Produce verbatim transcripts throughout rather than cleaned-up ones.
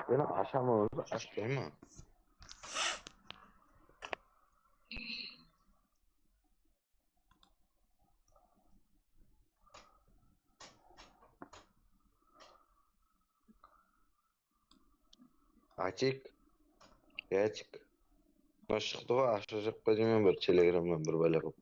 Meni ashaman, ozi ashpayman. Achik. Yachik. Mına shıqtı ǵoy, ashajaq pa deymen, bir telegramnan bir bále qılıp.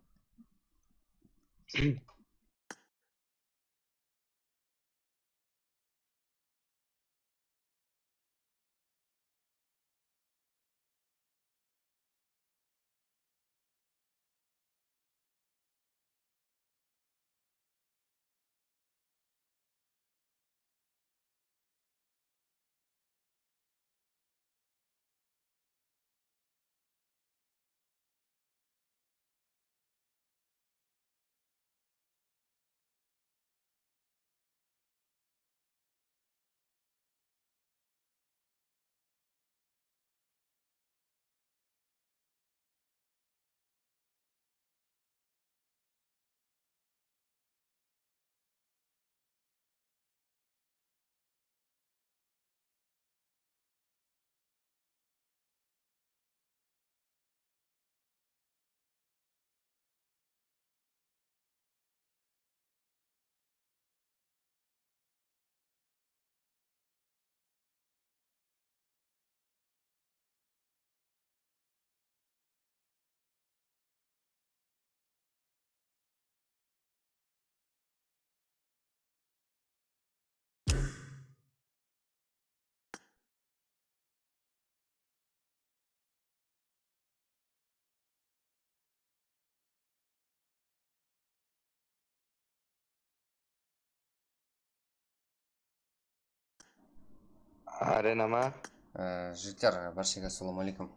Arena ma? Á, jigitler, bárshege assalawma aleykum.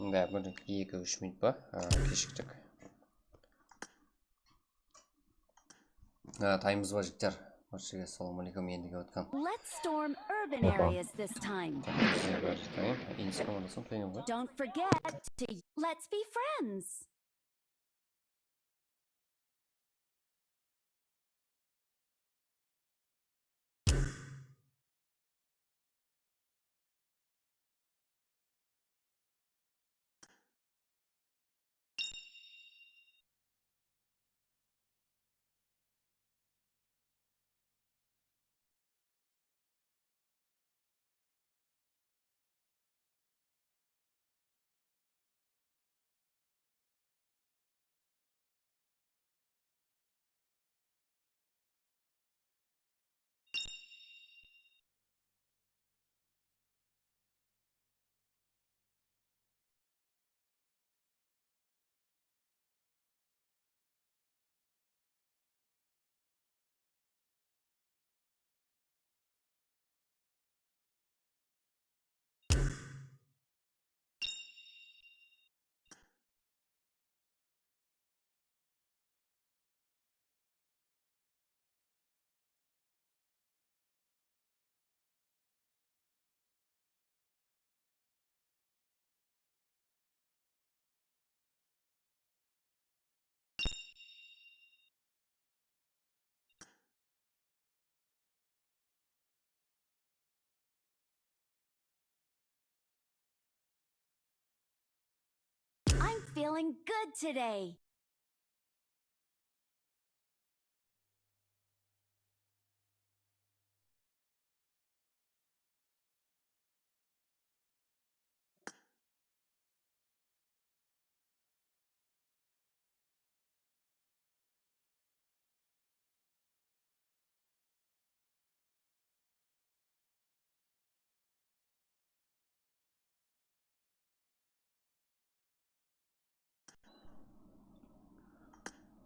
Mında bir, eki, úsh minut pa? Á, keshiktik. Á, taymız ba, jigitler? Bárshege assalawma aleykum, endigi otkan. Let's storm urban areas this time. Insta orasın qoyayım ǵoy. Don't forget to let's be friends. I'm feeling good today.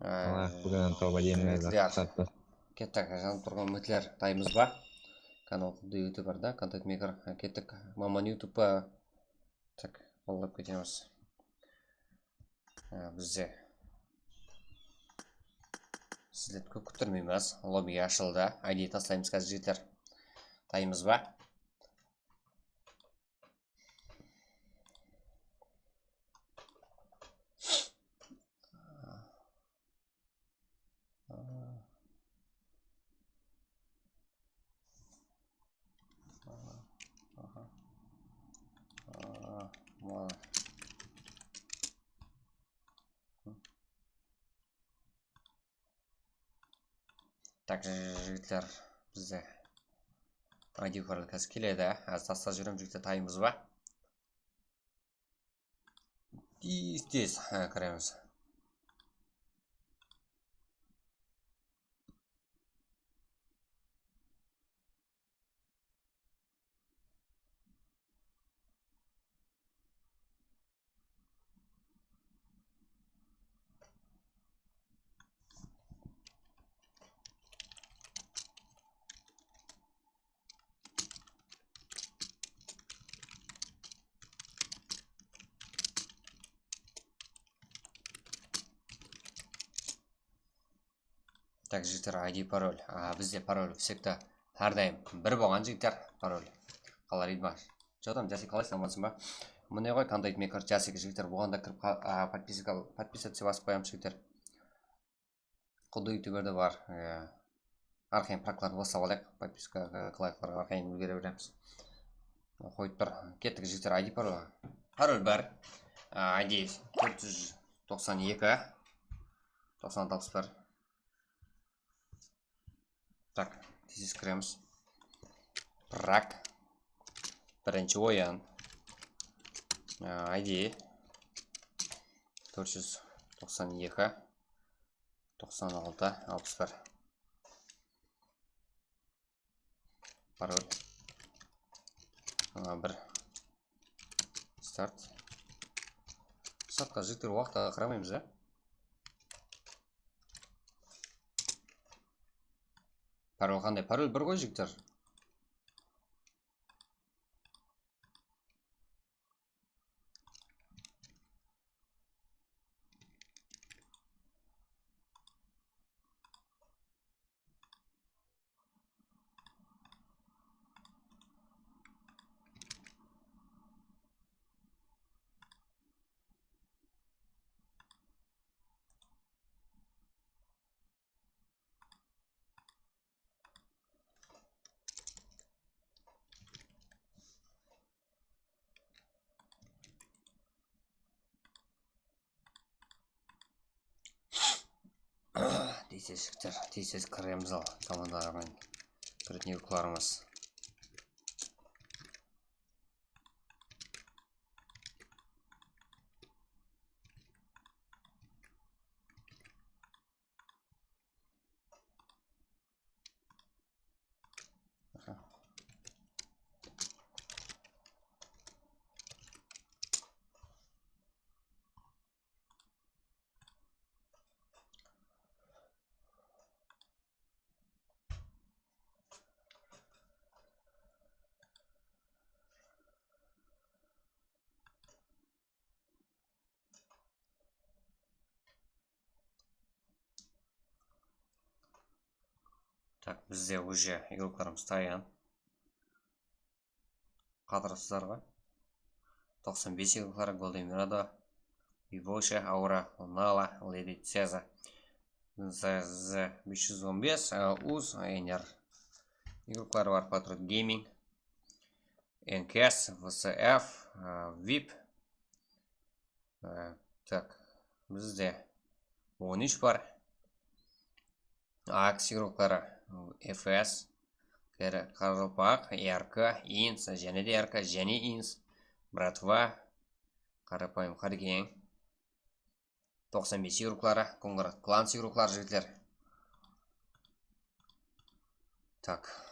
Aa, búgin tawba deymen. Kettik, janıp turǵan úmitler, taymız ba? Kanal xuddi youtuber da, kontent maker. Kettik, maman YouTube pa? Tak, qollap ketemiz. Aa, bizde sizlerdi kóp kúttirmeymiz. Lobby ashıldı. I D taslaymız házir, jigitler. Taymız ba? Tak, jigitler, bizde I D parol házir keledi. Házir taslap jiberemiz, jigitler, tayımız ba? Tez, tez, ha, kiremiz. Tak, jigitler, I D parol. A, bizde parol всегда, hár dayım bir bolǵan, jigitler, parol. Qalar edi ma? Jadam, Jasik, qalaysıń, amansıń ba? Mine ǵoy, Content Maker, Jasik, jigitler, buǵan da kirip qa-, a, подписка, подписаться basıp qoyamız, jigitler. Quddı youtuberde bar. E, arqayın praklardı baslap alayıq. Подписка, e, layk, arqayın úlgere beremiz. Qoyıp tur. Kettik, jigitler, I D parol. Parol bar. A, I D tórt júz toqsan eki, toqsan altı, alpıs bir. Tak, tez-tez kiremiz. Prak. Birinshi oyın. A, I D tórt júz toqsan eki, toqsan altı, alpıs bir. Parol. Ańa bir. Start. Startqa, jigitler, waqıtqa qaramaymız, a? Parol qanday? Parol bir ǵoy, jigitler. Tez-tez, jigitler, tez-tez kiremiz al, komandalar menen kiretin yuklarımız. Tak, bizde уже игрокlarımız tayın. Qatırıpsızlar ǵoy. Toqsan bes игрокları: Golden Mirado, Vivosha, Aura, Lunala, Lady Ceza. Z Z bes júz on bes, e, Uz, Ener. Игрокları bar: Patriot Gaming, N K S, V C F, e, vip. E, tak, bizde on úsh bar. Aks игрокları: F S, Qara-, Qaraqalpaq, R K, Ins, jáne de R K, jáne Ins, Bratva, Qarapayım Qarkeń. Toqsan bes игрокları, Kongrad Clans игрокları, jigitler. Tak.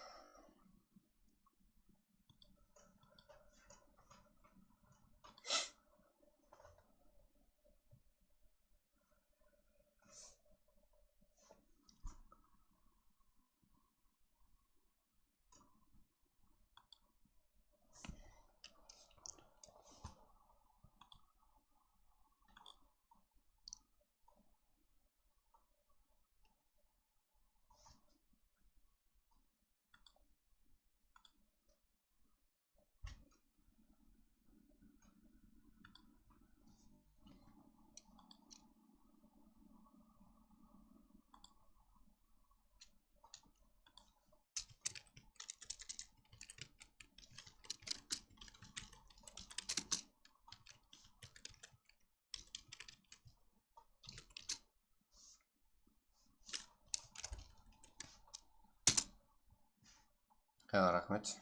Raxmet.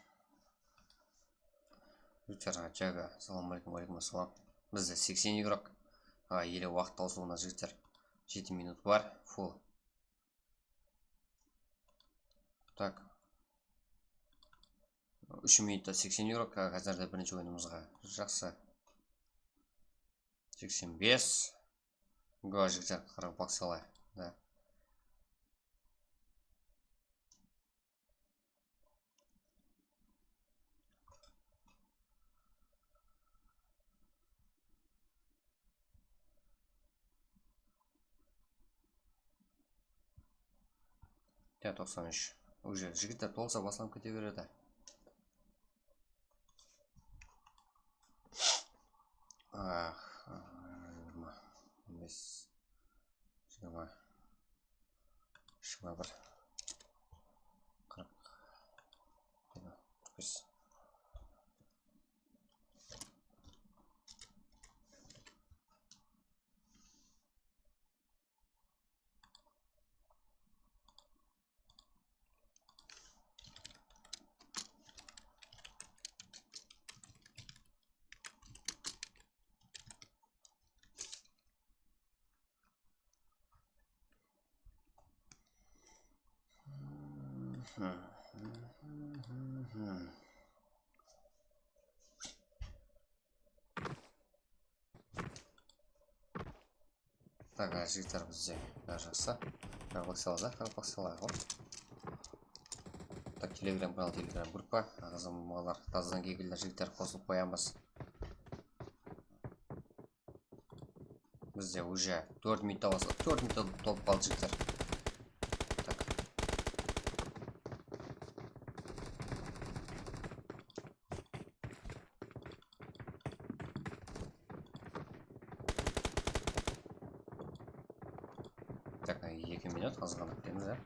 Jigitler, Jaga, assalamu aleykum. Wa aleykum assalam. Bizde seksen igrok. A, ele waqıt tawsıwına, jigitler, jeti minut bar. Full. Tak. Úsh minutta seksen igrok. Házir de birinshi oyınımızǵa. Jaqsı. Seksen bes. Go, jigitler, qırq bak salayıq. Da. Ya, toqsan úsh. Уже jigitler tolsa baslanıp kete beredi. Ah, jigirma, on bes, jigirma, jigirma bir, qırq, qırq bes. Tak, jigitler, bizde bári jaqsı. Qırq bak salayıq, qırq bak salayıq. Tak, Telegram kanal, Telegram gruppa. Aǵzım, balalar, tazadan kelgenler, jigitler, qosılıp qoyamız. Bizde уже tórt minutta basqa, tórt minutta tolıp qaldı, jigitler. Tak. Tak, eki minut, azǵana kútemiz, ya.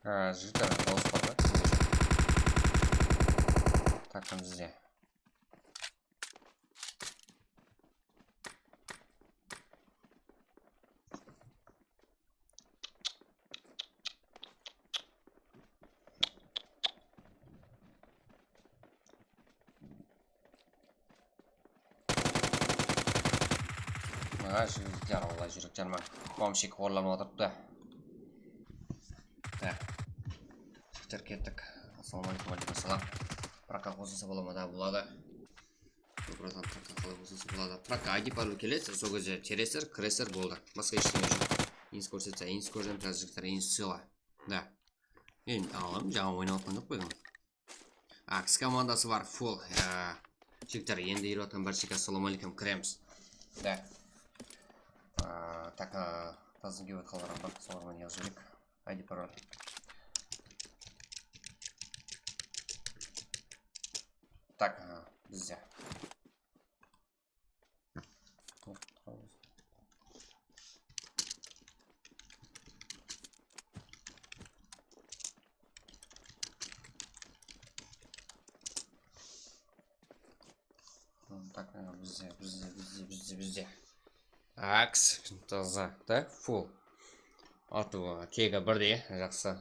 Ha, jigitler, dawıs bar da. Takım bizde. Mına jigitler, Allah júrekler, mına bombshik orlanıp otırıptı. Tak. Jigitler, kettik. Assalawma aleykum, aleykum assalam. Bratqa qosılsa bola ma? Da, boladı. Bratqa qalay qosılsa boladı. Bratqa I D parol kelesiz, sol gezde teresiz, kiresiz, boldı. Basqa hesh nárse joq. Ins kórsetse, ins kórdim, házir jigitler, ins sıyla. Da. Endi alam, jańa oynap atqan joq pa edim? Aks komandası bar, full. Ee, jigitler, endi kirip atqan bárshege assalawma aleykum, kiremiz. Da. Aa, tak, aa, tazın kelip atqanlarǵa bir solarman yazıp jibereyik. I D parol. Tak, aa, bizde. Tak, bizde, bizde, bizde, bizde, bizde. Aks, taza, da, full. Atıwı, tegi birdey, jaqsı.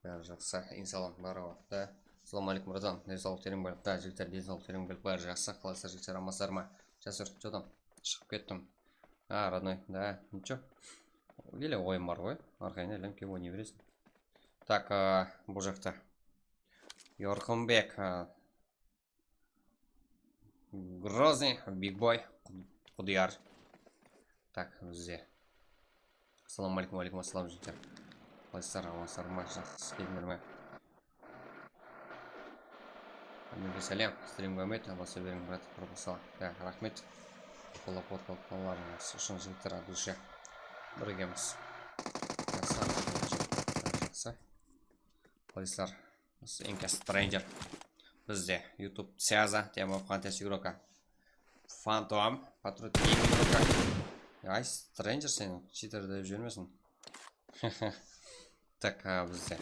Bári jaqsı, insalam, bári da. Assalawma aleykum, bratan. Densawlıq tereń bálk. Da, jigitler, densawlıq tereń bálk, bári jaqsı. Qalaysızlar, jigitler, amansızlar ma? Jasur, что там? Shıǵıp kettim. A, родной, da, ничего. Ele oyın bar ǵoy, arqayın aylanıp kelip oynay beresiń. Tak, a, bul jaqta. Yorqınbek, a, Grozny, Big Boy, Qud-, Qudıyar. Tak, bizde. Assalawma aleykum, aleykum assalam, jigitler. Qalaysızlar, amansızlar ma, jaqsı keldińler me? Ámelge sálem, strimge úmit, basa beriń, brat, propisala. Ya, raxmet. Qollap qutlıqlarıńız ushın, jigitler, от души. Birgemiz. Jaqsı, jaqsı. Qalaysızlar? Inka Stranger. Bizde YouTube Syaza, Tema Fantasy Roka. Phantom, Patriot Game Roka. Ay, Stranger sen, cheater dep jibermesin. Tak, ha, bizde.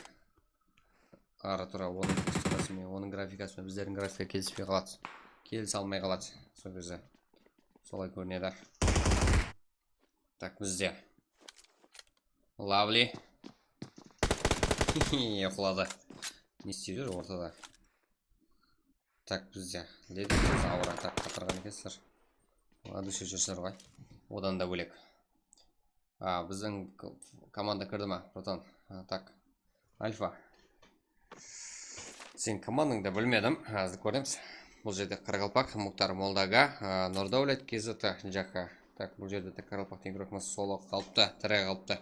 Ara-tura onıń texnikası menen, onıń grafikası menen bizlerdiń grafika kelispey qaladı. Kelise almay qaladı. Sol gezde. Solay kórinedi. Tak, bizde. Lovely. Uxladı. Ne islep júr ortada? Tak, bizde. Ledi, biz awıra, tak, qatırǵan ekensizler. От души júrsizler ǵoy. Odan da bólek. A, bizdiń k-, komanda kirdi ma, bratan? A, tak. Alfa. Sen komandańdı bilmedim, házir kóremiz. Bul jerde qaraqalpaq, Muxtar Moldaga, a, Nurdawlet, K Z T, Jaka. Tak, bul jerde de qaraqalpaq igrokımız solo qalıptı, tiri qalıptı.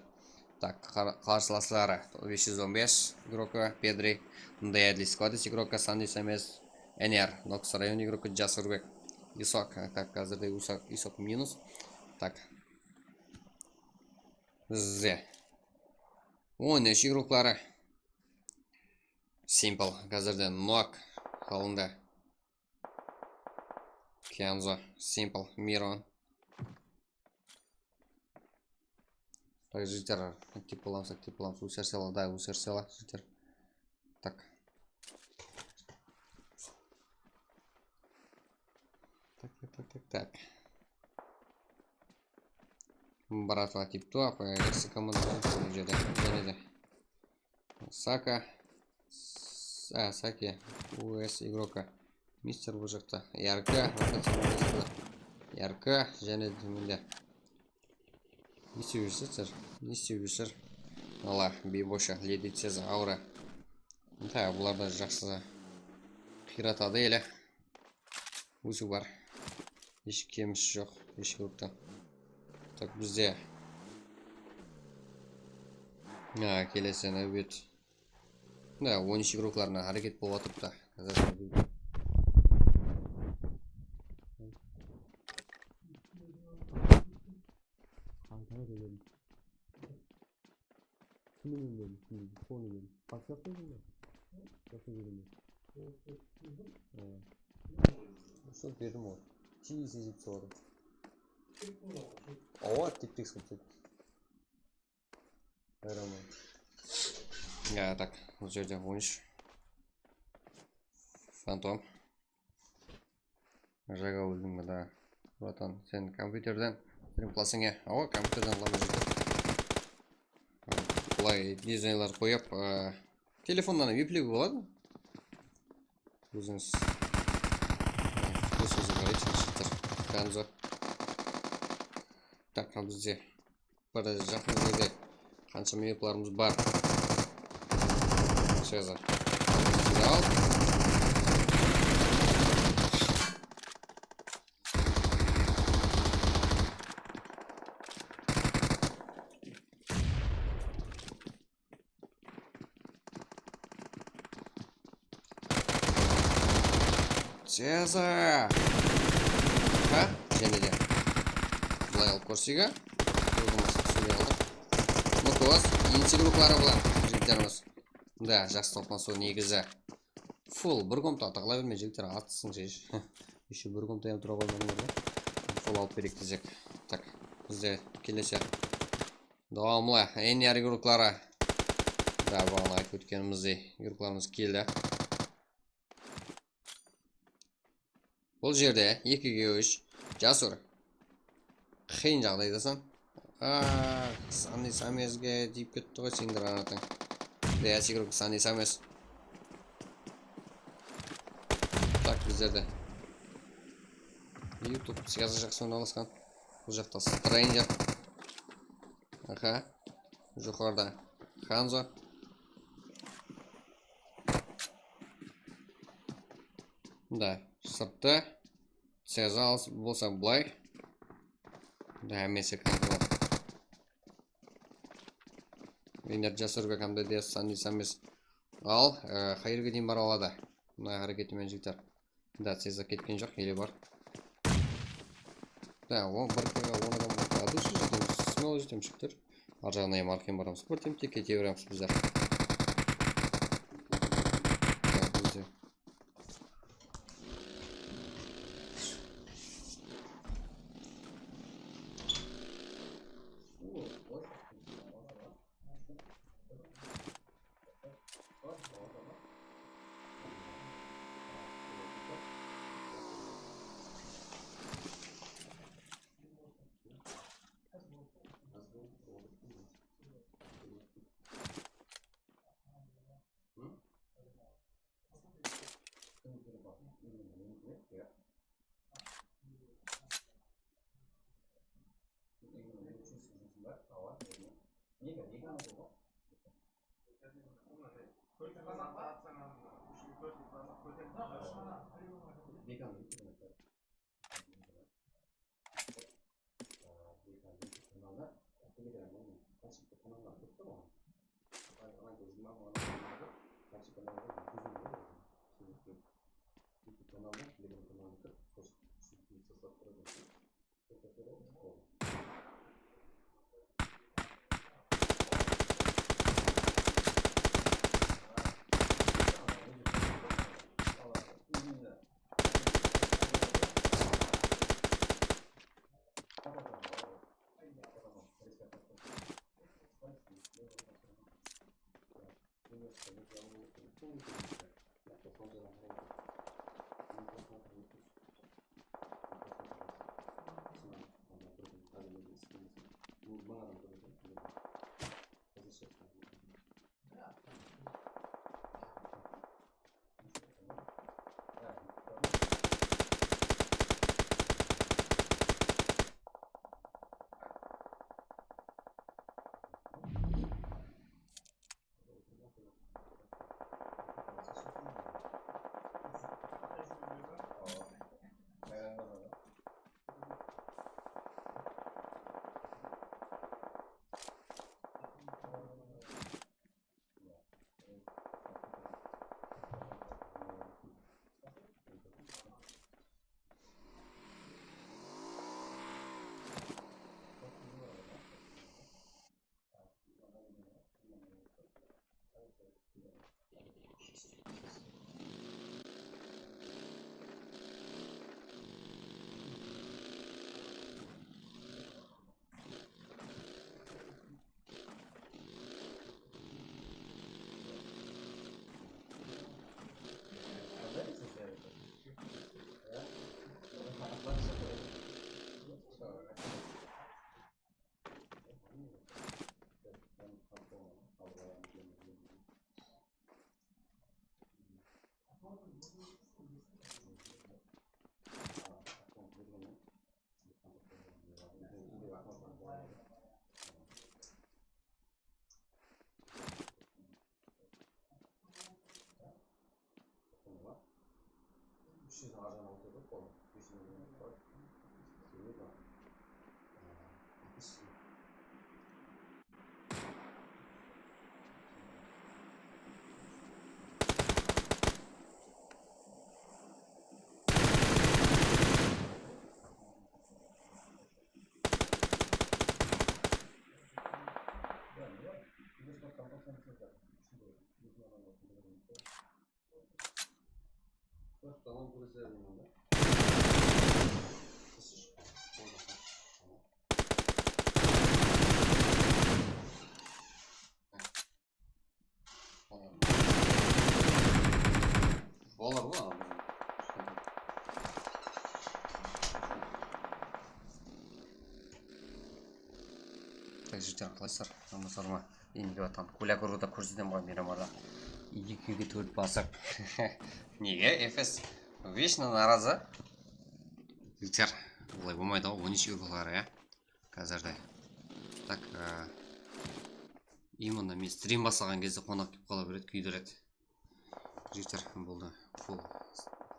Tak, qar-, qarsılasları bes júz on bes igrokı, Pedri, Mundayadli Skvadis igrokı, Sandi Sames, N R, Noks rayon igrokı, Jasurbek, Isok, tak, házirde Isok, Isok minus. Tak. Bizde on úsh igrokları. Simple, házirde Nok, qalında. Kenzo, Simple, Miron. Tak, jigitler, aktiv bolamız, aktiv bolamız. Usar sela, da, usar sela, jigitler. Tak. Tak, tak, tak, tak, tak. Bratva tipto, jaqsı komanda bul jerde. Jáne de. Saka. S-, a, Saki. U S igroka. Mister bul jaqta. Yarka. Yarka. Jáne de tómende. Ne islep júrsizler? Ne islep júrsizler? Ala, Bibosha, Lediceza, Aura. Ta, bular da jaqsı qıyratadı ele. Ósiw bar. Hesh kemisi joq, hesh gruptan. Tak, bizde. Ha, kelesi náwbet. Da, on úsh igroklarına háreket bolıp atırıptı. Kimnen berdim? Kimdi? Kimdi? Kimdi? Başlap berdim mi? Başlap berdim mi? Ee, ushıp berdim ǵoy. Tiyis ezip soradım. Awa, tep-tek qılıp. Bayram. Ya, tak, bul jerde on úsh. Fantom. Jaga óldiń be da? Bratan, sen kompyuterden strim qılasıń ya? Awa, kompyuterden qılaman jigitler. Bılay dizaynlar qoyıp, e, telefonnan hám eplewge boladı. Ózińiz, e, ózińiz qaraydı, jigitler. Kanzo. Tak, al bizde bir jaqın jerde qansha minutlarımız bar. Sezar. Al. Sezar! Ha? Jáne de. Bılay alıp kórsek, a? Kórdim, sóyley aldıq. Mıkos, insik ruqları bular, jigitlerimiz. Da, jaqsı toqlasıw negizi. Full, bir komnata tıǵıla berme, jigitler, atısıń jesh. Ещё bir komnata hám tura qoymadıńlar da. Full alıp bereyik desek. Tak, bizde kelesi. Dawamlı, eń yarı yurıqları. Da, baǵana aytıp ótkenimizdey, yurıqlarımız keldi. Bul jerde ekige úsh. Jasur. Qıyın jaǵdaydasań. Aaa, Sanni Samezge tiyip ketti ǵoy seniń granatıń. Dayas igrok Sanni Samez. Tak, bizlerde. YouTube sıyazı jaqsı ornalasqan. Bul jaqta Stranger. Aha. Joqarıda Hanzo. Da, sırtı. Seza alıs bolsa bılay. Da, hámmesi kontrol. Endi Jasur Bekamda de Sanni Sames. Al, e, qayerge deyin bara aladı? Mına háreketi menen jigitler. Da, Seza ketken joq, ele bar. Da, on bir on adam boldı. Adúshi jetemiz, smelo jetemiz jigitler. Ar jaǵına hám arqayın baramız. Bir temte kete beremiz bizler. Da, bizde. Kanalda Telegram, kanallar kóp te oǵan. Kanalda YouTube kanalda, Telegram kanalına kirip, qosıp, saslap turadı. Bolar ǵoy. Tak, jigitler, qalaysızlar? Aman-sawlar ma? Endi atqan Kulya Gurıda kórsetem ǵoy, Miramarda. Ekewge tórt basıp. Nege, Efes? Vesh narazı. Jigitler, olay bolmaydı ǵoy, on úsh ur bolar, ya. Házirde. Tak, e, именно men strim baslaǵan gezde qonaq kelip qala beredi, kúydiredi. Jigitler, boldı. Full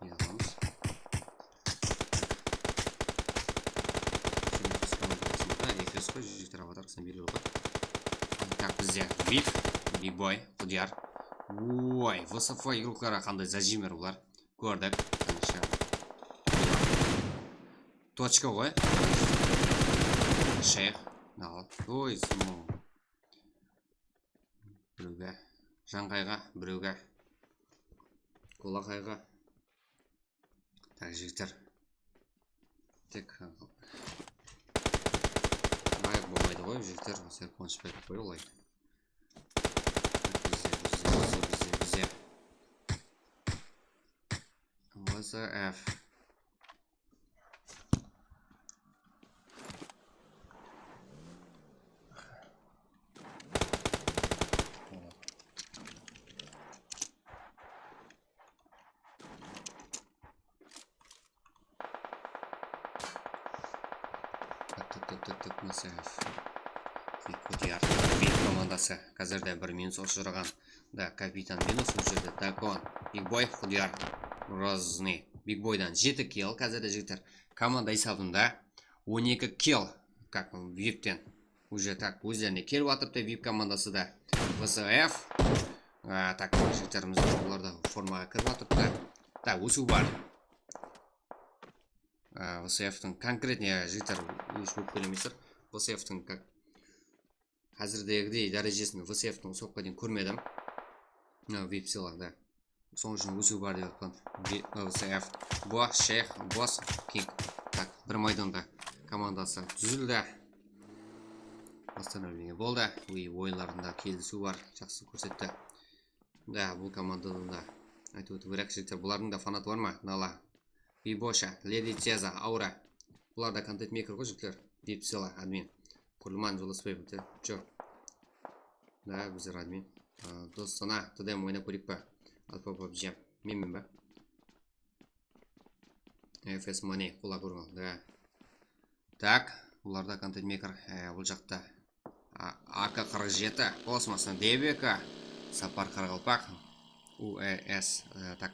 ne alamız? Jigitler, Efes ǵoy, jigitler, avatar qısın belgili ǵoy. Tak, bizde Vip, Big Boy, Qudiyar. Oy, V S F igrokları qanday zajimer bular. Kórdik. Tochka ǵoy. Sheyx. Al. Oy, smoke. Birewge. Jańqayǵa, birewge. Qolaqayǵa. Tak, jigitler. Tek layıq bolmaydı ǵoy, jigitler. Sen qonıshpay qoy olay. Bizde, bizde, bizde, bizde, bizde. V S F. Tak, tak, tak, tak, tak, V S F. Vip, Qudiyar, Vip komandası. Házirde bir minus ushıraǵan. Da, kapitan minus ushırdı. Dakon, Big Boy, Qudiyar, Grozny. Big Boydan jeti kill, házirde, jigitler, komanda esabında on eki kill. Как, Vipten. Уже так, ózlerine kelip atırıptı, Vip komandası da. V S F. A, tak, jigitlerimiz olar da formaǵa kirip atırıptı. Tak, ósiw bar. A, V S Ftiń konkretno, jigitler, ósiw kóremeysiz. V S Ftiń как, házirdegidey dárejesin V S Ftiń usı waqıtqa deyin kórmedim. Mına, Vip sıyladı. Sonıń ushın ósiw bar dep atpan. V S F. Boss, Sheyx, Boss, King. Tak, bir maydanda komandası dúzildi. Восстановление boldı. Ой, oyınlarında kelisiw bar. Jaqsı kórsetti. Da, bul komandadan da aytıp ótiw kerek, jigitler. Bulardıń da fanatı bar ma? Nala. Bibosha, Ledi Ceza, Aura. Bular da kontent meyker ǵoy, jigitler. Vip sıyla, admin. Kurman, Jolasbay, bitti. Cho? Da, bizler admin. A, dostana, T D M oynap kóreyik pa? Alfa pabji. Menmen ba? F S Money, qulaq urma, da. Tak, bularda kontent meyker, e, bul jaqta. A, A K qırq jeti, Kosmostan D B K, Sapar Qaraqalpaq, U E S, e, tak.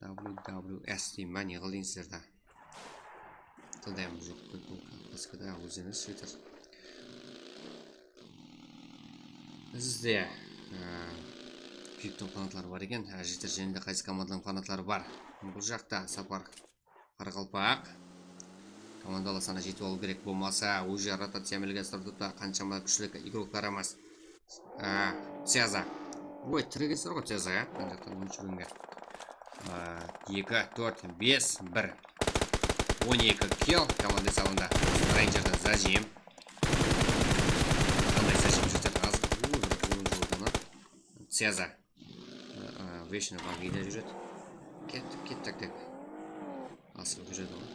W W S deymen ba, ne qıl deysiz sizler de. T D M joq, P K, P S K da, óziniz jigitler. Bizde, e, Viptiń fanatları bar eken. Há, jigitler, jáne de qaysı komandalardıń fanatları bar? Bul jaqta Sapar Qaraqalpaq. Komandalar sanı jetip alıw kerek, bolmasa, уже rotaciya ámelge asırıp turıptı, qanshama kúshli igroklar emas. A, Ceza. Oy, tirik esler ǵoy Ceza, ya. Mına jaqtan on úsh ringe. A, eki, tórt, bes, bir. On eki kill komanda esabında. Renjerden zajim. Qanday zajim júrdi? Az. Uuu, bir uzın joldan. Ceza. A, a, вечно bagida júredi. Kettik, kettik, tek. Asıp júredi ǵoy.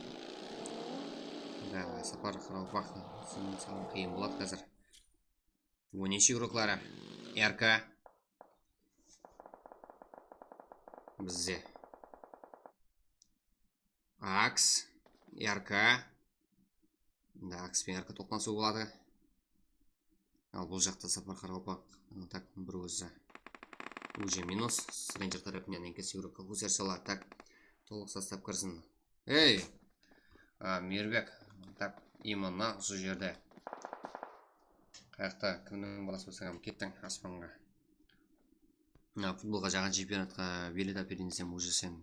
Da, Sapar Qaraqalpaq. Sınıń salı qıyın boladı házir. On úsh igrokları. R K. Bizde. Aks, R K. Da, Aks penen R K toqnasıw boladı. Al, bul jaqta Sapar Qaraqalpaq. Tak, bir ózi. Уже minus. Stranger tárepinen enkesi igrokka gúzer saladı. Tak. Tolıq sostav kirsin. Ey! A, Mirbek, tak, именно usı jerde. Qayaqta, kimniń balası bolsań, kettiń aspanǵa. Mına futbolǵa jaǵan chempionatqa bilet ápereyin desem, уже sen,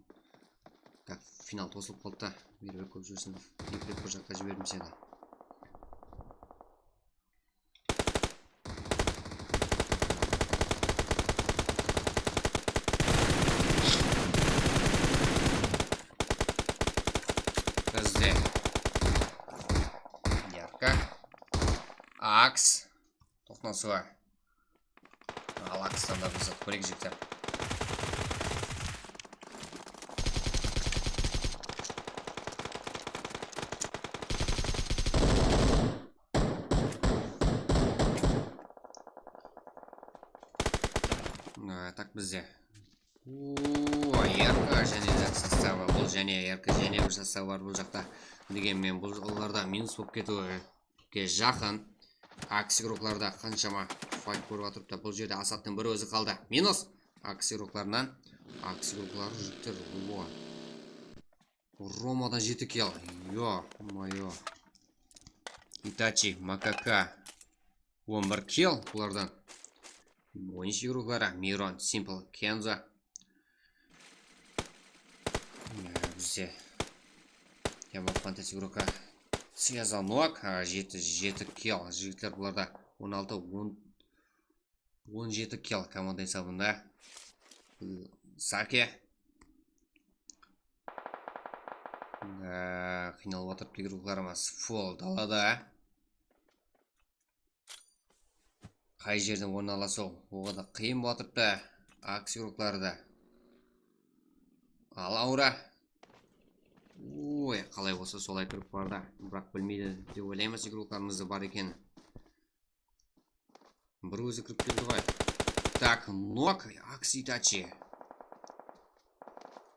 так, final tosılıp qaldı da. Mirbek, kóp júrsin. Eplep bir jaqqa jiberdim seni. Bizde Yarka, Aks, toqnasıwa. Al, Akstan da bir zat kóreyik, jigitler. Aa, tak, bizde. Uuu, Yarka jáne sostav bar. Bul jáne Yarka, jáne bir sostav bar bul jaqta. Degenmen, bul olarda minus bolıp ketiwi ke jaqın. Aks igroklarda qanshama fayt kórip atırıptı. Bul jerde Asattıń bir ózi qaldı. Minus. Aks igroklarınan. Aks igrokları júriptir. Uwa. Romadan jeti kill. Yo-moyo. Itachi, Makaka. On bir kill bulardan. On úsh igrokları. Miron, Simple, Kenzo. Ya, bizde. Yama Fantasy igroka. Sviazanok. Ha, jeti, jeti kill. Jigitler bularda. On altı, on, on jeti kill komanda esabında. Sake. Aa, qıynalıp atırıptı igroklarımız. Full dalada. Qay jerden orın alasın, oǵada qıyın bolıp atırıptı. Aks igrokları da. Al, Aura. Oy, qalay bolsa solay kirip bardı. Biraq bilmeydi dep oylaymız igroklarımızda bar ekenin. Bir ózi kirip keldi ǵoy. Tak, Nok, Aks, Itachi.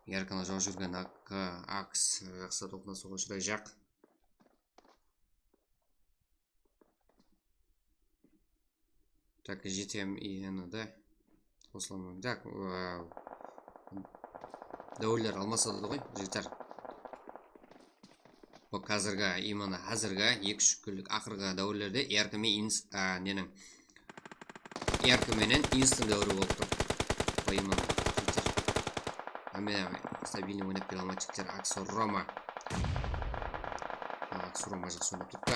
Yarkana joq júrgen Ak-, Aks, jaqsı toqnasıwǵa ushırayjaq. Tak, jetem iyeni da. Qosılaman. Tak, aa, dáwirler almasadı ǵoy, jigitler. Bul házirgi, именно házirgi eki-úsh kúnlik aqırǵı dáwirlerde Yarka menen ins-, a, neniń? Yarka menen Instıń dáwiri bolıp tur. Bul именно jigitler. Hámme stabilnıy oynap bere almaydı jigitler. Aksu Roma. Aksu Roma jaqsı oynap turıptı.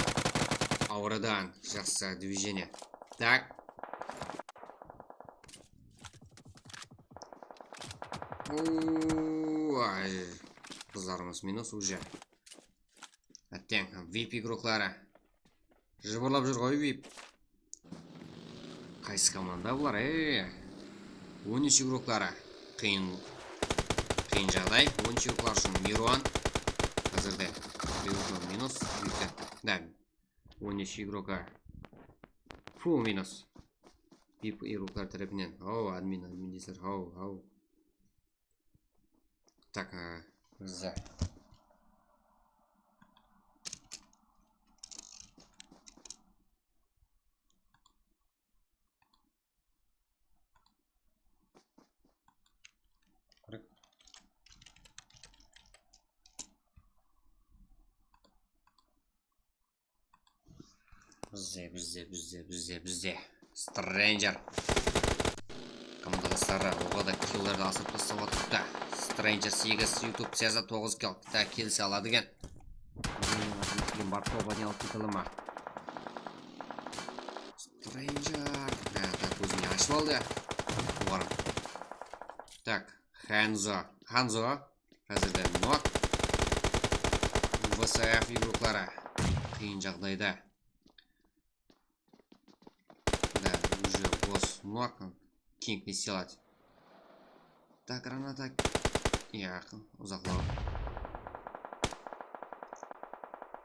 Auradan jaqsı движение. Tak. Uuu, ay, qızlarımız minus уже. Átteń, vip igrokları. Jıbırlap júr ǵoy vip. Qaysı komanda bular, ey? On úsh igrokları. Qıyın, qıyın jaǵday. On úsh igroklar ushın Miron. Házirde Miron minus. Vipten. Da. On úsh igroka. Full minus. Vip igroklar tárepinen. Haw, admin, admin deysizler. Haw, haw. Tak, e, bizde. Bizde, bizde, bizde, bizde, bizde. Stranger. Komanda basları oǵada killlerdi asırıp taslap atırıptı. Stranger segiz, YouTube Seza toǵız kill. Tak, kelise aladı eken. Keyin Bartova ne alıp kete ala ma? Stranger. Ha, tak, ózine ashıp aldı. Oǵan. Tak, Hanzo. Hanzo. Házirde Nok. V S F igrokları qıyın jaǵdayda. Da, уже босс Nok. King ne isley aladı? Tak, granata. Yaq, uzaqlaw.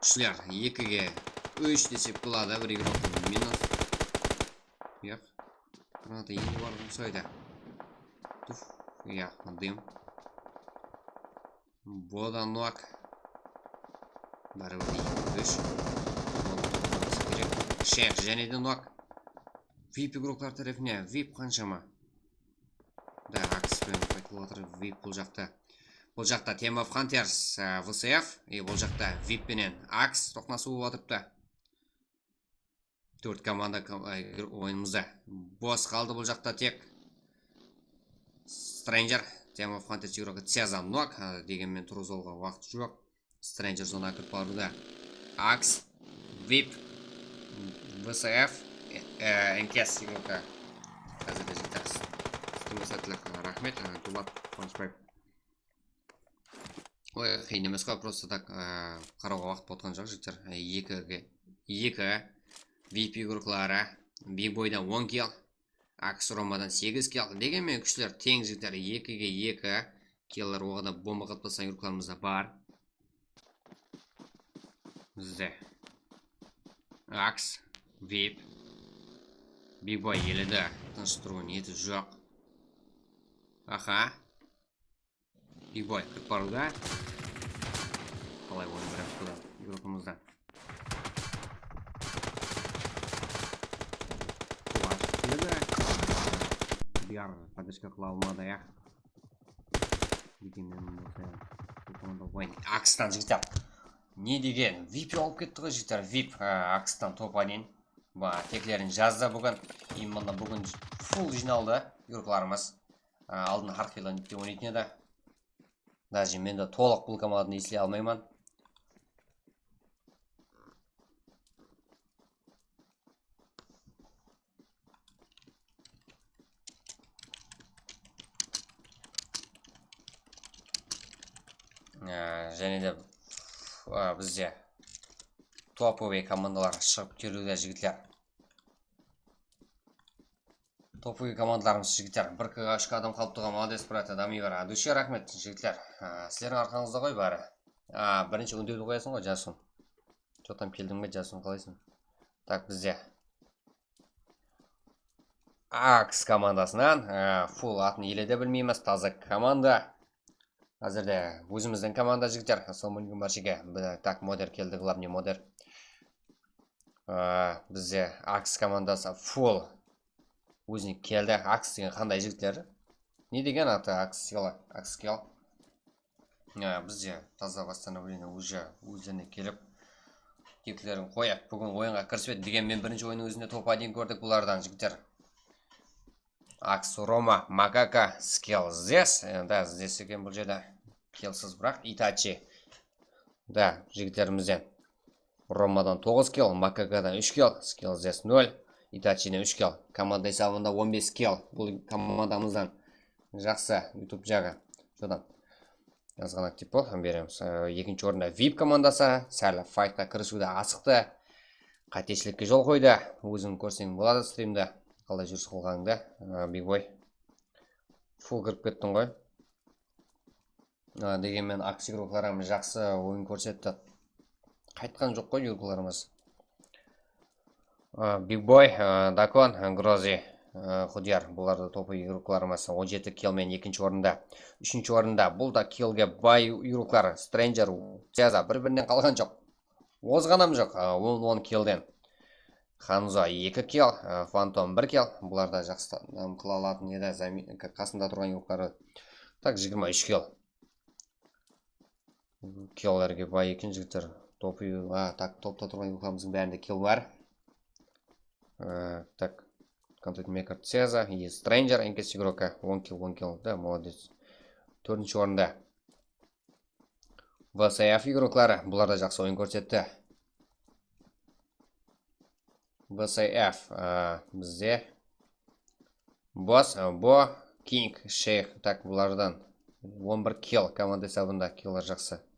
Kúshler ekige úsh desek boladı, bir igrok minus. Yaq. Granata endi barǵım soydı. Tuf. Yaq, dım. Boda Nok. Báribir úsh. Shayx jáne de Nok. Vip igroklar tárepine. Vip qanshama? Da, Aks penen qaytılıp atır. Vip bul jaqta. Bul jaqta Team of Hunters, e, V C F, e, bul jaqta vip penen Axe toqnasıw bolıp atırıptı. Tórt komanda kom-, e, oyınımızda bos qaldı bul jaqta tek. Stranger, Team of Hunters igrokı Ceza nok, e, degenmen turǵızıwǵa waqıt joq. Stranger zonaǵa kirip barıwda. Axe, vip, V C F, e, e, N K S igrokı. Házirde jetemiz. Sizlerge sátlik, raxmet, e, Dulat Quwanıshbaev. Oy, qıyın emes ǵoy, prosta tak, e, qarawǵa waqıt bolıp atqan joq, jigitler. E, ekige eki, vip igrokları, Big Boydan on kill, Axe Romadan segiz kill. Degenmen kúshler teń, jigitler, ekige eki. Killer oǵada bomba qılıp taslaǵan igroklarımız da bar. Bizde Axe, vip, Big Boy ele de tınısh turıw niyeti joq. Aha. Big Boy kirip barıwda. Qalay oyın beremiz budan, igrokımızdan. Quwat keledi. Biyar podderjka qıla almadı, ya. Degenmen bolsa, bu komanda oyın. Axetan, jigitler. Ne degen? Vip alıp ketti ǵoy, jigitler. Vip, ha, Axetan top один. Ba, teklerin jazdı búgin. Именно búgin full jıynaldı igroklarımız. Ha, aldın har qıylı nickte oynaytın edi. Даже men de tolıq bul komandanı esley almayman. Ee, jáne de, a, bizde topovıy komandalar shıǵıp keliwde, jigitler. Topovıy komandalarımız, jigitler. Bir K ga úsh K adam qalıp turǵan, молодец, братья, дам, Ivar. От души raxmet, jigitler. A, sizlerdiń arqańızda ǵoy bári. A, birinshi úndewdi qoyasań ǵoy, Jasun. Чё там, keldiń be, Jasun, qalaysıń? Tak, bizde Axe komandasınan, e, full atın ele de bilmeymiz, taza komanda. Házirde ózimizdiń komanda, jigitler. Assalamu aleykum bárshege. Bir, tak, modder keldi, главный modder. E, bizde Axe komandası full. Ózine keldi. Axe degen qanday, jigitler? Ne degen atı Axe kel? Axe kel. Ya, bizde taza восстановление уже ózlerine kelip, teklerin qoyıp, búgin oyınǵa kirispedi. Degenmen birinshi oyınnıń ózinde top один kórdik bulardan, jigitler. Axe Roma, Makaka, Skill Zes. E, da, Zes eken bul jerde. Killsız, biraq Itachi. Da, jigitlerimizden. Romadan toǵız kill, Makakadan úsh kill, Skill Zes nol, Itachiden úsh kill. Komanda esabında on bes kill. Bul komandamızdan jaqsı YouTube jaǵı. Sodan jazǵan aktiv bol, beremiz. E, ekinshi orında vip komandası, sál faytqa kirisiwde asıqtı. Qáteshilikke jol qoydı. Óziń kórseń boladı strimde. Qalay júris qılǵanıńdı, e, Big Boy. Full kirip kettiń ǵoy. A, degenmen, Axe igrokları hám jaqsı oyın kórsetti. Qaytqan joq ǵoy igroklarımız. A, Big Boy, a, Dakon, a, Grozi, a, Qudiyar. Bular da topovıy igroklarımız. On jeti kill menen ekinshi orında. Úshinshi orında. Bul da killge bay igroklar. Stranger, Ceza bir-birinen qalǵan joq. Ozǵanam joq, a, on, on killden. Hanzo eki kill, a, Fantom bir kill. Bular da jaqsı, ım, qıla alatın edi, zami-, ka-, qasında turǵan igrokları. Tak, jigirma úsh kill. Killlerge bay eken, jigitler. Topı, a, tak, topta turǵan igroklarımızdıń bárinde kill bar. A, tak, Content Maker Ceza, e, Stranger, N K S igroka, on kill, on kill, da, молодец. Tórtinshi orında. V C F igrokları, bular da jaqsı oyın kórsetti. V C F, a, bizde Boss, a, Bo, King, Sheyx, tak, bulardan on bir kill, komanda esabında killlar jaqsı.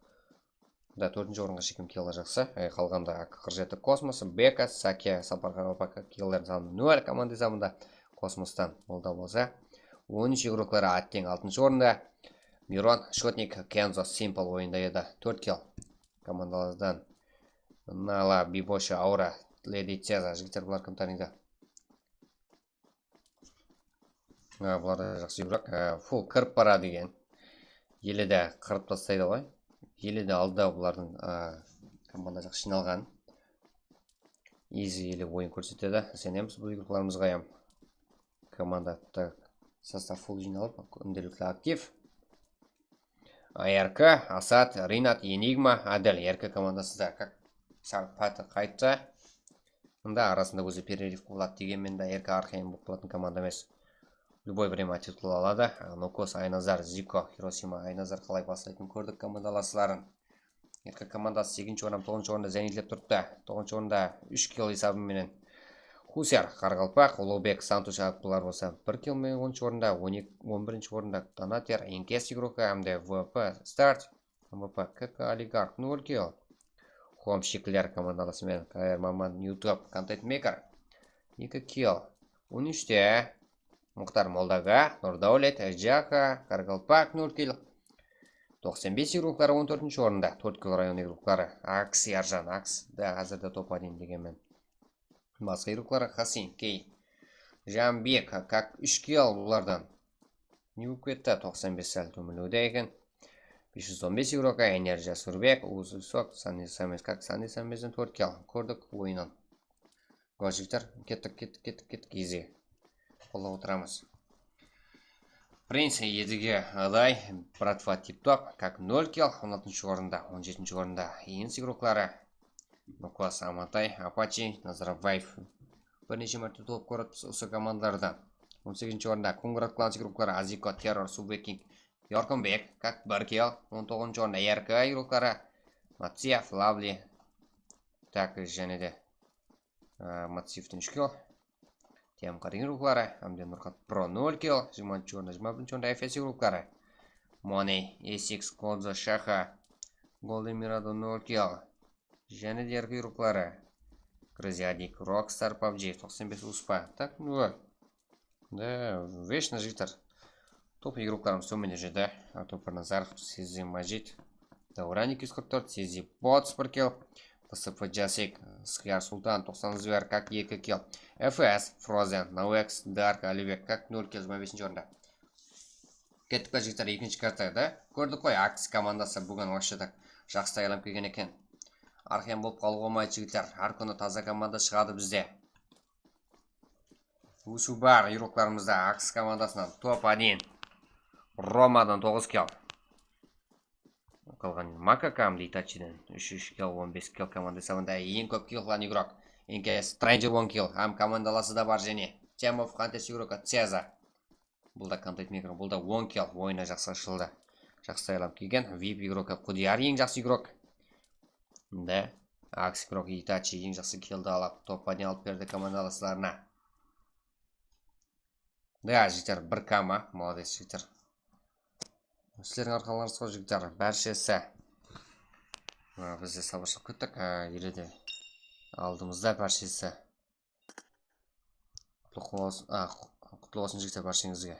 Da, tórtinshi orınǵa shekem killlar jaqsı. E, qalǵanda A K qırq jeti Kosmos, Beka, Sake, Sapar Qaraqalpaq, killlerdiń sanı nol, komanda esabında Kosmostan. Ol da bolsa on úsh igrokları atteń altınshı orında. Miron, Shotnik, Kenzo, Simple oyında edi. Tórt kill. Komandalardan Nala, Bibosha, Aura, Ledi Ceza. Jigitler, bular kim tanıydı? Ha, bular da jaqsı igrok. Ha, full kirip baradı eken. Ele de qırıp taslaydı ǵoy. Ele de aldı bulardıń, a, komanda jaqsı jıynalǵan. Easy ele oyın kórsetedi. Isenemiz bul igroklarımızǵa hám. Komanda, tak, sostav full jıynalıp, kúndelikli aktiv. ARK, Asad, Rinat, Enigma, Adel, ARK komandası da kak sa-, pátı qayttı. Mında arasında ózi перерыв boladı, degenmen de ARK arqayın bolıp qalatıń komanda emes. Любой время titull aladı. Nukos, Aynazar, Ziko, Hirosima, Aynazar qalay baslaytın kórdik komandalasların. ARK komandası segizinshi orın hám toǵızınshı orında zániytlep turıptı. Toǵızınshı orında úsh kill esabı menen Husar, qaraqalpaq, Uluǵbek, Santush alıp, bular bolsa bir kill menen onınshı orında, on eki, on birinshi orında Donater, Inkes igroki hám de VP Start, VP KK Oligark nol kill. Homshikler komandalası menen Kair Maman, YouTube, Content Maker eki kill. On úshte Muxtar Moldaga, Nurdáwlet, Jaka, Qaraqalpaq nol kill. Toqsan bes igrokları on tórtinshi orında, tórt kill rayon igrokları. Aks, Yarjan, Aks da házirde top один degenmen. Basqa igrokları Hasin, Key, Janbek, kak úsh kill bulardan. Ne bolıp ketti? Toqsan bes sál tómenlewde eken. Bes júz on bes igroka, Enerji, Surbek, Uzu, Sok, Sandi Sames, kak Sandi Samesden tórt kill kórdik oyınnan. Gol, jigitler, kettik, kettik, kettik, kettik, easy. Qollap otıramız. Prince, Edige, Aday, Bratva, Tip Top, kak nol kill, on altınshı orında, on jetinshi orında Enis igrokları. Nukos, Amatay, Apache, Nazarbaev. Bir neshe márte top kórippiz usı komandalardan. On segizinshi orında Kungrat Clans igrokları, Aziko, Terror, Subway King, Yorqınbek, kak bir kill, on toǵızınshı orında ARK igrokları, Matsiyev, Lovely. Tak, jáne de, e, Matsiyevten úsh kill. TMK degen igrokları, hám de Nurxat Pro nol kill, jigirmanshı orında, jigirma birinshi orında F S igrokları. Money, Esix, Kodzo, Shaha, Golden Mirado nol kill. Jáne de ARK igrokları. Graziadik, Rockstar, PUBG, toqsan bes uspa. Tak, nol. Da, vesh, jigitler. Top igroklarımız tómende júrdi. Artur Pranazarov, Sezi Majid, Davran eki júz qırq tórt, Sezi Bots bir kill, TSP Jasik, Sxyar Sultan, toqsan Zver, kak eki kill, F S, Frozen, Navex, Dark, Alibek, kak nol kill, jigirma besinshi orında. Kettik pe, jigitler, ekinshi kartaǵa da? Kórdik ǵoy, Aks komandası búgin вообще так jaqsı tayarlanıp kelgen eken. Arqayın bolıp qalıwǵa bolmaydı, jigitler. Hár kúni taza komanda shıǵadı bizde. Ósiw bar igroklarımızda, Aks komandasınan top один. Romadan toǵız kill. Qalǵan Makakam Deytachiden úsh úsh kill, on bes kill komanda esabında eń kóp kill qılǵan igrok. Eń keyingi Stranger on kill, hám komandalası da bar jáne. Temov Qantes igroki Ceza. Bul da Content Maker, bul da on kill, oyına jaqsı ashıldı. Jaqsı tayarlanıp kelgen. Vip igroki Qudiyar eń jaqsı igrok. Da, Aks igrok Itachi eń jaqsı killdi alıp, top один alıp berdi komandalaslarına. Da, jigitler, bir kama, молодец, jigitler. Sizlerdiń arqalarıńızǵa, jigitler, bárshesi. Mına, biz de sabırshılap kettik, á, ele de aldımızda bárshesi. Qutlı bolsın, a, qu-, qutlı bolsın, jigitler, bársheńizge.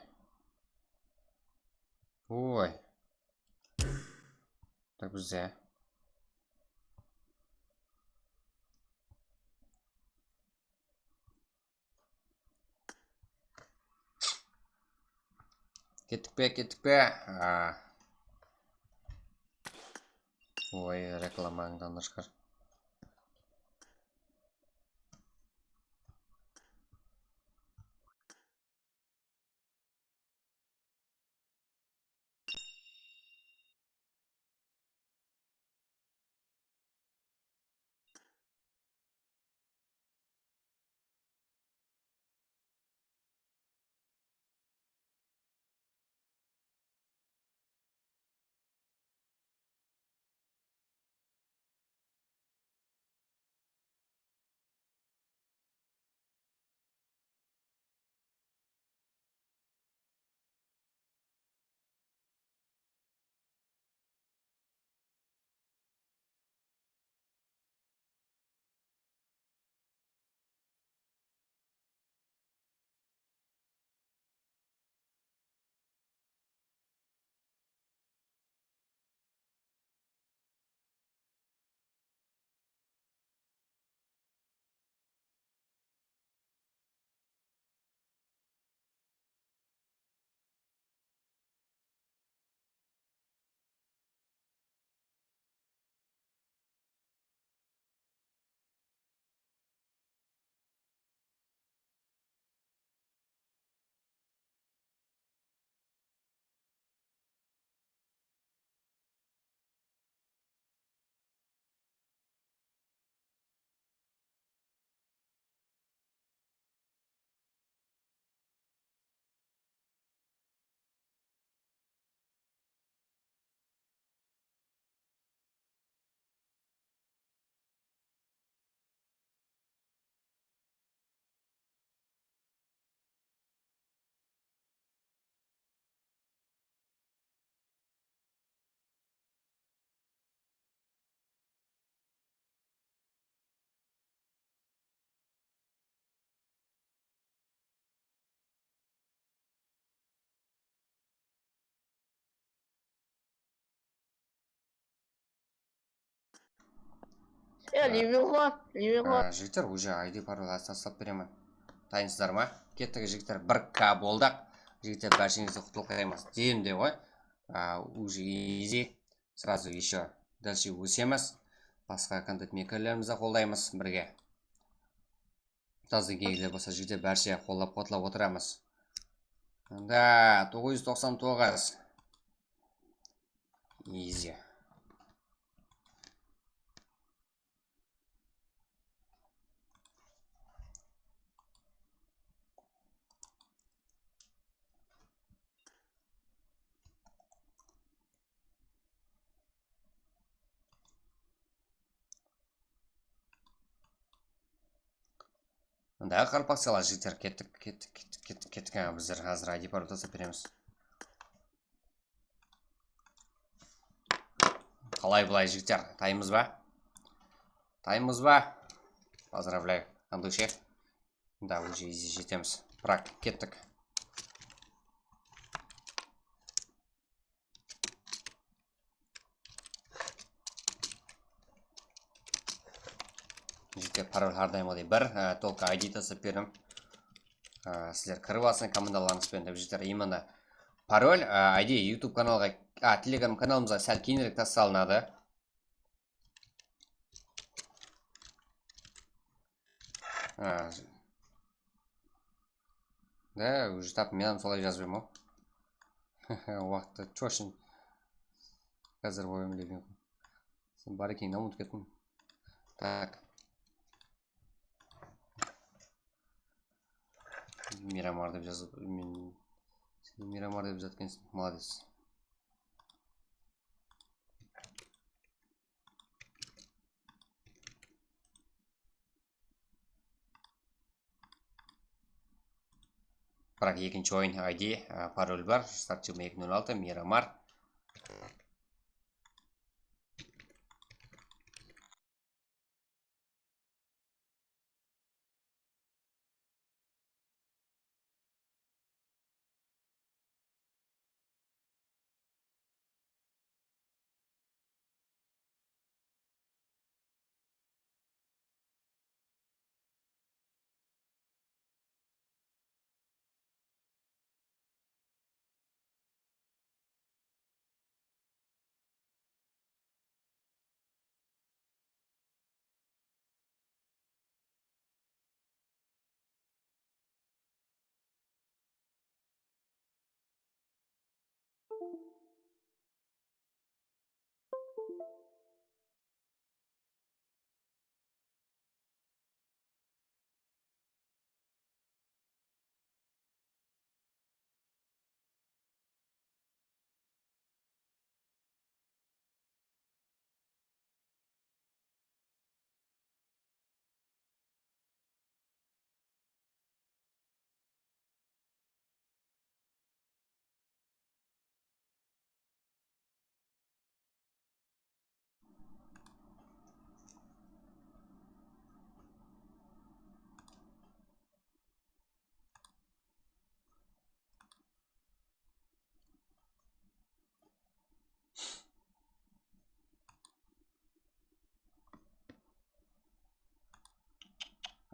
Oy. Tak, bizde. Kettik pe, kettik pe? A. Oy, reklamańdı shıǵar. E, Livinxo, Livinxo. A, jigitler, уже I D parol taslap beremen. Tayınsızlar ma? Kettik, jigitler, bir K boldıq. Jigitler, bársheńizdi qutlıq qılamız. Demde ǵoy. A, уже easy. Сразу ещё дальше ósemiz. Basqa kontent makerlerimiz de qoldaymız birge. Tazı geyler bolsa jigitler bárshe qollap-quwatlap otıramız. Da, toǵız júz toqsan toǵız. Easy. Mındaǵı qaraqalpaqshalar jigitler, kettik, kettik, kettik, kettik, kettik. Ha, bizler házir I D parol taslap beremiz. Qalay bılay jigitler, taymız ba? Taymız ba? Поздравляю, Andushi. Da, уже easy jetemiz. Brak, kettik. Jigitler, parol hár dayımǵıday bir, e, только I D taslap berdim. E, sizler kirip alsın komandalarıńız benen dep, jigitler, именно parol, e, I D YouTube kanalǵa, a, Telegram kanalımızǵa sál keyinirek taslanadı. Ha. Da, уже tap, men hám solay jazbayman ǵoy. Waqıtta choshin. Házir boyım bilmeymen. Sen bar ekeńdi umıtıp kettim. Tak. Miramar dep jazıp, men, sen Miramar dep jazıp ekensiń. Molodec. Biraq ekinshi oyın I D, a, parol bar, start jigirma eki nol altı, Miramar.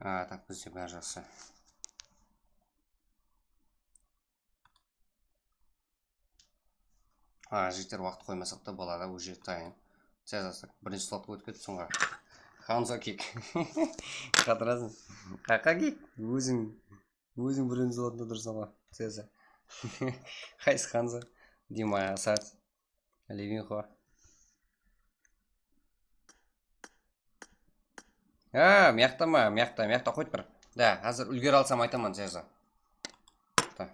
A, tak, bizde bári jaqsı. A, jigitler, waqıt qoymasaq ta boladı, уже tayın. Sezastık, birinshi slotqa ótip ketip, sońǵa. Hanzo kick. Qatırasın. Qaqa kick? Óziń, óziń birinshi slotında tursań ǵoy, Seza. Qaysı Hanzo? Dima Asad. Livinxo. Ha, mıyaqta ma? Mıyaqta, mıyaqta qoyıp tur. Da, házir úlgere alsam aytaman, Seza. Da.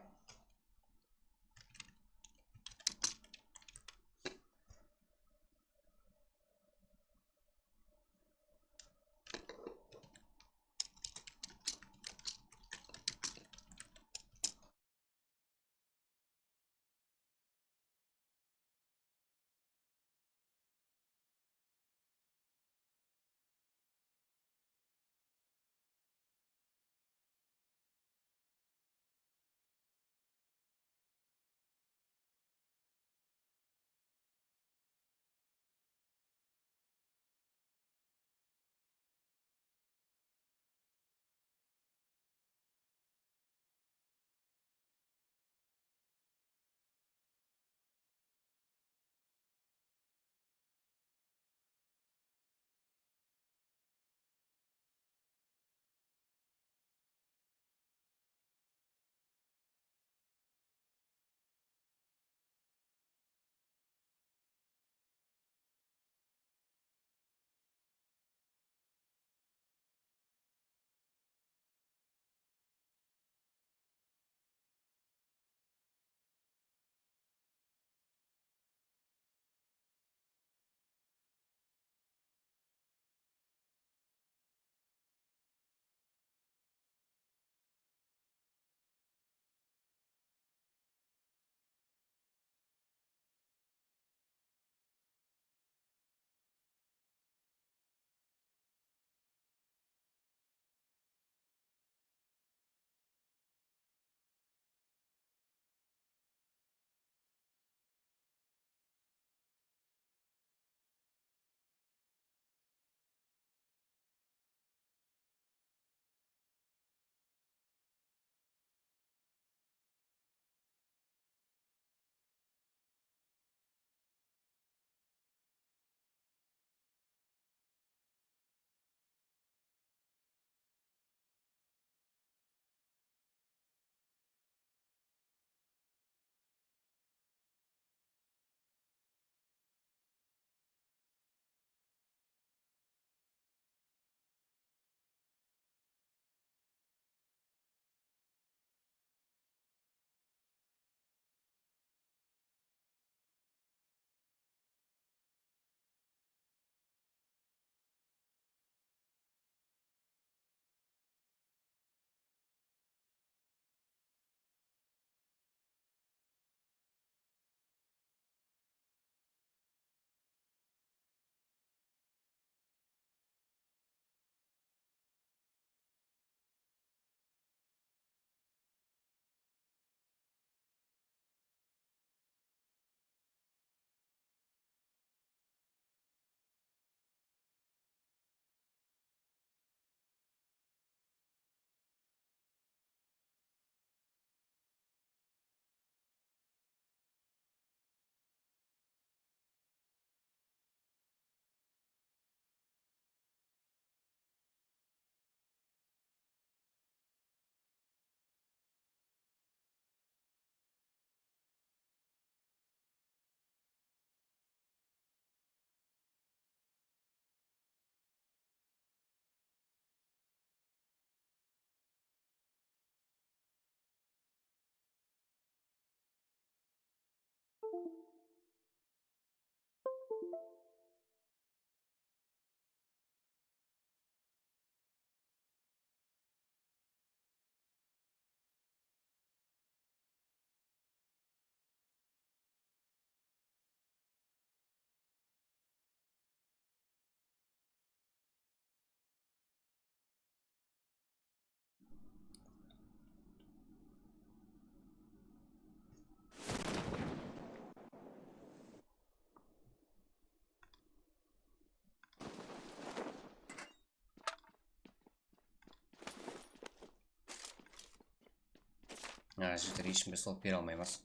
Ha, jigitler, hesh bir slot bere almaymız.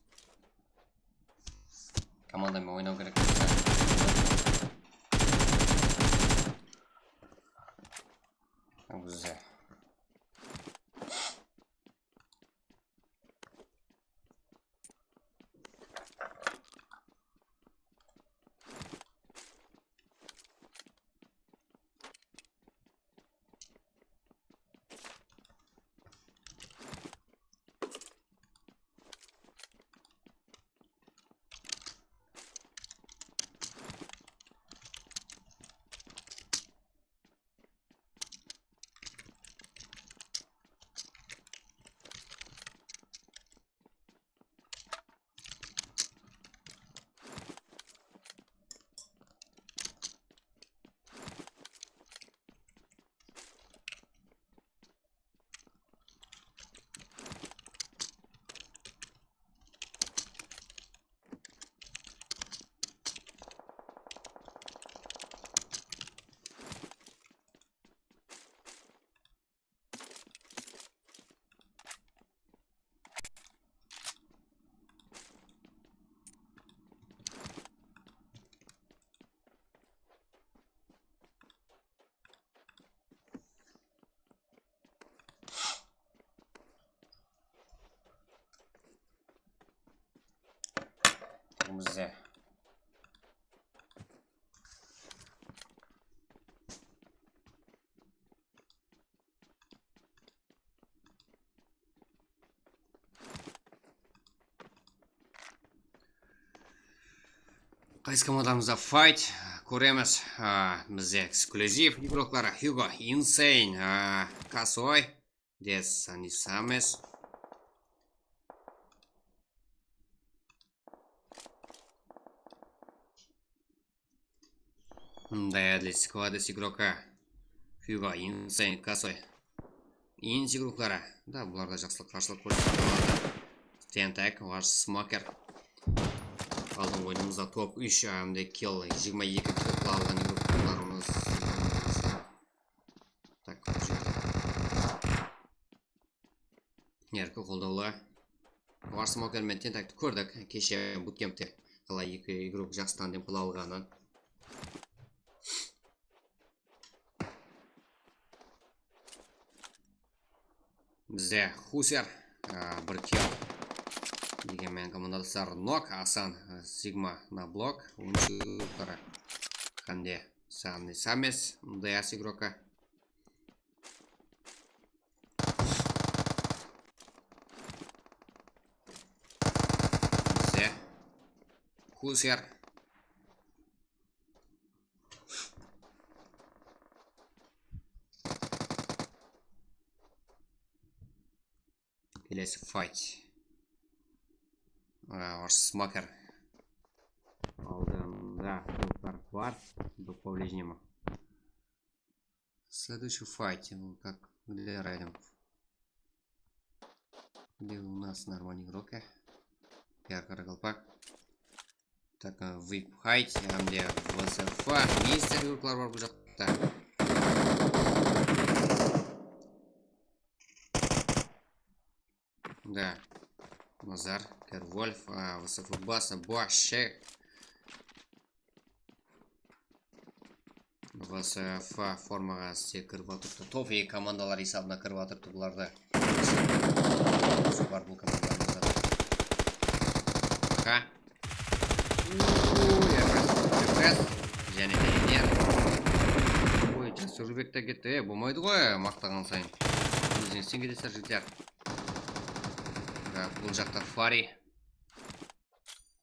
Komandamen oynaw kerek. Bizde. Bizde. Qaysı komandamızda fight kóremiz. A, bizde ekskllyuziv igrokları Hugo, Insane, a, Kasoy, Des Anisames. Mınday ádil skvadis igroka. Hugo, Insane, Kasoy. Ins igrokları. Da, bular da jaqsı qarshılıq kórsetip aladı. Tentak, Var Smoker. Aldın oyınımızda top úsh, hám de kill, jigirma eki kill alǵan igroklarımız. Tak, bul jerde. Erki qoldawlı. Var Smoker menen Tentaktı kórdik keshe butkempte. Qalay eki igrok jaqsı tandem qıla alǵanın. Bizde Huser, a, bir kill. Degen menen komandadaslar Nok, Asan, a, Sigma na blok, on úsh igrokları. Hám de Sanli Sames, D S igroka. Bizde Huser. Kelesi fight. Aa, Smoker. Aldında gruplar bar. По ближнему. Следующий fight. Как для райдеров. Где у нас нормальный игрок? Яркий Каракалпак. Так, а, Вип Хайт, hám de V S F, Mister igroklar bar bul jaqta. Da. Nazar, Kerwolf, a, V S F Basa, Boşe. V S F formaǵa sekirip atırıptı. Tof eki komandalar esabına kirip atırıptı bulardı. Super bul komandalarımızda. Ha. Uy, F S, F S. Jáne de iner. Oy, Jasur Júbek te ketti. E, bolmaydı ǵoy, maqtaǵan sayın. Jeńisten ketesizler, jigitler. Tak, bul jaqta Fari.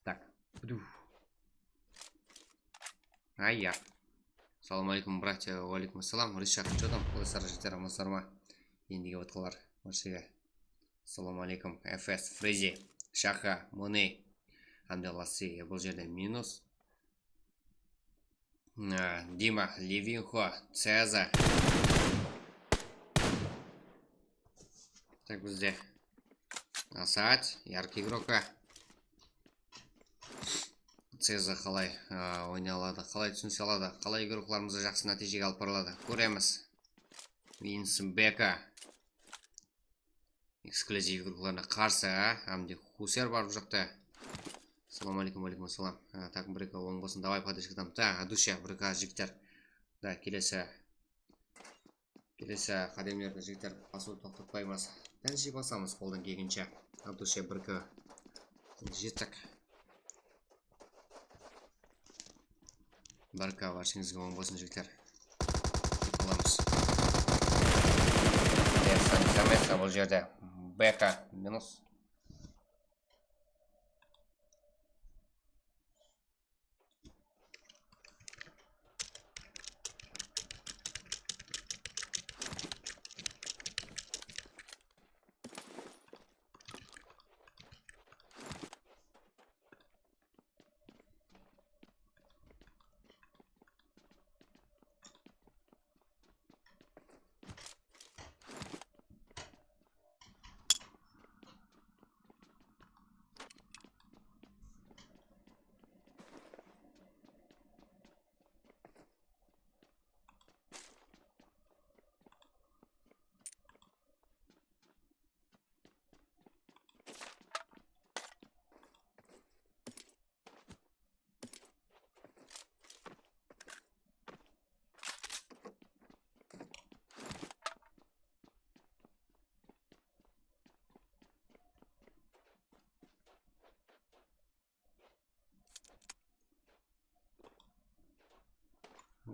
Tak. Puduf. Ayya. Salam aleykum, bratya. Wa aleykum assalam. Rishad, что там? Qalaysızlar, jigitler, amansızlar ma? Endigi otqalar. Barshege. Salam aleykum. F S, Frezi, Shaxa, Muni. Hám de Lassi. Bul jerde minus. Á, Dima, Levinxo, Ceza. Tak, bizde Asad, yarkı igroka. Ceza qalay, á, oynay aladı, qalay túsinise aladı, qalay igroklarımızdı jaqsı nátiyjege alıp bara aladı, kóremiz. Insbeka. Ekskluziv gruppalarına qarsı, hám de Huser bar bul jaqta. Assalawma aleykum, aleykum assalam. Ha, tak, bir eki oń bolsın, davay, podderjka etem. Tak, от души, bir eki jigitler. Da, kelesi. Kelesi qádemlerdi, jigitler, basıwdı toqtatpaymız. Dál jep basamız qoldan kelgenshe. От души bir eki. Jettik. Bir eki, bársheńizge oń bolsın, jigitler. Kep bolamız. Dep sanaysamaysa bul jerde. B K minus.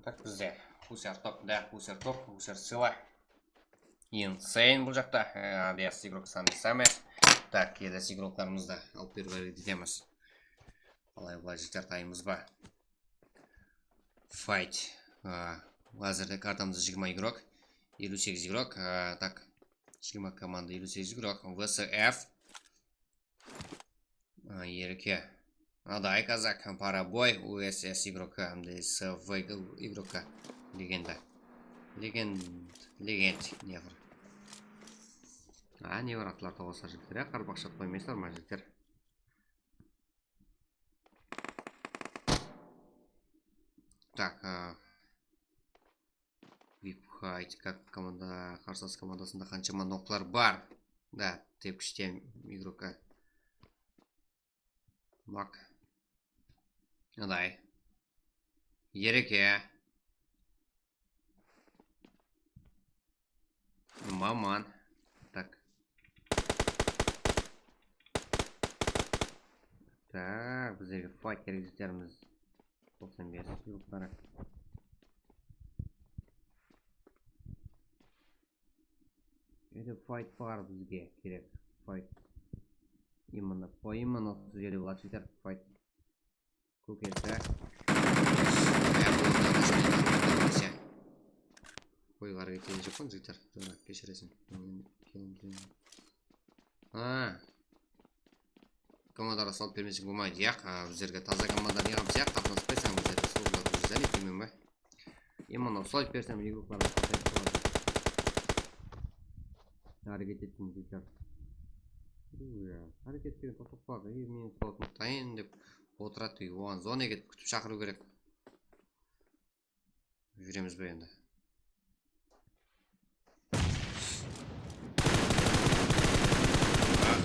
Tak, bizde Huser top, da, Huser top, Huser sıyla. Insane bul jaqta. E, A D S igrok sanaysamaysa. Tak, kelesi igroklarımızdı alıp berip etemiz. Qalay, bılay jigitler, taymız ba? Fight. A, házirde kartamızda jigirma igrok. Eliw segiz igrok. A, tak. Jigirma komanda, eliw segiz igrok. V S F. A, Erke. Aday Kazak, Paraboy, U S S igroka, hám de S V igroka. Legenda. Legend, legend, ne bir. A, ne bir atlar tawaslar jigitler, ya, qarabaqsha qoymaysızlar ma, jigitler? Tak, a, Vip Hide, kak komanda, qarsılas komandasında qansha noklar bar? Da, tepkishte igroka. Bak. Aday. Ereke. Maman. Tak. Tak, bizlerge fight kerek, jigitlerimiz. Toqsan bes yıllıqları. Endi fight bar bizge kerek. Fight. Именно, по именно usı jerde boladı, jigitler, fight. Kókesi. Qoyıp hareket ete joqpan, jigitler. Keshiresiń. Ha. Komandaǵa salıp bermeseń bolmaydı, yaq. A, bizlerge taza komanda ne qılamız, yaq, qatnaspaysań bizlerge, sozlar bizge zanet deymen ba? Именно uslay bersem, igroklardı qatayıp qaladı. Háreket ettiń, jigitler. Háreket degen toqtap qaladı. Ey, meni uslawdı tayın dep otıradı, oǵan zona ketip kútip shaqırıw kerek. Júremiz be endi?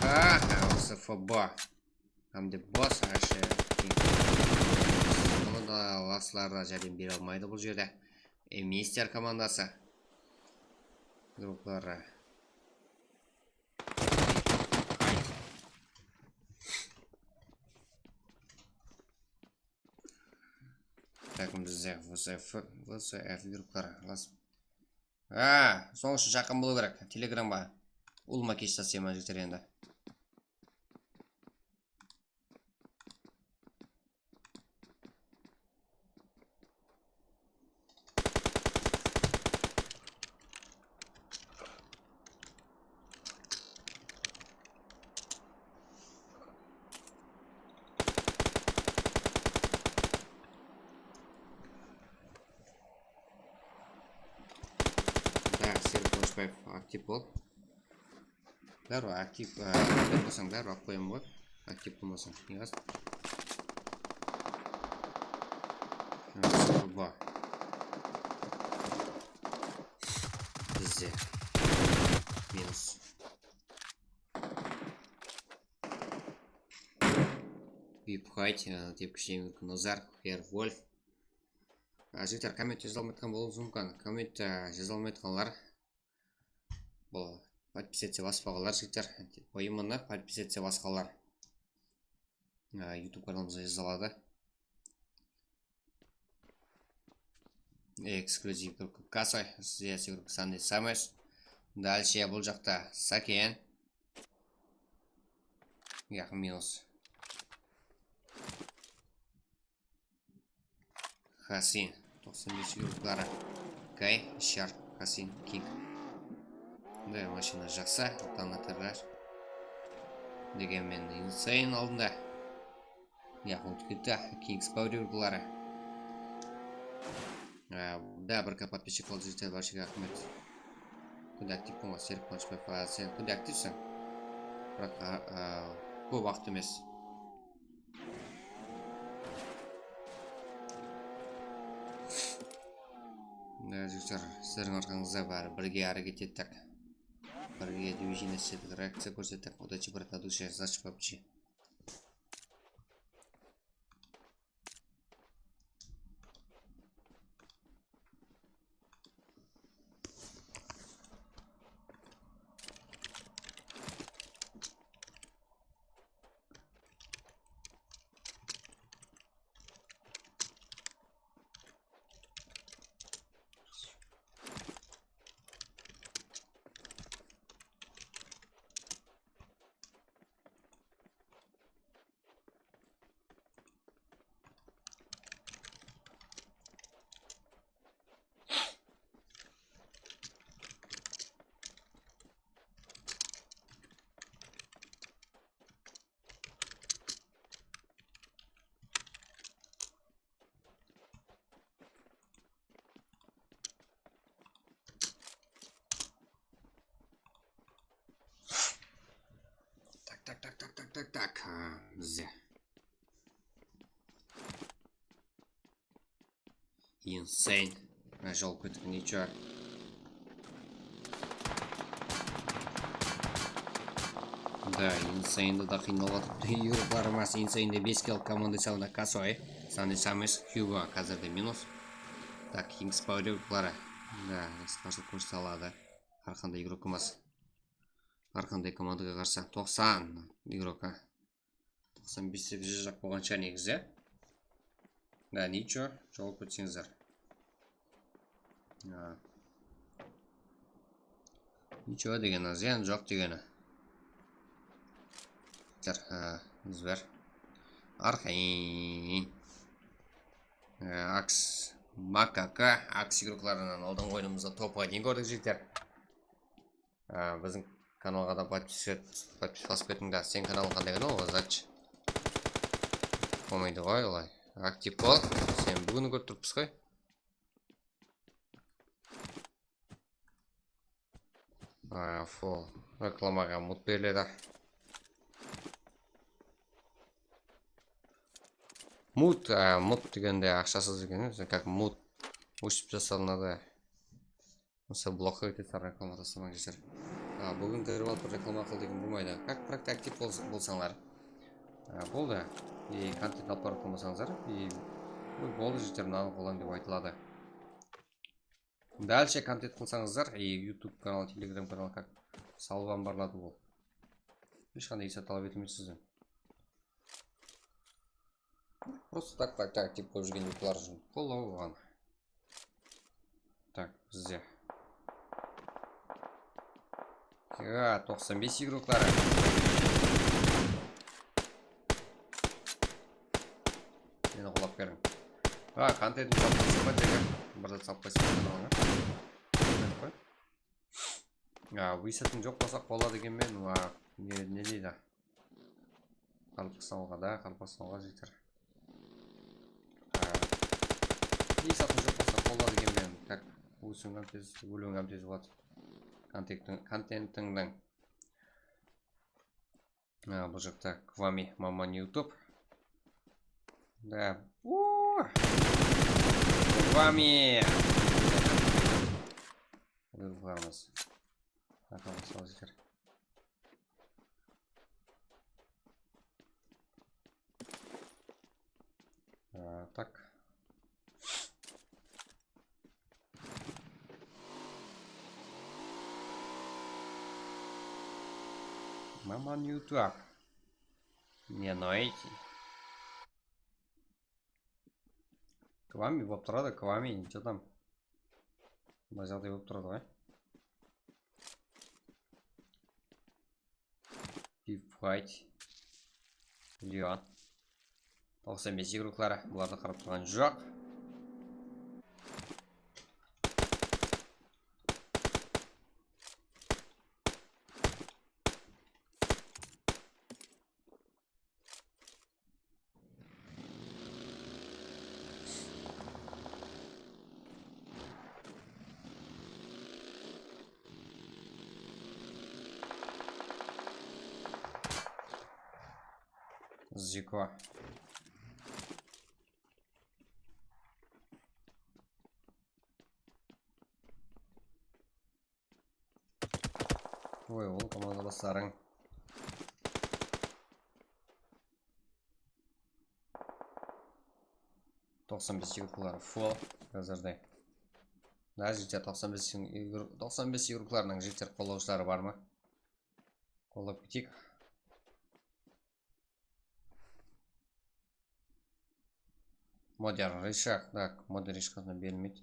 Aha, usı F B. Hám de bos, ashi. Bunı da laslar da járdem bere almaydı bul jerde. E, Mister komandası. Grupları. Tak, bizde V S F, V S F grupları. Las. Ha, sonıń ushın shaqırım bolıw kerek. Telegramǵa ulıwma keshiresiz, jigitler, endi. Da, Sergey Qılıshbaev, aktiv bol. Báribir aktiv, e, bermeseń, báribir alıp qoyaman ǵoy. Aktiv bolmasań. Ne qaz? Bizde. Minus. Vip Hayt, e, tepkishe Nazar, Werwolf. E, jigitler, komment jaza almay atqan bolıwıńız múmkin. Komment, e, jaza almay atqanlar, bul podpisatsiya baspaǵanlar, jigitler. Поименно podpisatsiya basqanlar, e, YouTube kanalımızǵa jaza aladı. Эксклюзив группа Касой, здесь группа Санды Самес. Дальше bul jaqta Saken. Yaq, minus. Hasin, toqsan bes yurtları. Kay, Shar, Hasin, King. Da, mashina jaqsı, tanlatırlar. Degenmen, Insane aldında. Yaq, ótip ketti, Kings Power yurtları. Da, bir K podpischik boldı, jigitler, bárshege raxmet. Kúnde aktiv bolma, Serik Qanıshbaev, a, sen kúnde aktivseń. Biraq, a, a, kóp waqıt emes. Mine, jigitler, sizlerdiń arqańızda bári birge háreket ettik. Birge движение istedik, reakciya kórsettik. Удачи, братан, души, значит, PUBG. Так, так, так, так, так, так, так. А, bizde. Insane. Mına jol ketken, ничего. Да, Insane'di da qıynalıp atırıptı. Yurıqlarımız Insane'de bes kill komanda saldı Kasoy. Sani Samis, Hugo, házirde minus. Так, Kings Power yurıqları. Да, qısqashılıp kórsete aladı. Har qanday игрокımız. Har qanday komandaǵa qarsı. Toqsan игрока. Toqsan bes jaq bolǵansha negizi. Да, ничего, jol ketseńizler. А. Ничего degeni, zıyan joq degeni. Jar, a, izber. Arqayın. A, Aks, Makaka, Aks игрокlarınan aldınǵı oyınımızda topqa deyin kórdik, jigitler. Á, biziń kanalǵa da podpiska, podpiska basıp ketiń da. Seniń kanalıń qanday kanal, Zach? Bolmaydı ǵoy olay. Aktiv bol. Sen búgin kórip turıppız ǵoy. Á, full reklamaǵa mut beriledi. Mut, á, mut degende aqshasız eken, как mut. Óship taslanadı. Mısal, blokqa ketedi, reklama taslamań, jigitler. A, búgin kirip alıp bir reklama qıl degen bolmaydı. Как, как-то aktiv bol-, bolsańlar. A, boldı. E, kontent alıp barıp qalmasańızlar. E, boldı, jigitler, mınanı qolań dep aytıladı. Дальше kontent qılsańızlar, e, YouTube kanalı, Telegram kanalı как salıp barıladı ol. Hesh qanday esap talap etilmeydi sizden. Просто так, так, так, dep kórip júrgen yurtlar ushın qollaw bolǵan. Так, bizde. Ya, toqsan bes игрокları. Meni qollap beriń. Ha, kontentim salıp qoysam ba, jigitler? Bir zat salıp qoysam ba, kanalıńa? Qoy. Ya, vıysatın joq bolsa, qolladı ekenmen, wa, ne, ne deydi? Qaraqalpaqstanǵa da, Qaraqalpaqstanǵa jeter. Á, vıysatın joq bolsa, qolladı ekenmen, как, ósiwiń hám tez, óliwiń hám tez boladı. Kontentiń, kontentińniń. Á, bul jaqta Kwami, Maman YouTube. Да. О! Kwami! Buyırıp barmız. Aqamasılar jeter. Так. Мама, не так? Не ноете. Kvami bolıp turadı, Kvami, что там? Bunday jaǵday bolıp turadı ǵoy. Deep White. Leon. Toqsan bes igrokları, bulardı qarap turǵan joq. Ziko. Oy, ol komanda baslarıń. Toqsan bes igrokları full házirde. Házirde toqsan bes igro-, toqsan bes igroklarınıń jigitler qollawshıları bar ma? Qollap keteyik. Modern Rishaq, tak, Modern Rishaqtan berilmeydi.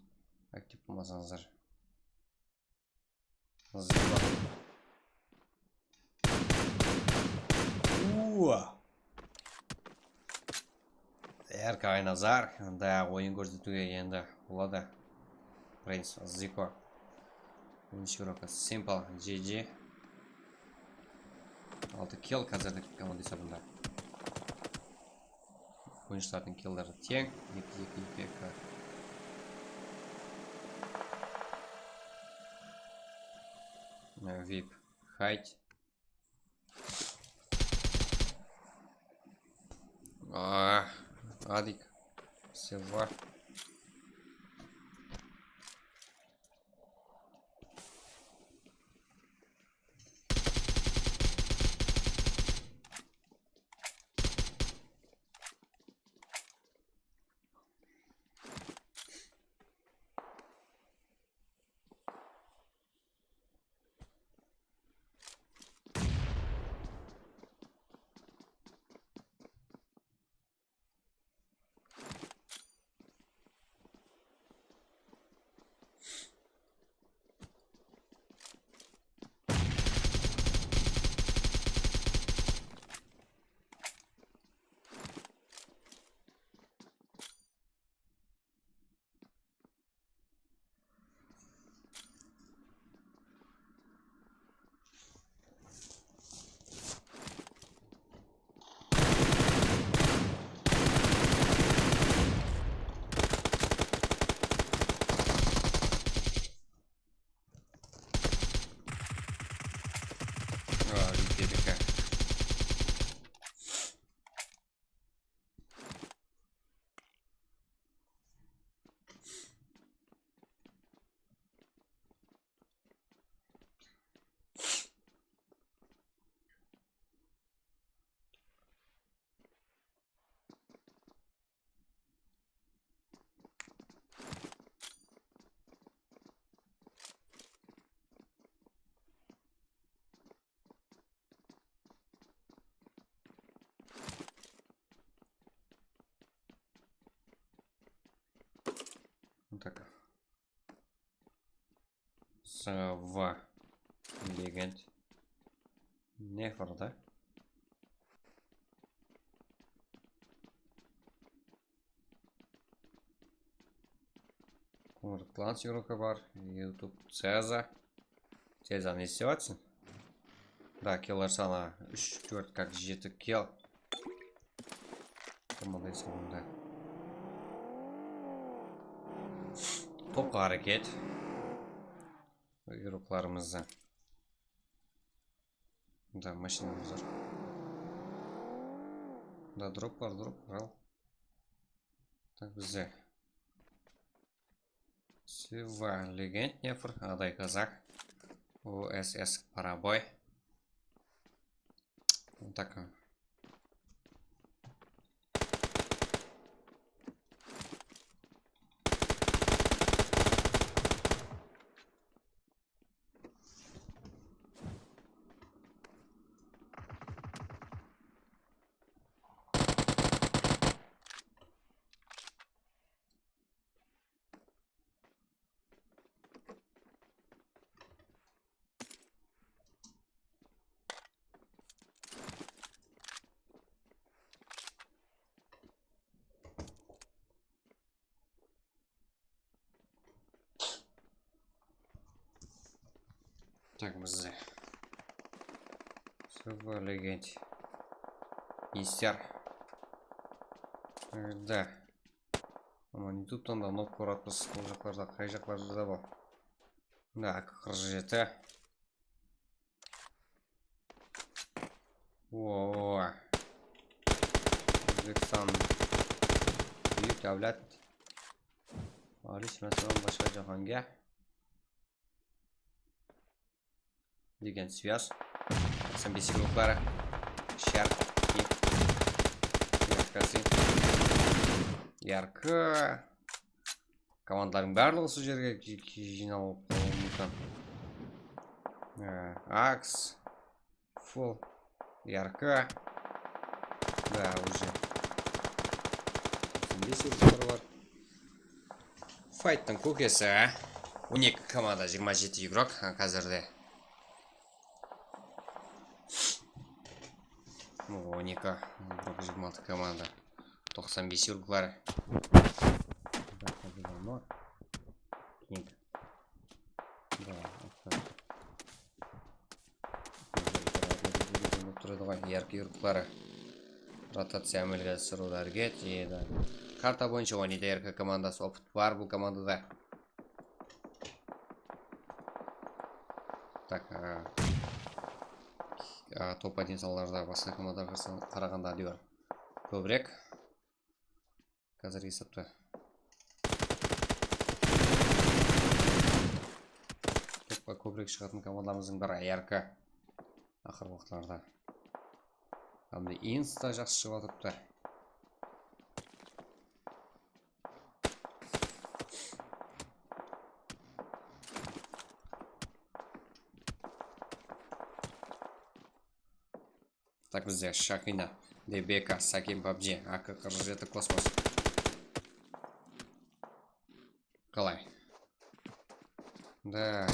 Aktiv bolmasańızlar. Zıba. Ua! Erk Aynazar, da oyın kórsetiwge endi boladı. Prince Ziko. Birinshi roka Simple, G G. Altı kill házirde komanda esabında. Oyınshılardıń killleri teń. Eki, eki, eki, eki. Vip. Hayt. Ah, Adik. Seva. Aa, bitti eken. Так. Сова. Легенд. Нефр, да? Кумрытлан игрока бар. YouTube Цеза. Цеза, не islep atırsań? Да, killer sanı úsh, tórt, как jeti kill. Komanda esabında. Topqa háreket. Igroklarımızdı. Da, mashinamız bar. Da, drop bar, drop bar, al. Tak, bizde. Seva, Legend, Nefr, Aday, Kazak, U S S, Paraboy. Так. Tak, bizde. Super legend. Ister. Da. Aman YouTube'tan da nok koratpız. Bul jaqlarda, qay jaqlarda da bul. Da, qırq jeti. Oo. Ózbekstan buyuk davlat. Aleyhissalom, basqa jáhánge. Degen svyaz. Toqsan bes yıllıq. Shar. Yarkı. Komandalardıń barlıǵı usı jerge ji-, ji-, jıynalıp qalıwı múmkin. Ee, Aks. Full. Yarkı. Da, уже. Toqsan bes yıllıq bar. Fayttıń kókesi. On eki komanda, jigirma jeti igrok. Ha, házirde. On eki, jigirma altı komanda. Toqsan bes yıllıq. Keyin. Da, Bolıp turadı ǵoy, yarkı yurıqları. Rotaciya ámelge asırıwdı háreket etedi. Karta boyınsha oynaydı R K komandası, opıt bar bul komandada. Tak, a, a, topa insanlarda basqa komandaǵa qaraǵanda ádiwir kóbirek. Házirgi esapta. Topqa kóbirek shıǵatın komandalarımızdıń biri R K. Aqırǵı waqıtlarda. Hám de insta jaqsı shıǵıp atırıptı. Tak, bizde Shahina, Debeka, Sakin, PUBG, A K qırq jeti, Kosmos. Qalay? Da,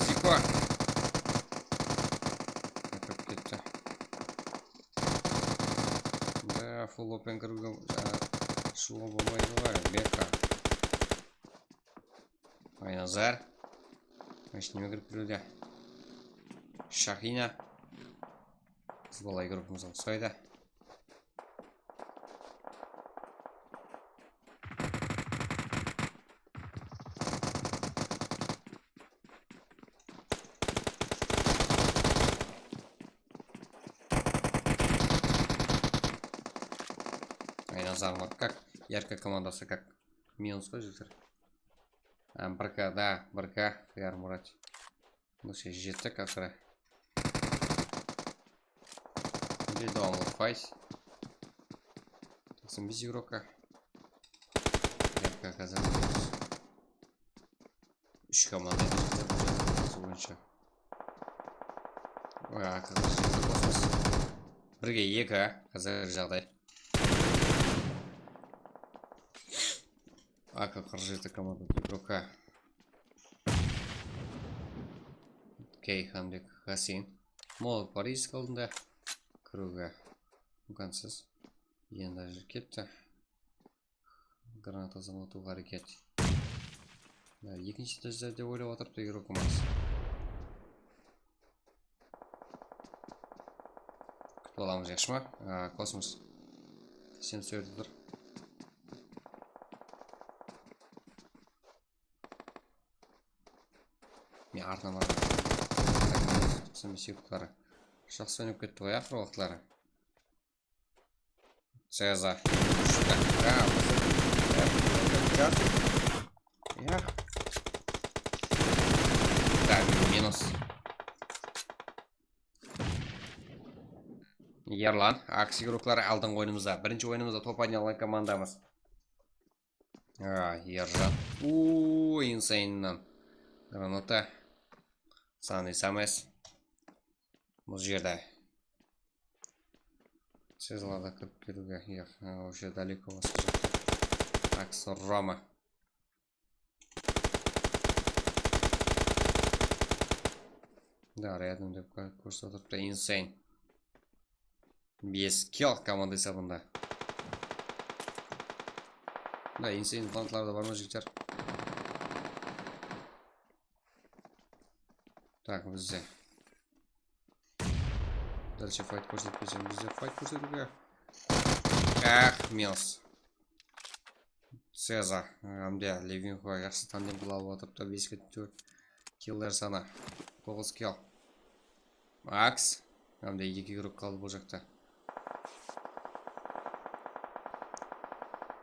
Ziko. Kirip ketti. Da, full open kiriwge, a, shıǵıwǵa bolmaydı ǵoy, Beka. Aynazar. Hesh neme kirip kiriwde. Shahina. Biz bala grupımızǵa uqsaydı. Aynazar, вот как? Yarkı komandası как? Minus ǵoy, jigitler. Há, bir K, da, bir K, Xiyar Murat. Bunıń jeti K qıra. Mende dawamlı fayt. Toqsan bes igrokka. Yarkı házir. Úsh komanda boyınsha. Oy, A K qırq jeti, Kosmos. Birge eki, házir jaǵday. A K qırq jeti komanda igrokka. Okey, Hanbek Hasin. Molot bar esik aldında. Kiriwge múmkinsiz. Endi ajırıp ketti. Granata zınglatıwǵa háreket. Ya, ekinshi etajda dep oylap atırıptı igrokımız. Kútip alamız, jaqsı ma? A, Kosmos. Sen sol jerde tur. Men artına baraman. Toqsan bes sekundları. Jaqsı oynap ketti ǵoy, aqırǵı waqıtları. Ceza. Úsh dakika. Ya. Tak, minus. Erlan, Aks igrokları aldınǵı oyınımızda. Birinshi oyınımızda top ayna alǵan komandamız. A, Erjan. Uuu, insannan. Granata. Sanıysam es. Bul jerde. Siz alada kirip keliwge, yoq, ha, уже далеко basqa jaqta. Aks Roma. Да, рядом dep kó-, kórsetip atırıptı, insane. Bes kill komanda esabında. Да, insane frontlarda bar ma, jigitler? Bizde. Дальше файт kórsetpeseń, bizde файт kórsetiwge. Ah, minus. Ceza. Hám de Levinko jaqsı tandem qılıp alıp atırıptı. Beske tórt killer sanı. Toǵız kill. Aks. Hám de eki igrok qaldı bul jaqta.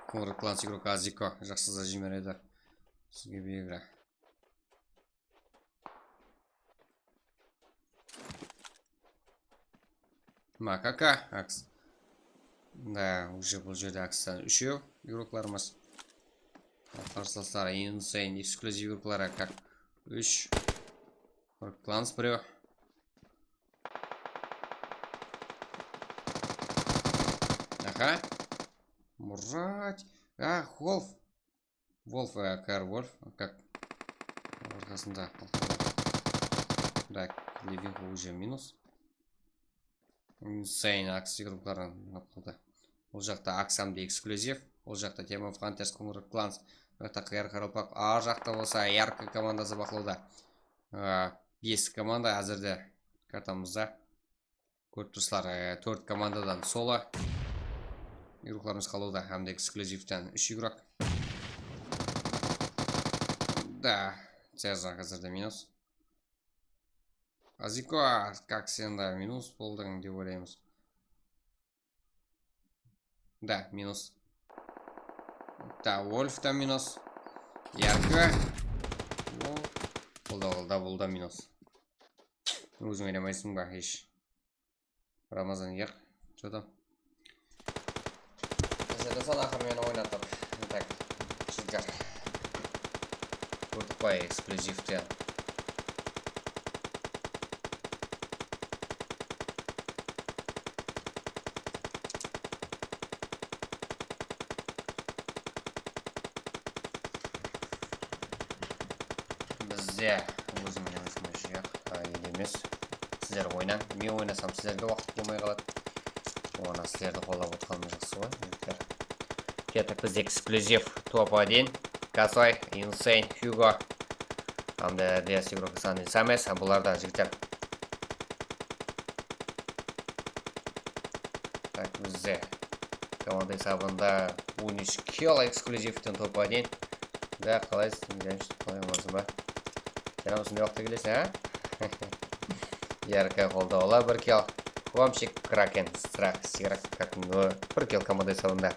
Qumır Klans igrok Aziko. Jaqsı da jiberedi. Sizge buyırıra. Makaka, Aks. Da, уже bul jerde Akstan úshew igroklarımız. Al, qarsılasları Insane, eksklyuziv igrokları, как úsh. Klans birew. Aha. Murat. Ah, Wolf. Wolf, э, K R Wolf, как arqasında. Так, Levinko уже minus. Insane Aks igrokların aldı. Ol jaqta Aks hám de eksklyuziv. Ol jaqta Team of Hunters, Qumır Klans. Bul jaqta Qıyar Qaraqalpaq. Ar jaqta bolsa Yarka komandası baqlawda. Aa, bes komanda házirde kartamızda. Kórip tursızlar, e, tórt komandadan solo igroklarımız qalawda hám de ekskluzivten úsh igrok. Da, Ceza házirde minus. Aziko, как sen de minus boldıń dep oylaymız. Da, minus. Da, Wolf ta minus. Yarka. Bul da, bul da, bul da minus. Óziń oynamaysań ba, hesh? Ramazan, yaq, что там? Bizde sol aqır meni oynatıp. Так, jigitler. Kórdik qoy, ekskluzivten. Bizde ózim oynamasam, yaq, ele emes. Sizler oynań. Men oynasam, sizlerge waqıt bolmay qaladı. Onı sizlerdi qollap otqanım jaqsı ǵoy, jigitler. Kettik, bizde ekskluziv, top один, Kosóy, Insane, Hugo. Hám da Dias Igro Sandy Sames, hám bulardan, jigitler. Tak, bizde komanda esabında on úsh kill, ekskluzivten top один. Da, qalaysız, Miryansh, qalay, amansız ba? Sen hám usınday waqıtta keleseń, a? Yarka qoldawlı bir kill. Homchik, Kraken, Strah, Sirak, Kraken, bir kill komanda esabında.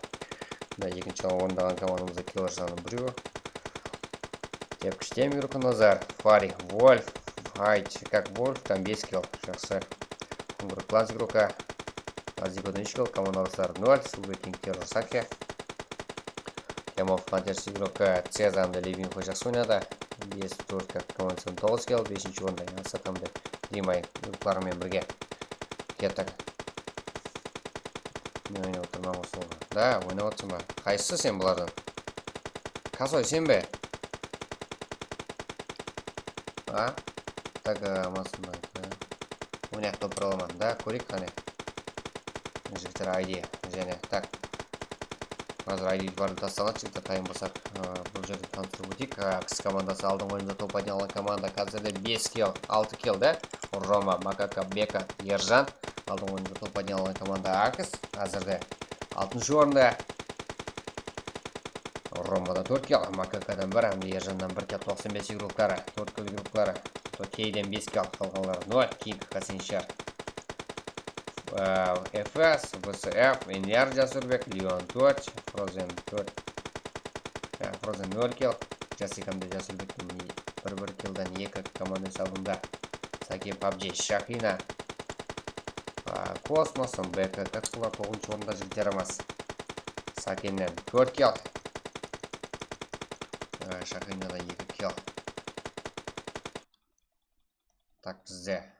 Da, ekinshi orındaǵan komandamızda killer sanı birew. Tepkish Temir, Nazar, Fari, Wolf, Hayt, как Wolf, tam bes kill, jaqsı. Qumır Klans igroka, Azikodan úsh kill, komandadaslar nol, Silver King, Terror, Saki. Team of Hunters igroka Ceza hám de Levinko jaqsı oynadı. Bes tórt, komandasınan toǵız kill, besinshi orında Yansat hám de Dimay igrokları menen birge. Kettik. Men oynap otırman ǵoy, sol. Da, oynap otırsın ba? Qaysısı sen bulardan? Kosóy sen be? A? Tak, a, masın ba? Oynayıq, topıra alaman. Da, kóreyik qáne. Jigitler, I D, jáne, tak. Házir I D barıp taslanadı, jigitler, tayın bolsaq. A, bul jerde tanıstırıp óteyik. A, Aks komandası aldın oyında top один alǵan komanda, házirde bes kill, altı kill da. Roma, Makaka, Beka, Erjan. Aldın oyında top один alǵan komanda Aks. Házirde altınshı orında. Romada tórt kill, Makakadan bir, hám de Erjannan bir kill, toqsan bes igrokları, tórt kill igrokları. Teyden bes kill, qalǵanları nol, King, Kasinshar. Aa, F S, B S F, Enyar, Jasurbek, Leon tórt, Frozen tórt. Aa, Frozen nol kill, Jasik hám de Jasurbekten bir, bir killden eki komanda esabında. Saki, PUBG, Shahina. Aa, Kosmos, B K, Kakula, toǵızınshı orında jigitlerimiz. Sakinen tórt kill. Aa, Shahinadan eki kill. Tak, bizde.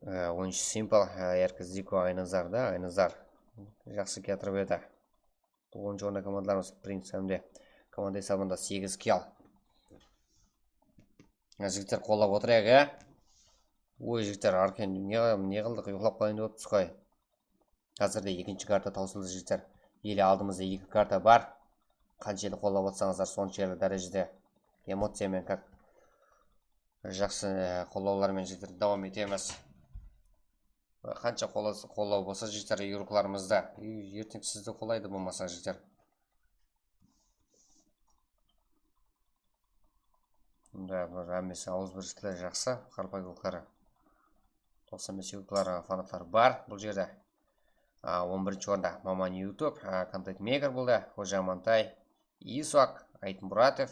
Ee, oyınshı Simple, ee, Erkiziko, Aynazar da, Aynazar. Jaqsı kiyatırıp edi. Onıncı orında komandalarımız Prince hám de komanda esabında segiz kill. Jigitler, qollap otırayıq, ya. Oy, jigitler, Arken, ne, ne qıldıq, uyıqlap qalayın dep otırmız ǵoy. Házirde ekinshi karta tawsıldı, jigitler. Ele aldımızda eki karta bar. Qanshelli qollap otsańızlar, sonshelli dárejede emociya menen, как Jaqsı, e, qollawlar menen jigitler dawam etemiz. Qansha qolla-, qollaw bolsa jigitler, igroklarımızda. Erteń sizdi qollaydı bolmasa jigitler. Bunda bir hámmesi awızbirlikler jaqsı, qaraqalpaq igrokları. Toqsan bes igrokları, fanatları bar bul jerde. A, on birinshi orında Maman YouTube, a, Content Maker boldı, Xoja Amantay, Isak Aytmuratov,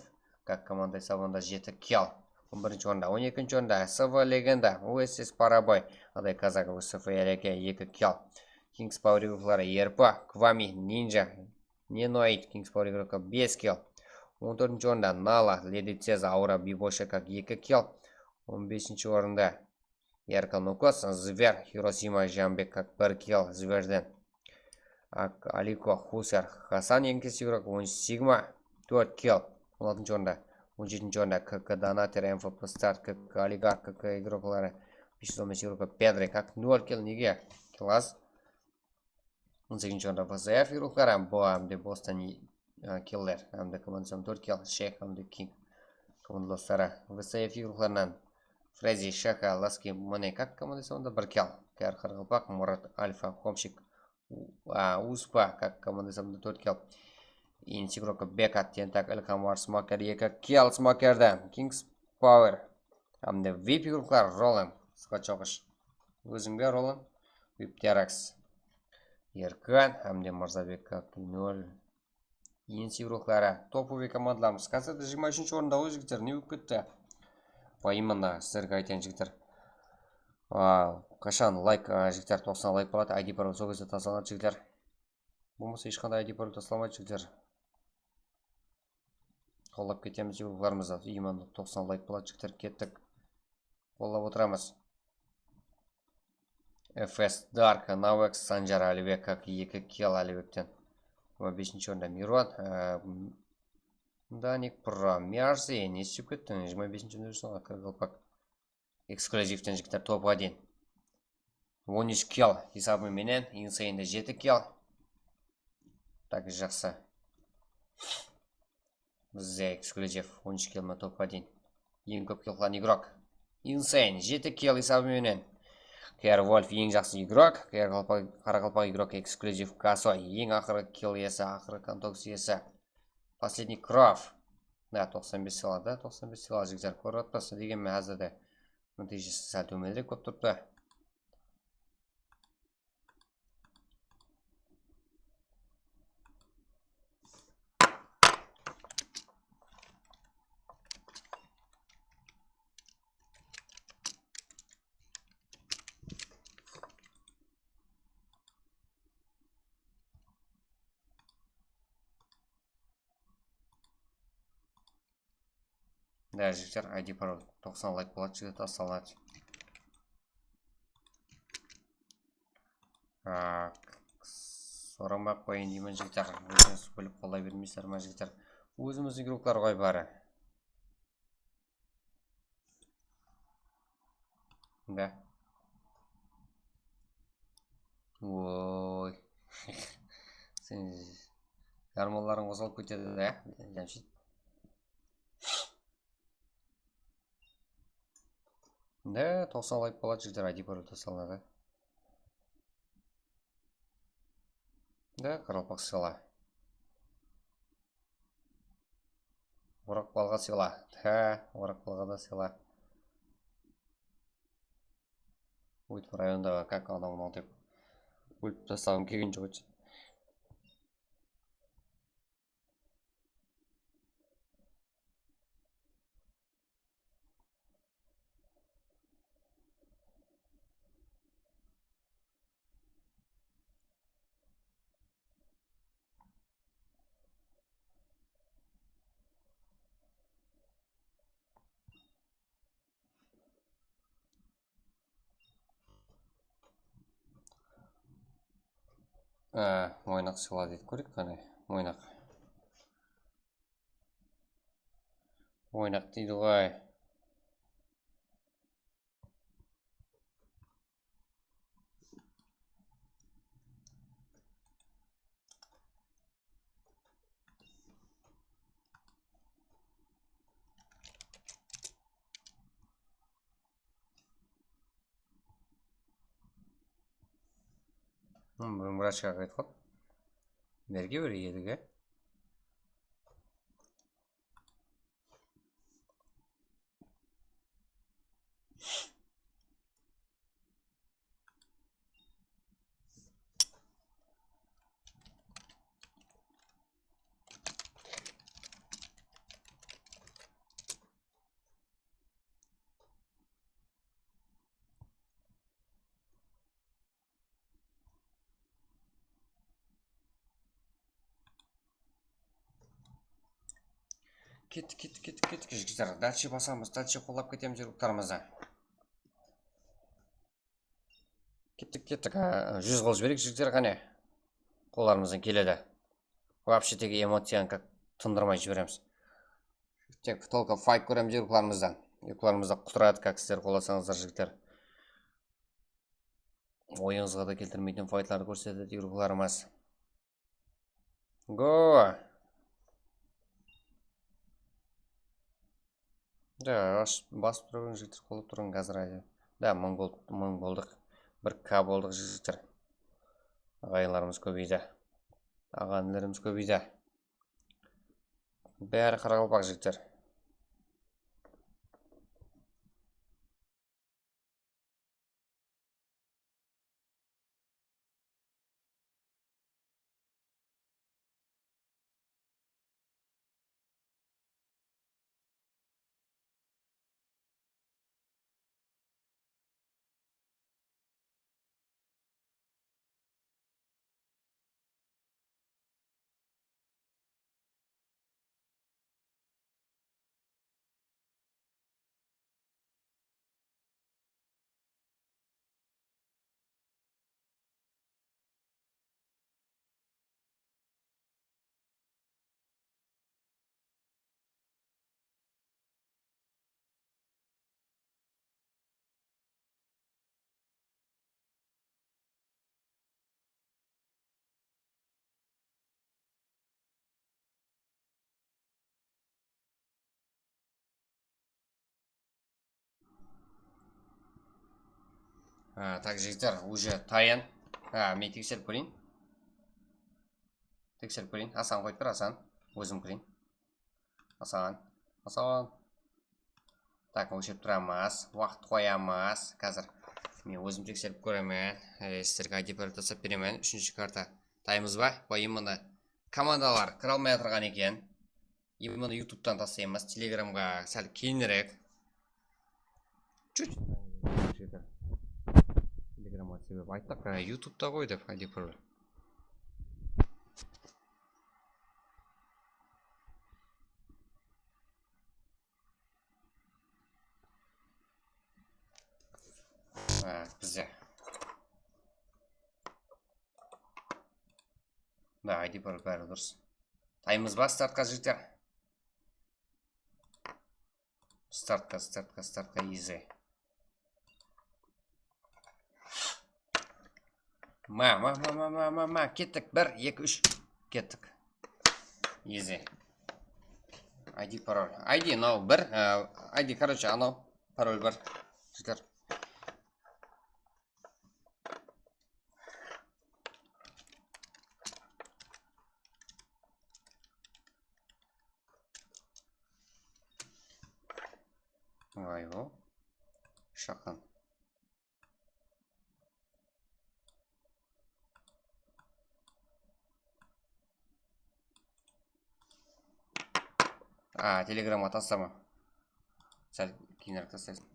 как команда esabında jeti kill. On birinshi orında, on ekinshi orında S V Legenda, U S S Paraboy, Aday Kazakov, S F R eki, eki kill. Kings Power igrokları Erpa, Kvami, Ninja, Nenoid, Kings Power igroki bes kill. On tórtinshi orında Nala, Lady Ceza, Aura, Bibosha, как eki kill. On besinshi orında Erkan Ukos, Zver, Hirosima, Jambek, как bir kill, Zverden. Ak-, Aliko, Husar, Hasan, Enkes igrok, on Sigma, tórt kill. On altınshı orında, on jetinshi orında K K Donator, M F P Start, K K Oligark, K K igrokları, bes júz on bes igrok, Pedri, как nol kill, nege? Kill az. On segizinshi orında V Z F igrokları, bu hám de Boston, e, killer, hám de komandası tórt kill, Sheyx hám de King komanda dostları. V Z F igroklarınan Frezi, Shaka, Laski, mine, как komandası onda bir kill. Kar Qaraqalpaq, Murat, Alfa, Homşik, U-, a, Uspa, как komandası onda tórt kill. Insi igrok, Bekat, Tentak, Ilham, War, Smoker, eki kill Smokerdi. Kings Power. Hám de V I P igroklar, Roland, Skachoqısh. Óziń be, Roland? V I P Teraks. Erkan, hám de Mırzabek, как nol. Insi igrokları. Topovıy komandalarımız. Koncerte jigirma úshinshi orında ǵoy, jigitler, ne bolıp ketti? Payımında sizlerge aytayın, jigitler. A, qashan layk, a, jigitler, toqsan layk boladı, I D parol sol gezde taslanadı, jigitler. Bolmasa hesh qanday I D parol taslamaydı, jigitler. Qollap ketemiz, igroklarımızdı. Именно toqsan layk boladı, jigitler, kettik. Qollap otıramız. F S Dark, Navex, Sanjar, Alibek, как eki kill Alibekten. Jigirma besinshi orında Miron, e, Danik Pro, Mercy, ne istep kettiń? Jigirma besinshi orında júrseń, Qaraqalpaq. Ekskluzivten jigitler, topqa deyin. On úsh kill esabı menen, Insane de jeti kill. Tak, jaqsı. Bizde ekskluziv, on úsh kill menen topqa deyin. Eń kóp kill qılan igrok. Insane, jeti kill esabı menen. K R Wolf eń jaqsı igrok, K R Qaraqalpaq, Qaraqalpaq igrok ekskluziv Kasoy, eń aqırǵı kill iyesi, aqırǵı kontoks iyesi. Последний Krov. Da, toqsan bes sıyladı, toqsan bes sıyladı, jigitler, kórip atpasız degenmen, házir de nátiyjesi sál tómenirek bolıp turıptı. Da, jigitler, I D parol toqsan layk boladı, jigitler, taslanadı. Tak, soramay-aq qoyayın deymen, jigitler. Ózińiz bilip qollay bermeysizler ma, jigitler? Ózimizdiń igroklar ǵoy bári. Da. Oy. Sen jarmonlarıń qozǵalıp ketedi da, Jamshid. Da, toqsan layk boladı, jigitler, I D parol taslanadı. Da, qaraqalpaq sıyla. Oraq balǵa sıyla. Há, oraq balǵa da sıyla. Óytip rayondaǵı, как anaw-mınaw dep ólip taslaǵım kelgen joq edi. Á, moynaq sıyla deydi, kóreyik qáne, moynaq. Moynaq deydi ǵoy. Hım, búgin vrachqa qaytıp qaldı. Berge bir edik, e? Kettik, kettik, kettik, kettik, jigitler. Dalshe basamız, dalshe qollap ketemiz yurıqlarımızdı. Kettik, kettik. Ha, júz qılıp jibereyik, jigitler, qáne. Qollarımızdan keledi. Вообще tegi emociyanı как tındırmay jiberemiz. Tek только fayt kóremiz yurıqlarımızdan. Yurıqlarımızda qutıradı, как sizler qolasańızlar, jigitler. Oyıńızǵa da keltirmeytin faytlardı kórsetedi yurıqlarımız. Go! Da, ash-, basıp turıp, jigitler, qollap turıp, házir ayda. Da, mıń bol-, mıń boldıq. Bir K boldıq, jigitler. Aǵayinlarımız kóbeydi. Aǵa-inilerimiz kóbeydi. Bári qaraqalpaq, jigitler. Ha, tak, jigitler, уже tayın. Ha, men tekserip kóreyin. Tekserip kóreyin. Asan qoyıp tur, Asan. Ózim kireyin. Asan. Asan. Tak, ólshep turamız. Waqıt qoyamız. Házir men ózim tekserip kóremen. E, sizlerge I D parol taslap beremen. Úshinshi karta. Taymız ba? Qoyayın bunı. Komandalar kire almay atırǵan eken. Bunı YouTube'tan taslaymız. Telegramǵa sál keyinirek. Чуть. Telegramǵa, sebebi ayttıq, e, YouTube'da ǵoy dep, I D parol. Ha, bizde. Da, I D parol bári durıs. Taymız ba startqa, jigitler? Startqa, startqa, startqa, easy. Ma, ma, ma, kettik. Bir, eki, úsh. Kettik. Easy. I D parol. I D anaw bir, e, I D, короче, anaw parol bir. Jigitler. Vay, o. Shaqan. A, Telegramǵa taslama. Sál keyinirek taslaysın.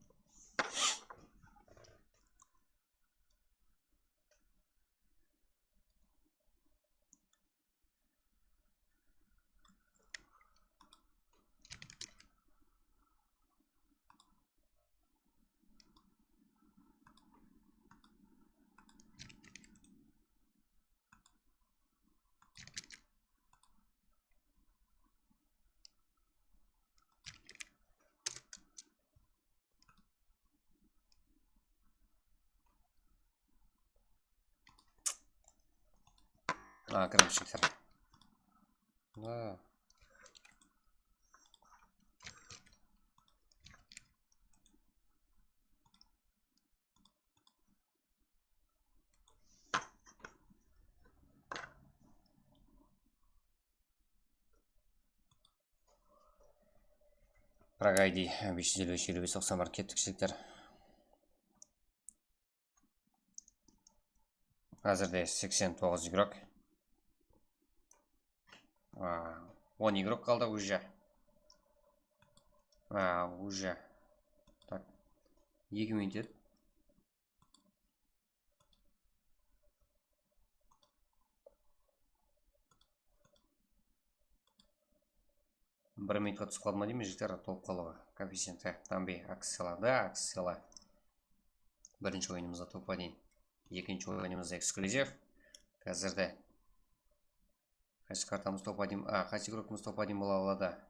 A, kirip shıqsın. A. Frag I D bes júz elli bes, elli bes, toqsan bir, kettik, jigitler. Házirde seksen toǵız igrok. A, on igrok qaldı, уже. A, уже. Tak. Eki minut edi. Bir minutqa túsip qaldı ma deymen, jigitler, tolıp qalıwı. Koefficienti, tambi, akciyalarda, akciyalar. Birinshi oyınımızda toppa deyin. Ekinshi oyınımızda eksklyuziv. Házirde qaysı kartamız toppa deyin, a, qaysı igrokımız toppa deyin bola aladı.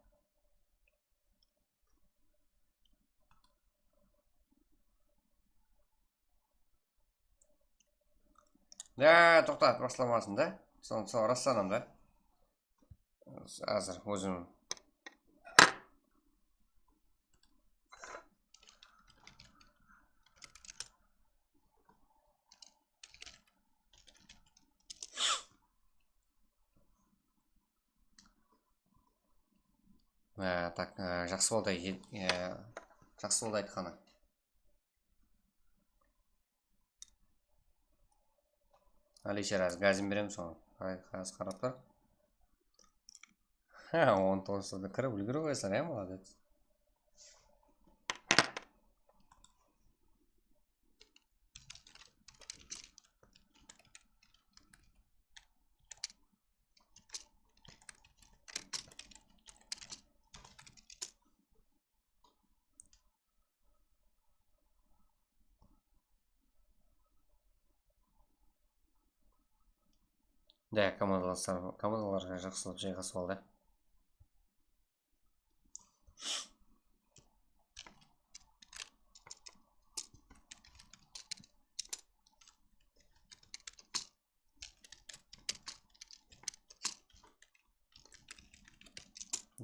Ya, toqta, baslamasın da. Soń, soń raslanam da. Házir ózim. Á, tak, á, jaqsı boldı, e, jaqsı boldı aytqanı. Alisher, az gazin beremiz soǵan. Ay, az qarap tur. Ha, on toǵızda kirip úlgeriw qoyasań, ya, молодец. Da, komandalar, komandalarǵa jaqsılap jayǵasıp aldı.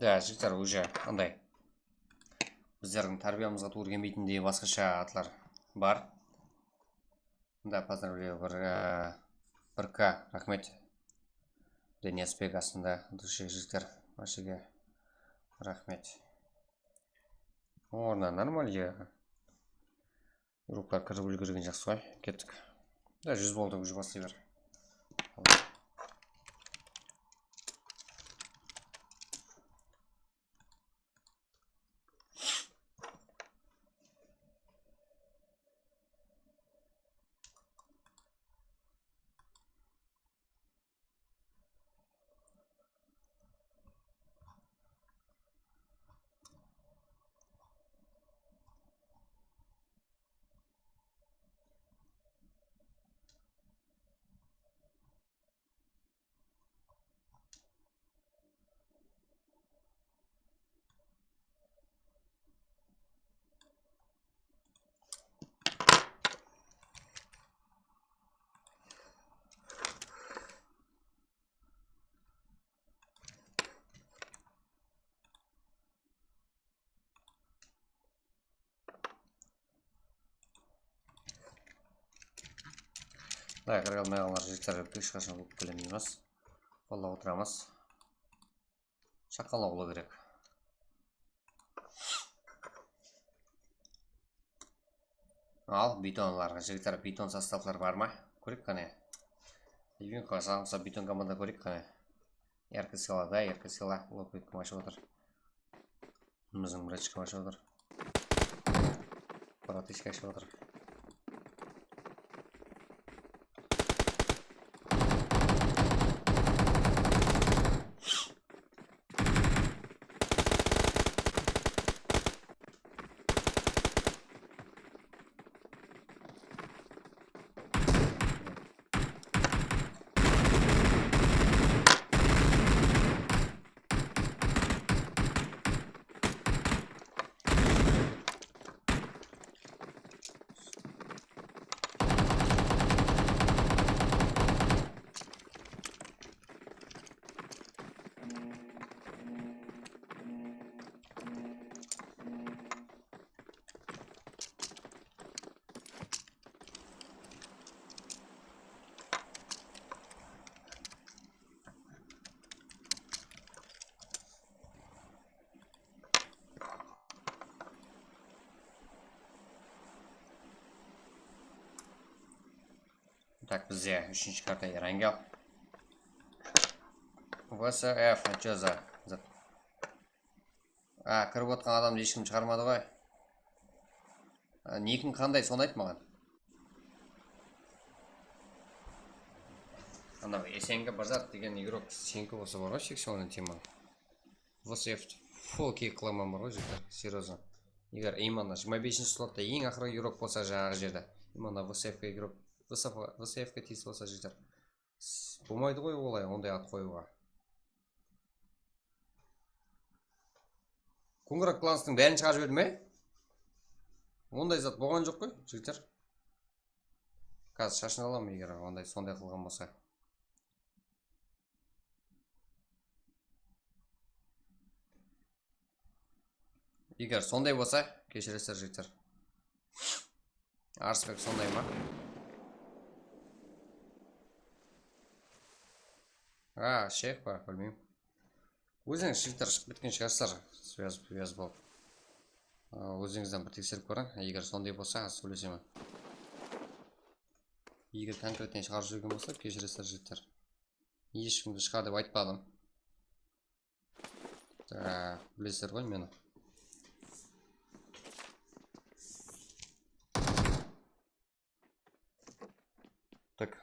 Da, jigitler, уже anday bizlerdiń tárbiyamızǵa tuwrı kelmeytindey basqasha atlar bar. Da, поздравляю, bir, e, bir K, raxmet. Deniyasbek astında, dushe jigitler, bárshege raxmet. Ornına, нормально. Igroklar kirip úlgergen jaqsı ǵoy. Kettik. Da, júz boldı, уже baslay ber. Layk, qırıq almay qalǵanlar, jigitler, hesh qashan kóp kólemeymiz. Qollap otıramız. Shaqalawlı kerek. Al, bitonlarǵa, jigitler, biton sostavlar bar ma? Kóreyik qáne. Evinko, saǵımsa biton komanda kóreyik qáne. Erke sıyla da, erke sıyla. Lopik kim ashıp atır? Biziń bratishka ashıp atır. Bratishka ashıp atır. Tak, bizde úshinshi karta Erangel. V S F, чё за? A, kirip otqan adamdı hesh kim shıǵarmadı ǵoy. A, nikiń qanday, sonı ayt maǵan. Anaw S N G bir zat degen igrok seniki bolsa bar ǵoy, seksualnıy tema. V S F full kiyik qılaman bar ǵoy, jigitler, серьёзно. Eger именно jigirma besinshi slotta eń aqırǵı igrok bolsa, jańaǵı jerde, именно V S F ke igrok, V S F, V S F ke tiyisli bolsa, jigitler. S-, bolmaydı ǵoy olay, onday at qoyıwǵa. Kungrak Clanstıń bárin shıǵarıp jiberdi me? Onday zat bolǵan joq ǵoy, jigitler. Házir shashın alamın, eger onday, sonday qılǵan bolsa. Eger sonday bolsa, keshiresizler, jigitler. Arısbek sonday ma? A, sheyx pa, bilmeymen. Ózińiz, jigitler, shıǵıp ketken shıǵarsızlar, связь, связь bolıp. A, ózińizden bir tekserip kóriń, eger sonday bolsa, sóylesemen. Eger konkretnıy shıǵarıp jibergen bolsa, keshiresizler, jigitler. Hesh kimdi shıǵar dep aytpadım. Tak, bilesizler ǵoy meni. Tak.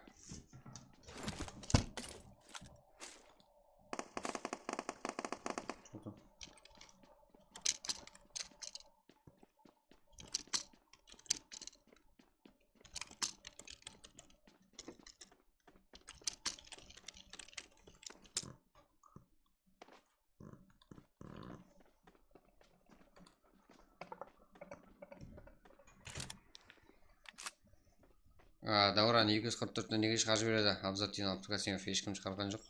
A, Dáwran, eki júz qırq tórtti nege shıǵarıp jiberedi? Abzat degen Abdulkasimov hesh kim shıǵarǵan joq.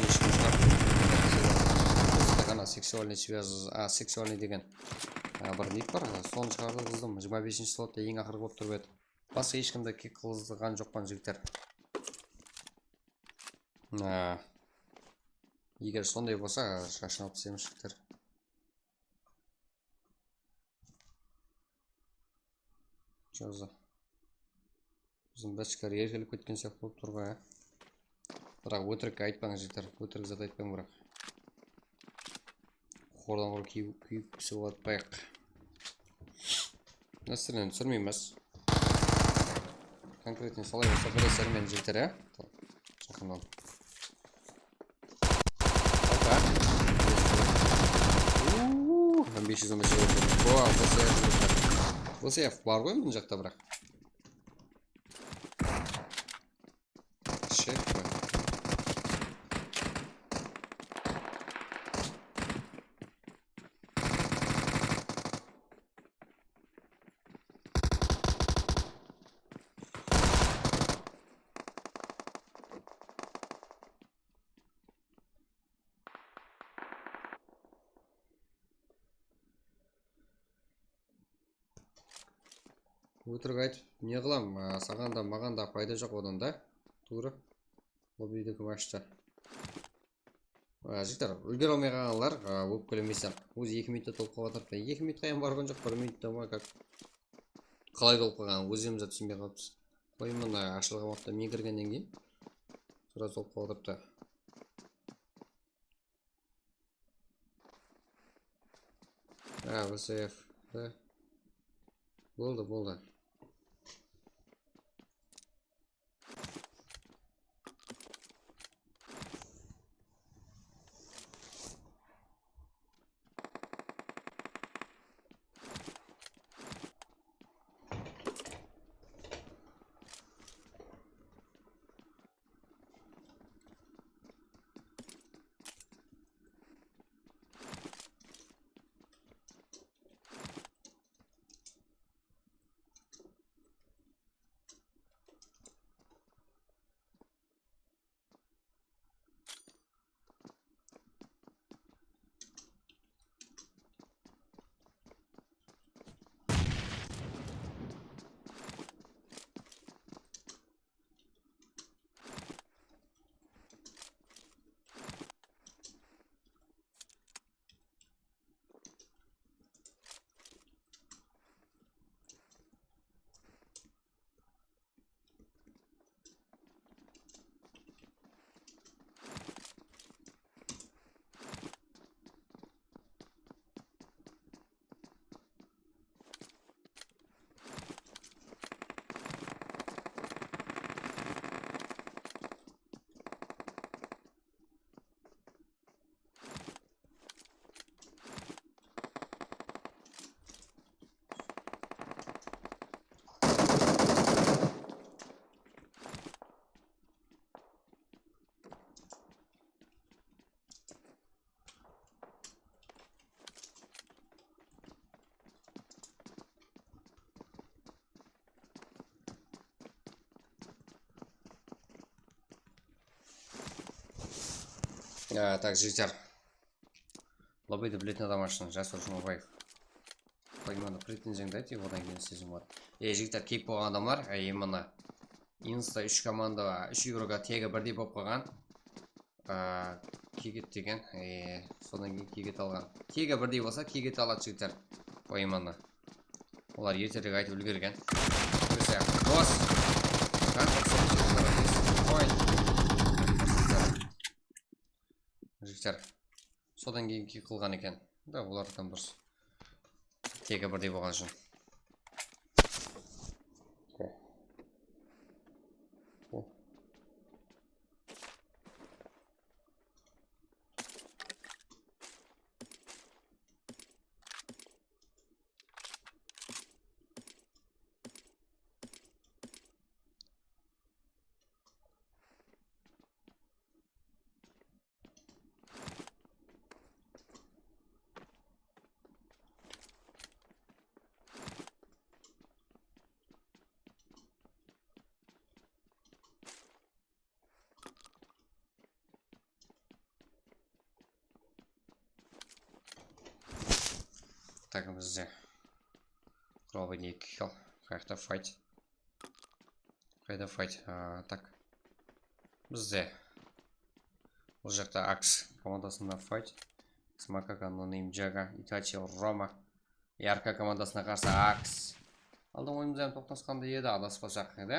Eshkim shıǵarıp, seksualnıy svязь, a, seksualnıy degen, a, bir nik bar, sonı shıǵarıp uzdım. Jigirma besinshi slotta eń aqırǵı bolıp turıp edi. Basqa hesh kimdi kik qılǵan joqpan, jigitler. A, eger sonday bolsa, shashın alıp isleymiz, jigitler. Jazı. Biziń bachkar erkelip ketken sıyaqlı bolıp tur ǵoy, a. Biraq ótirik aytpań, jigitler. Ótirik zat aytpań, biraq. Qordan qor kúyip, kúyip pisiwip atpayıq. Násilen túsirmeymiz. Konkretno solay bolsa, bilesizler meni, jigitler, a. Jaqınnan. Opa. Uuu, bes júz on bes. O, V S F. V S F bar ǵoy mına jaqta, biraq. Shek qoy. Ótirik aytıp ne qılam, a, saǵan da, maǵan da payda joq odan da. Tuwrı. Lobbiydi kim ashtı? A, jigitler, úlgere almay qalǵanlar, a, ópkelemeseń. Ózi eki minutta tolıp qalıp atırıptı. Eki minutqa hám barǵan joq, bir minutta ma, kak. Qalay tolıp qalǵanın ózimiz de túsinbey qalıppız. Oyın mına ashılǵan waqıtta men kirgennen keyin sırası tolıp qalıp atırıptı. A, V S F. Boldı, boldı. Á, tak, jigitler. Lobbydi biletin adam ashsın, Jasur Jumabaev. Qoymandı, pretenziyangdı ayt, odan keyin sizin bar. E, jigitler, keyip bolǵan adamlar, e, mına, insta úsh komanda, úsh igrokqa tegi birdey bolıp qalǵan. A, kiget degen, e, sodan keyin kiget alǵan. Tegi birdey bolsa, kiget aladı jigitler. Qoymandı. Olar erterek aytıp úlgergen. Biz siyaqlı dos. Oy. Jigitler. Sodan keyin kik qılǵan eken. Da, olardan durıs. Tegi birdey bolǵan ushın. Tak, bizde. Robin eki kill. Qayaqta fight? Qayda fight? A, tak. Bizde. Bul jaqta Aks komandasında fight. Smaka, Kanlı, Nimjaga, Itachi, Roma. Yarka komandasına qarsı Aks. Aldın oyınımız hám toqtasqanday edi, adaspasaq edi.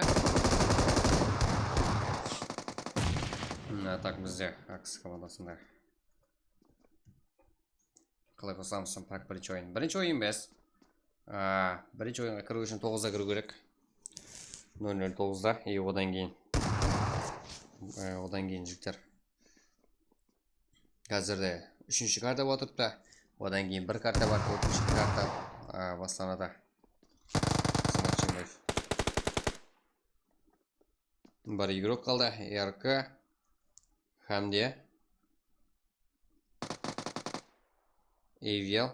Hmm, tak, bizde Aks komandasında. Qalay qosılamız, tak, birinshi oyın. Birinshi oyın emes. A, birinshi oyınǵa kiriw ushın toǵızda kiriw kerek. Nol nol toǵızda, e, odan keyin, e, odan keyin jigitler. Házirde úshinshi karta otırıptı. Odan keyin bir karta bar, tórtinshi karta, a, baslanadı. Samat Shembaev. Bir igrok qaldı. R K, Hamdi, Evial,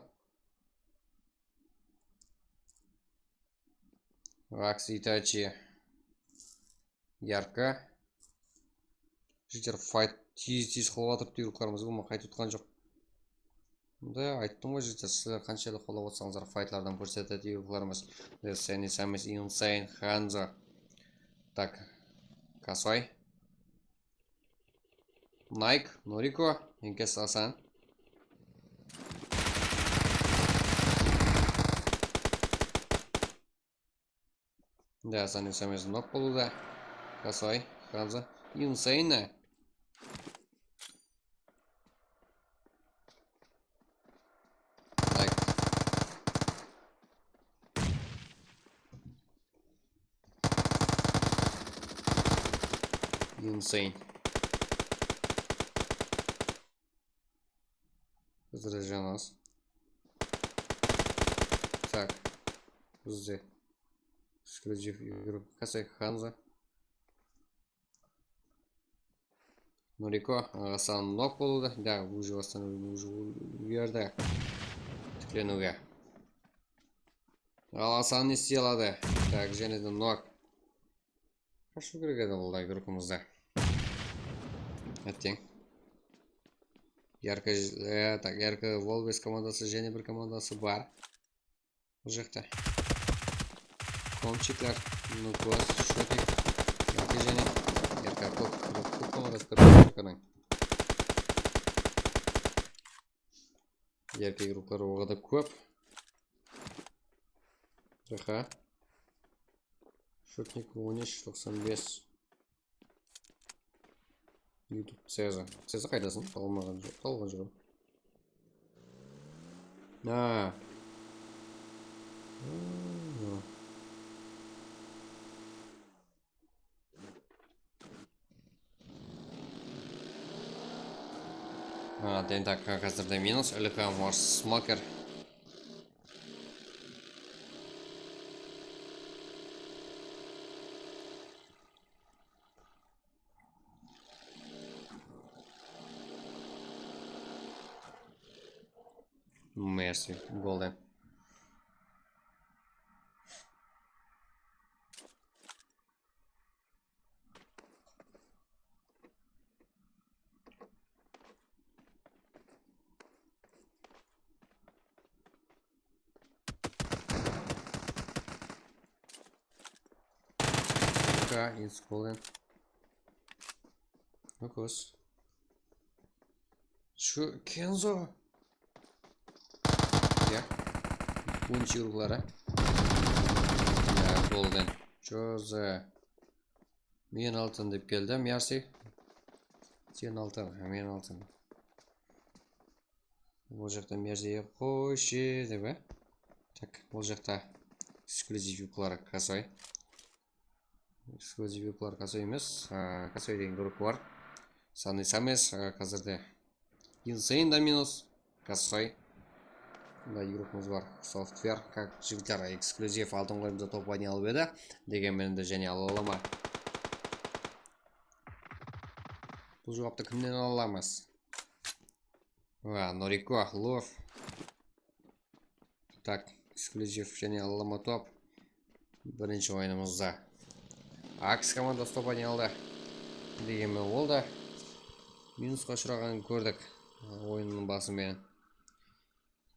Aks, Itachi, Yarka. Jigitler, fight tez-tez qılıp atırıptı, igroklarımız, ulıwma qaytıp atqan joq. Mında ayttım ǵoy, jigitler, sizler qanshelli qollap otsańızlar, faytlardan kórsetedi igroklarımız. Seni Samis, Insane, Hanzo. Tak, Kasoy. Nike, Noriko, Enkes, Asan. Da, Asan Esamez nok boldı. Kasoy, Hanzo, Insane. Nike. Insane. Bizde janaz. Tak. Bizde. Eksklyuziv Evropa. Kasoy, Hanzo. Noriko, Asan nok boldı. Da, уже восстановление, уже u-, u yerde tikleniwge. Al, Asan ne istey aladı? Tak, jáne de nok. Qashıw kerek edi bunday grupamızda. Átteń. Yarka, e, tak, Yarka Volves komandası, jáne bir komandası bar. Bul jaqta. Komchiklar, Nukos, Shotnik, Yarka jáne, Yarka kóp, kóp, kóp komandası kóp, Yarkanıń. Yarka grupları oǵada kóp. Aha. Shotnik on úsh, toqsan bes. YouTube Ceza. Ceza qaydasıń? Tawılmaǵan joq, tawılǵan joq. Ha. Ha, tentak házirde minus, Ilham var, Smoker. Mercy, golden. Insta Golden. Nukos. Şu Kenzo. Ya. Bunchi urukları. Ya, Golden. Joze. Men altın dep keldi, Mersi. Sen altın, men altın. Bul jaqta Mersi qoyshi dep, e? Tak, bul jaqta eksklyuziv urukları Kasoy. Eksklyuziv urukları Kasoy emes, a, Kasoy degen grupa bar. Sanıy Sames, a, házirde Insane da minus. Kasoy. Mında yurıqımız bar. Software, kak jigitler, eksklyuziv aldın ǵoy, bizde top oynayalıp edi. Degen menen de jáne ala ala ma? Bul juwaptı kimnen ala alamız? Va, Noriko, Love. Tak, eksklyuziv jáne ala ma top. Birinshi oyınımızda. Aks komandası top oynay aldı. Degen menen ol da minusqa ushıraǵanın kórdik. Oyınnıń bası menen.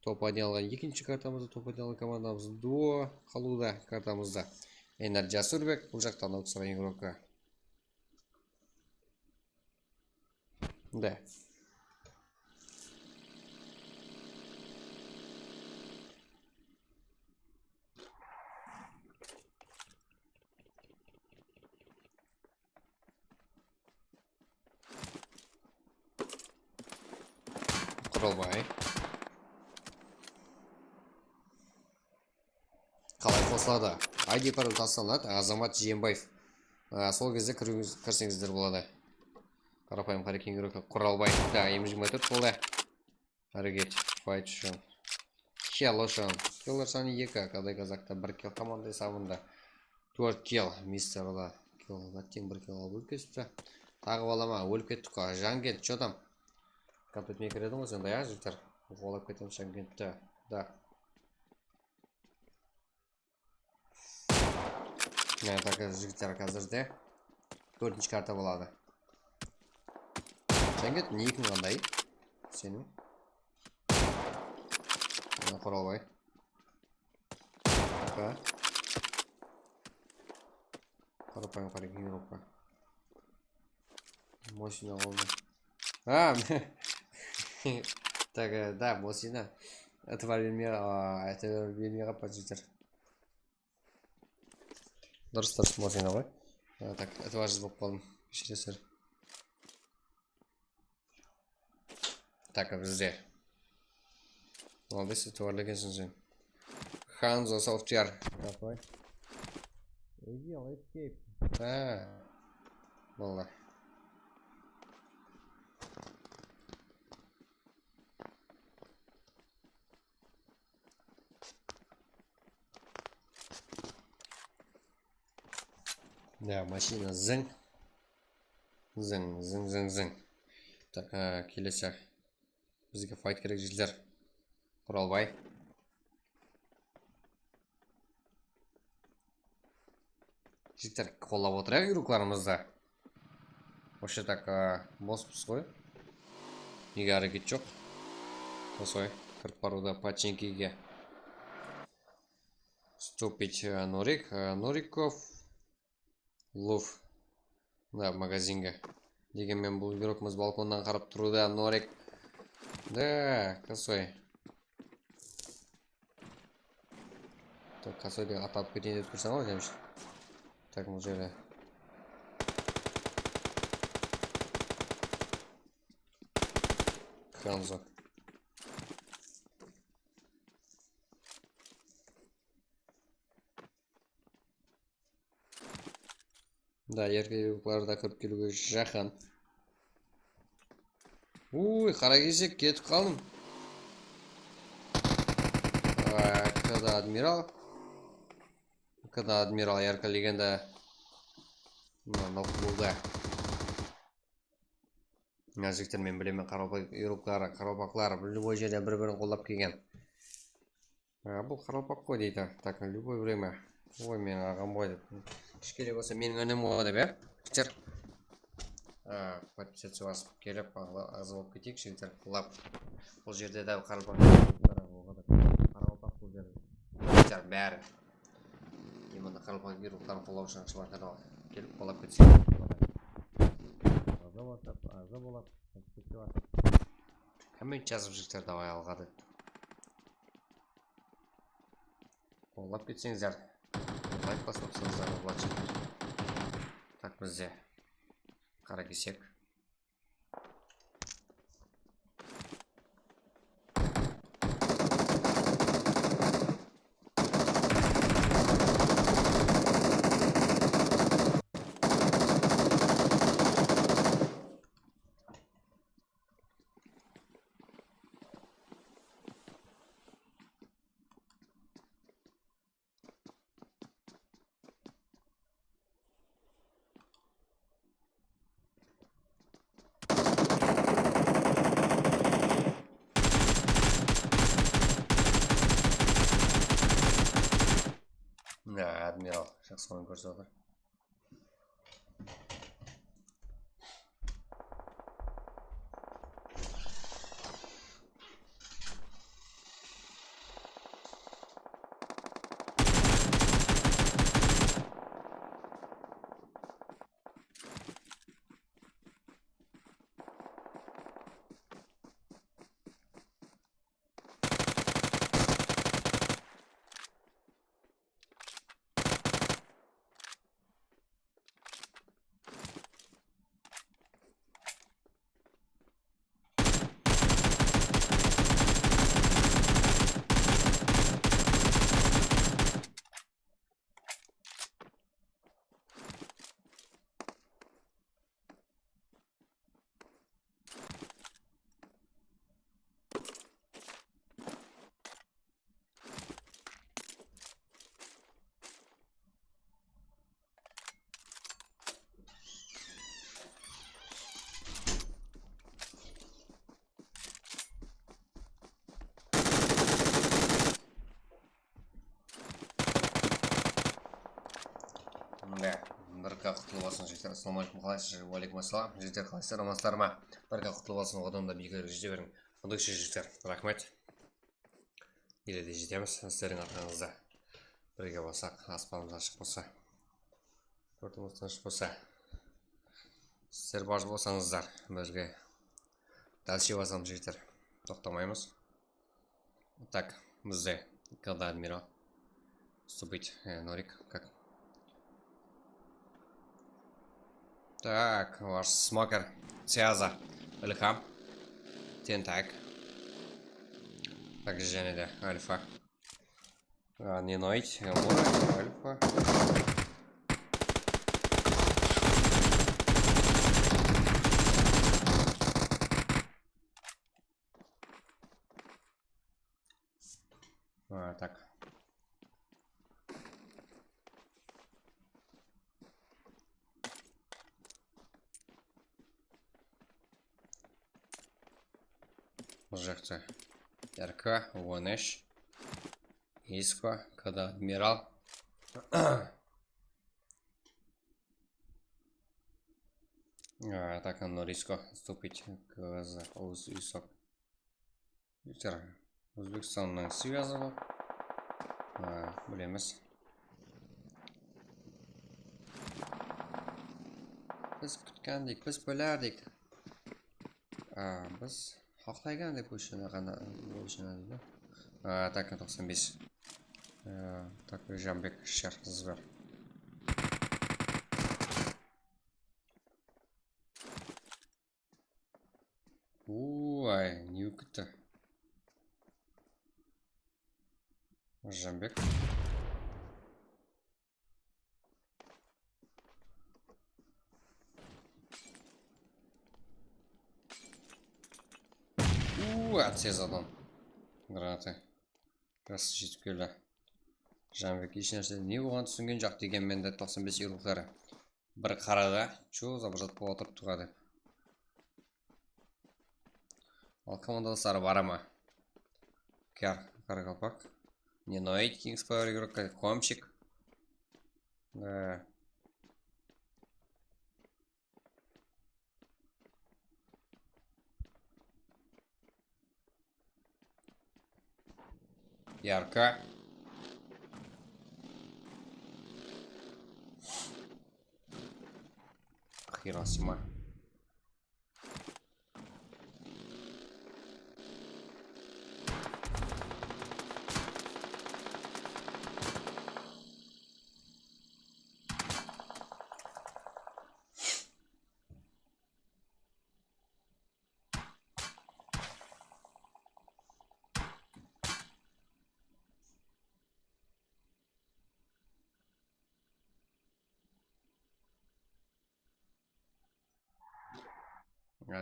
Top oynay alǵan ekinshi kartamızda, top oynay alǵan komandamız duo qalıwda kartamızda. Ener Jasurbek, bul jaqtan Oksana Yevroka. Da. Quralbay. Qalay qosıladı? I D parol taslanadı, Azamat Jeenbaev. A, sol gezde kiriwińiz, kirseńizler boladı. Qarapayım Qarekeńiroka Quralbay. Da, M jigirma tórt boldı. Háreket, fight ushın. Kill ushın. Killer sanı eki, Kaday Kazakta bir kill, komanda esabında tórt kill. Mister Ula kill, Lattin bir kill alıp ótip ketipti. Taǵı bala ma? Ólip kettik ǵo. Janket, что там? Kompyuterge kirediń ǵo sen, ya, jigitler. Qolap ketemiz Jankentti. Da. Mına taka jigitler házirde tórtinshi karta boladı. Janket, nikiń qanday seniń? Mına Quralbay. Aka. Qarapayım Qarekeńiroka. Mosina qolda. Ha, tak, e, da, Mosina. Itibar bermey, a, itibar bermey qappa jigitler. Durıs, durıs, Mosina ǵoy. A, tak, itibarsız bolıp qaldım. Keshiresizler. Tak, bizde. Molodec, itibarlı ekenseń sen. Hanzo Software. Raxmet. Ege, Escape. Ha. Boldı. Ya, mashina zıń. Zıń, zıń, zıń, zıń. Tak, a, kelesi. Bizge fight kerek, jigitler. Quralbay. Jigitler, qollap otırayıq yurıqlarımızdı. Вообще так, a, bospız ǵoy. Nege háreket joq? Qosay, kirip barıwda Pachenkige. Stupid, a, Norik, a, Norikov. Luf. Mına magazinge. Degen menen bul yurıqımız balkonnan qarap turıwda, Norik. Da, Kasoy. Tak, Kasoy degen at alıp keteyin dep tursań ǵoy, Jamshid. Tak, bul jerde. Hanzo. Da, erkekler da kirip keliwge jaqın. Uy, qara keshek, ketip qaldım. Ay, K D Admiral. K D Admiral, yarkı legenda. Mına, mına klubda. Mına jigitler, men bilemen, qaraqalpaq, evropkalar, qaraqalpaqlar, любой jerden bir-birin qollap kelgen. A, bul qaraqalpaq ǵoy deydi. Так, любое время. Oy, meniń aǵam ǵoy dep. Kishkene bolsa meniń inim ǵoy dep, ya. Jigitler. A, подписаться basıp kelip, aǵza, aǵza bolıp keteyik, jigitler, qollap. Bul jerde de qaraqalpaq, qaraqalpaq bul jerde. Jigitler, bári. Именно qaraqalpaq yurıqların qollap shıǵıpshı bar kanal. Kelip qolap ketseń. Aza basıp, aza bolap, kette basıp. Komment jazıp jigitler, davay alǵa dep. Qollap ketseńizler. Layk baslap salsańızlar, Vladchik. Tak, bizde qara kesek. Mine, admiral, jaqsı oyın kórsetip atır. Mine, bir K qutlı bolsın, jigitler. Assalamu aleykum, qalaysız? Wa aleykum assalam. Jigitler, qalaysızlar, amansızlar ma? Bir K qutlı bolsın, odan da biyiklerge jete beriń. Udıqshı jigitler, raxmet. Ele de jetemiz sizlerdiń arqańızda. Birge bolsaq, aspanımız ashıq bolsa, kórtimiz tınısh bolsa, sizler bar bolsańızlar, bizge dálshe basamız, jigitler. Toqtamaymız. Так, bizde G D A admiral. Вступить, э, Norik, как? Так, ваш смокер. Сяза. Ilham. Tentak. Также jáne de Alfa. А, Nenoid, Elmura, Alfa. А, так. Bul jaqta R K, One H, Isko, K D A admiral. А, так, Norisko, вступить, K Z, Ouz, Isko. Jigitler, Ózbekstannıń svyazı bul. A, bilemiz. Biz kútkendik, biz bilerdik. A, biz xoxlaygandik óshine ǵana, óshine deydi. A, tak, toqsan bes. A, tak, Janbek, shar, zber. Uay, ne bolıp ketti? Janbek. Uuu, tez adam. Granata. Jas jetip keldi. Janbek hesh nárse, ne bolǵanın túsingen joq, degenmen de toqsan bes yurlıqları. Bir qaradı, чё за bir zat bolıp atırıptı ǵo dep. Al, komandalısları bara ma? Kar, Qaraqalpaq. Nenoid, Kings Power, Игрок, Komchik. E. Yarka. Qıyırasıma.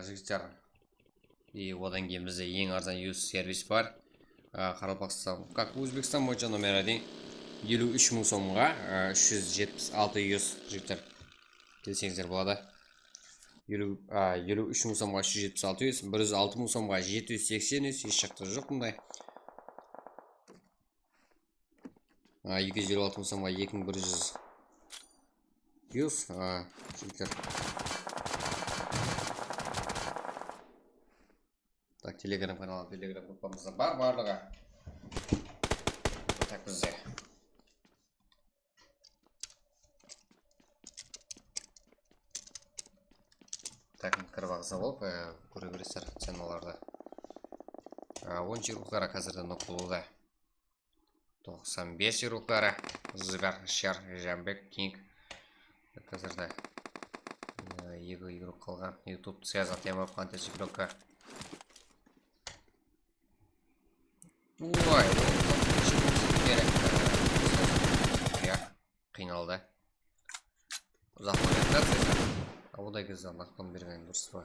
Jigitler. I odan keyin bizde eń arzan yus servis bar. A, Qaraqalpaqstan, как Ózbekstan boyınsha nomer один. Eliw úsh mıń somǵa, a, úsh júz jetpis altı yus, jigitler. Kelseńizler boladı. Eliw, a, eliw úsh mıń somǵa úsh júz jetpis altı yus, bir júz altı mıń somǵa jeti júz seksen yus, hesh jaqta joq bunday. A, eki júz eliw altı mıń somǵa eki mıń bir júz yus, a, jigitler. Tak, Telegram kanalı, Telegram gruppamızda bar, barlıǵı. Tak, bizde. Tak, kirip aǵza bolıp, e, kóre beresizler, cenalardı. E, on jigirma qara házirde nok bolıwda. Toqsan bes yurukları. Zver, Sher, Jambek, King. Házirde, e, eki yuruk qalǵan. YouTube связать etip, qancha cheklovka. Oy, kerek. Ya, qıynaldı. Uzaq oynatsa, awılday gezde naqpan bergen durıs pa?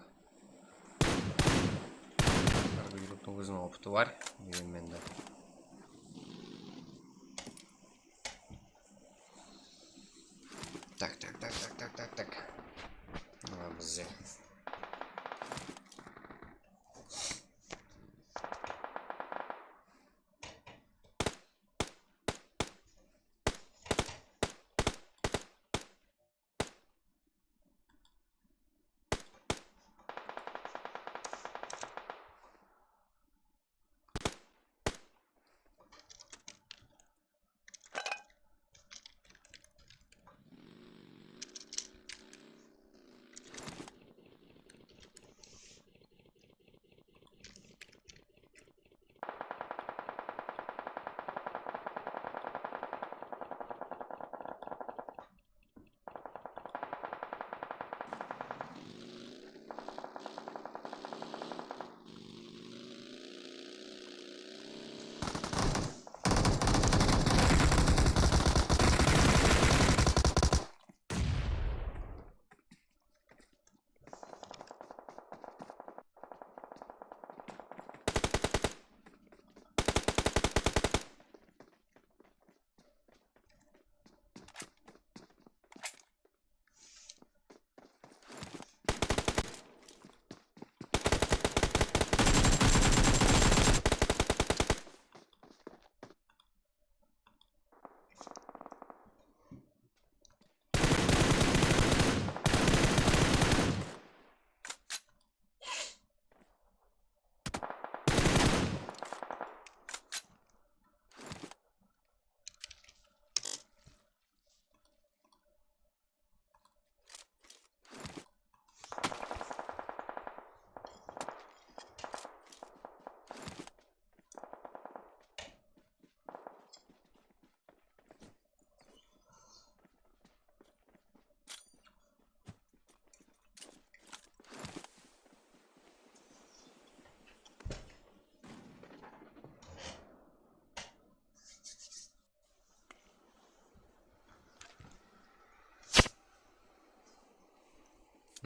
Hár bir yurttıń óziniń opıtı bar, degenmen de. Tak, tak, tak. Mına bizde.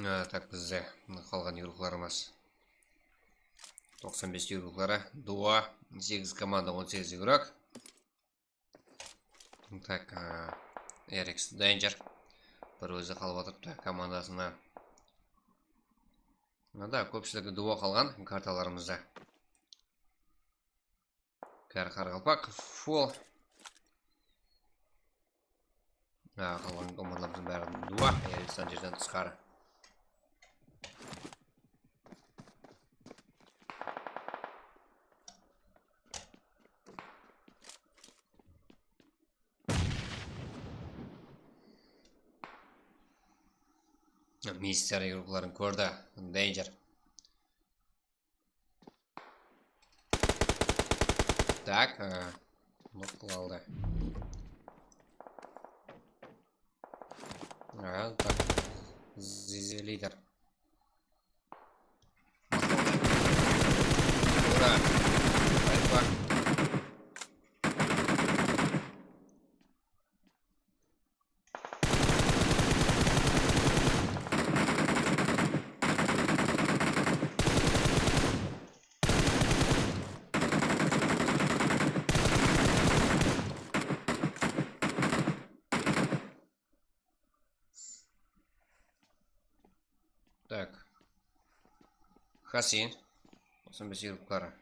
Ha, tak, bizde qalǵan yurıqlarımız. Toqsan bes yurıqları, duo, segiz komanda, on segiz yurıq. Tak, a, R X Danger. Bir ózi qalıp atırıptı komandasına. Mında kópshiligi duo qalǵan kartalarımızda. Kar qaraqalpaq, full. A, qalǵan komandalarımızdıń bári duo, R X Dangerden tısqarı. Mister yurıqların kórdi. Danger. Tak, e, nok qıla aldı. Aha, tak. Zizi lider. Ura. Qaytpa. Tak. Hasin. Toqsan bes yurıqları.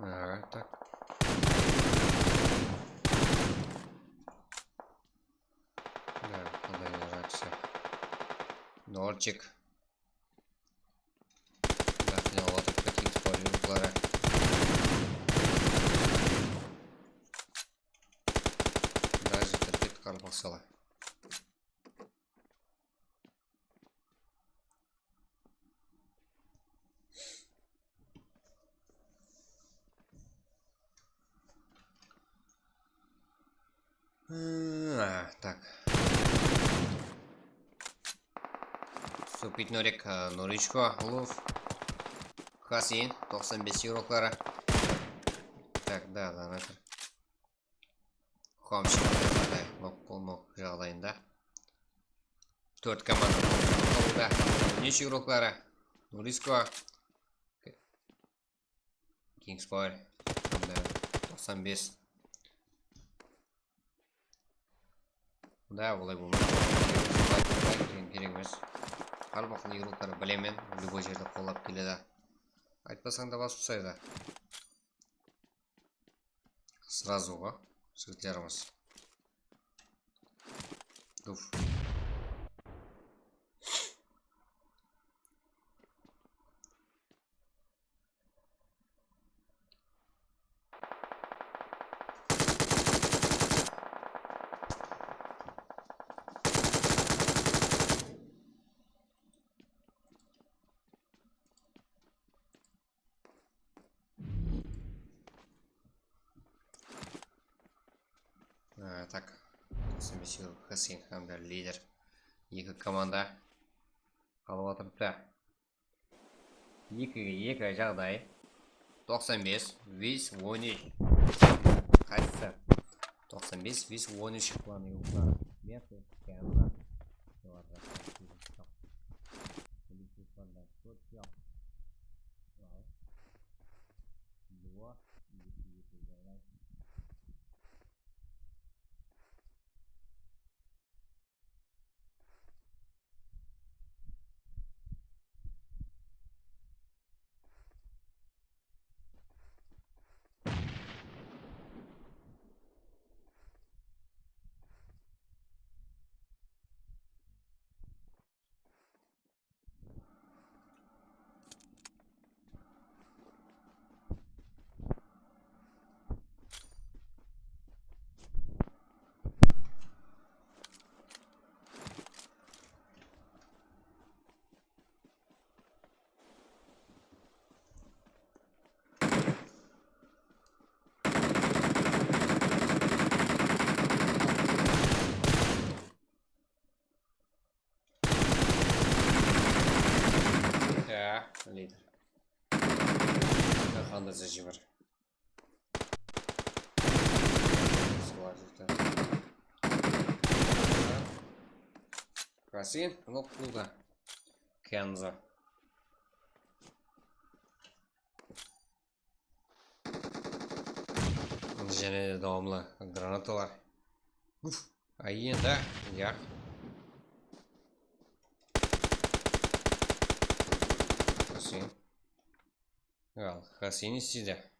Aha, tak. Da, qanday reaksiya. Norçik. Raqına otırıp kettik, spoiler yurıqları. Даже tirket qarpaq sala. Hı, a, tak. Stupid Norik, a, Norichko, Luf. Hasin, toqsan bes yurıqları. Tak, da, da, nakır. Qamshı, nok, nok jaǵdayında. Tórt komanda. Nesh yurıqları? Nurisko. Kingspoil. Toqsan bes. Da, olay bolmaydı. Kerek emes. Har waqıt yurıqları bilemen. Любой jerde qollap keledi. Aytpasań da basıp taslaydı. Сразу ǵo, jigitlerimiz. Duf. A, tak. Toqsan bes yurıq, Hasin hám de lider. Eki komanda qalıp atırıptı. Ekige eki jaǵday. Toqsan bes, Vis, on úsh. Qaysı? Toqsan bes, Vis, on úsh planı yurıqları. Mercedes, Camry. Ya, lider. Qanday jibir. Hasin, nok qıldı. Kenzo. Jáne de dawamlı granatalar. Uf, a endi, ya. Hasin. Al, Hasin isteydi.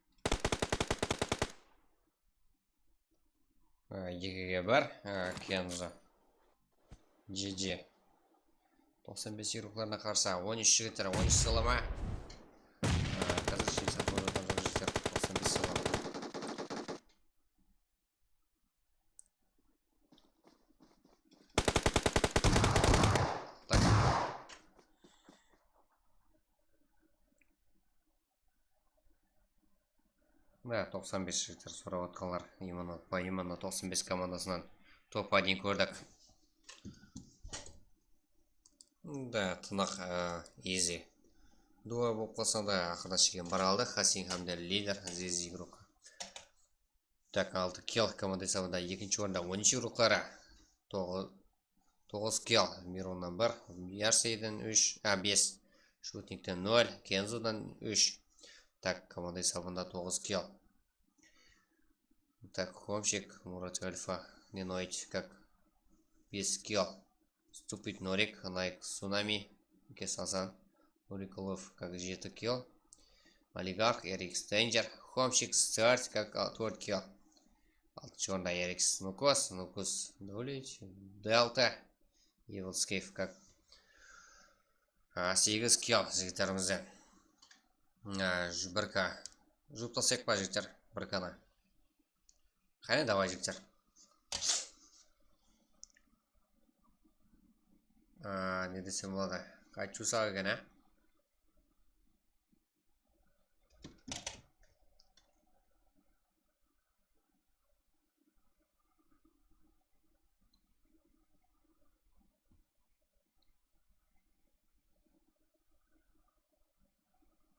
A, ekige bir, a, Kenzo. G G. Toqsan bes yurıqlarına qarsı. On úsh jigitler, on úsh sılama. A, házir jigitler, toqsan bes sılama. Mına toqsan bes jigitler sorap atqanlar, именно, по именно toqsan bes komandasınan top один kórdik. Da, tınıq, e, easy duo bolıp qalsa da, aqırına shekem bara aldı. Xasing hamda Lider, Aziz Igruk. Tak, altı kill komanda esabında ekinshi orında, on úsh urıqları. Toǵı-, toǵız kill Mironnan bir, Yarseyden úsh, a, bes, Shutnikten nol, Kenzudan úsh. Tak, komanda esabında toǵız kill. Tak, Homşik, Murat Alfa, Nenoyt, kak, bes kill. Stupid Norik, Nike Tsunami, Kes Hasan, Nurikulov, kak, jeti kill. Oligarx, Erik Stranger, Homşik, Start, kak, a, tórt kill. Altınshı orında Erik Snukos, Nukus, Dulit, Delta, Evil Skif, kak, a, segiz kill jigitlerimizden. A, bir K. Juwıp taslayıq pa, jigitler, bir K-nı? Qáne, davay, jigitler. A, ne desem boladı? Qaytıp juwsaq eken, á?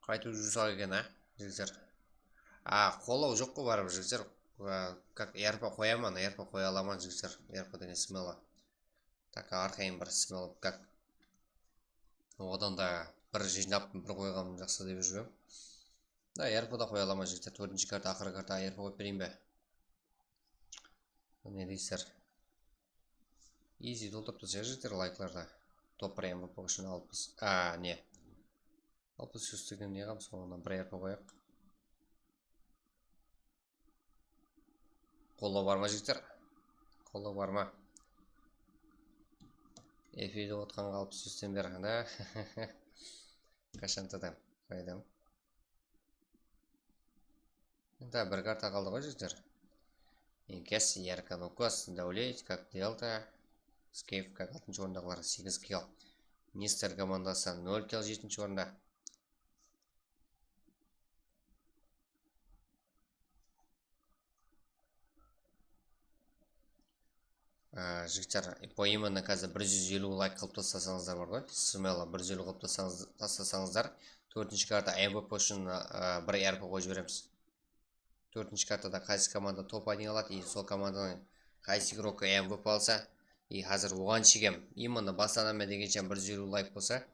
Qaytıp juwsaq eken, á, jigitler? A, qollaw joq ǵoy, baribir, jigitler. A, как, R P qoyaman, R P qoya alaman, jigitler. R P degen smela. Tak, arqayın bir smela, как. Odan da bir jıynap, bir qoyǵanım jaqsı dep júrem. Da, R P da qoya alaman, jigitler. Tórtinshi karta, aqırǵı karta R P qoyıp bereyin be? Ne deysizler? Easy toltırıp tursa, jigitler, layklarda. Top bir M V P ushın alpıs. A, ne? Alpıs júz degen ne qamız, onnan bir R P qoyaq. Qollaw bar ma, jigitler? Qollaw bar ma? Efirde otqanǵa alpıs júzden beri, da. Qashantadan qoydım. Endi bir karta qaldı ǵoy, jigitler. Enkes, Yarka, Nukos, Dáwlet, kak, Delta, Skeyf, kak, altınshı orındaǵılar segiz kill. Mister komandası nol kill, jetinshi orında. Á, jigitler, poimanı házir bir júz eliw layk qılıp taslasańızlar bar ǵoy. Smela bir júz eliw qılıp taslasańız-, taslasańızlar, tórtinshi karta M V P ushın, á, bir R P qoyıp jiberemiz. Tórtinshi kartada qaysı komanda top oynay aladı, и sol komandanıń qaysı igrokı M V P alsa, и házir oǵan shekem, именно baslanaman degenshe bir júz eliw layk bolsa,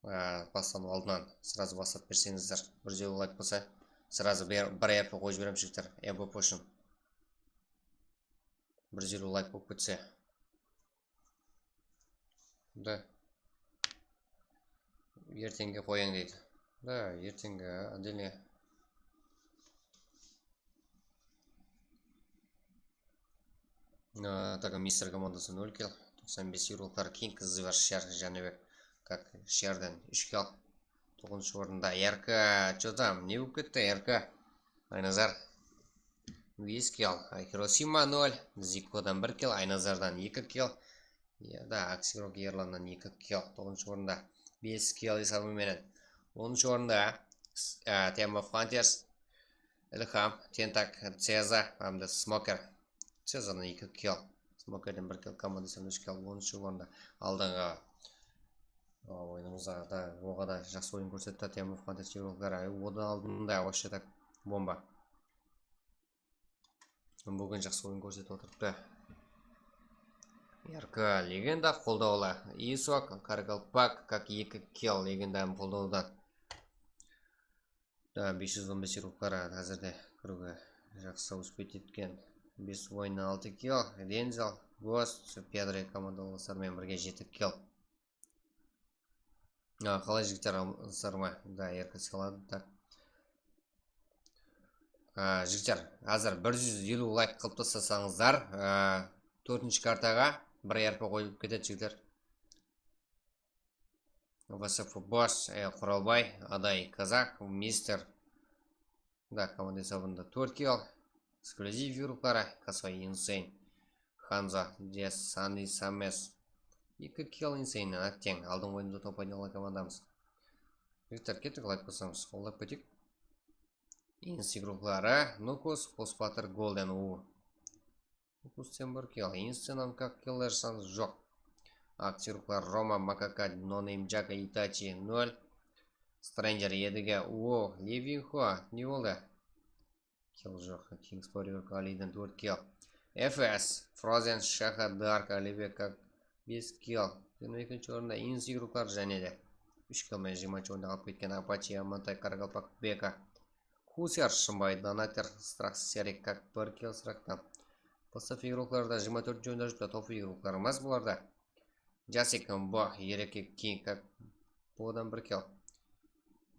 Á, baslanıw aldınan сразу baslap berseńizler, bir júz eliw layk bolsa, сразу bir, bir R P qoyıp jiberemiz, jigitler, M V P ushın. Bir júz eliw layk bolıp ketse. Da. Erteńge qoyıń deydi. Da, erteńge, отдельно. Á, Taka Mister komandası nol kill, toqsan bes igroklar, King, Zıvar, Shar, Jánibek, kak, Shardan úsh kill. Toǵızınshı orında Yarka, чё там, ne bolıp ketti, Yarka? Aynazar, bes kill, Hirosima nol, Zikodan bir kill, Aynazardan eki kill. Ya da, Aksirok Erlannan eki kill, toǵızınshı orında, bes kill esabı menen. Onınshı orında, s-, á, Team of Hunters, Ilham, Tentak, Ceza, hám de Smoker. Cezannan eki kill, Smokerden bir kill, komanda sanı úsh kill, onınshı orında. Aldınǵı, a, oyınımızda da, oǵada jaqsı oyın kórsetti Team of Hunters igrokları. Odan aldında вообще так bomba. Búgin jaqsı oyın kórsetip otırıptı. Yarka, Legenda, qoldawlı. Isok, Karaqalpaq, kak, eki kill, Legenda hám qoldawdan. Da, bes júz on bes igrokları házirde kiriwge jaqsı успеть etken. Bes oyınnan altı kill, Denzel, Ghost, Pedro komandalasları menen birge jeti kill. A, qalay, jigitler, am-, sar ma? Da, Erka sıyladı, tak. A, jigitler, házir bir júz eliw layk qılıp taslasańızlar, a, tórtinshi kartaǵa bir R P qoyılıp ketedi, jigitler. V S F Boss, e, Quralbay, Aday, Kazak, Mister. Da, komanda esabında tórt kill. Eksklyuziv igrokları, Kasvay, Insane, Hanzo, Des, Sandi, Sames. Eki kill Insane'nen, átteń. Aldınǵı oyında top oynay alan komandamız. Jigitler, kettik, layk qoysańız, qollap keteyik. Ins igrokları: Nukus, Pos Batır, Golden U. Nukus sen bir kill, Instinam kak killer sanı joq. Akt igrokları: Roma, Makaka, No Name, Jaka, Itachi, nol. Stranger, Edige, U, Livinho, ne boldı? Kill joq. Kings Warrior, Kaliden tórt kill. F S, Frozen, Shaha, Dark, Alibek, bes kill. Jigirma ekinshi orında Ins igrokları jáne de. Úsh kill menen jigirmanshı orında qalıp ketken Apache, Amantay, Qaraqalpaq, Beka. Kusyar, Shımbay, Donater, Strax, Serek, kak bir kill Straxtan. P S F igrokları da jigirma tórtinshi orında júripti, Tofu igrokları emas bularda. Jasek, Bo, Ereke, King, kak, budan bir kill.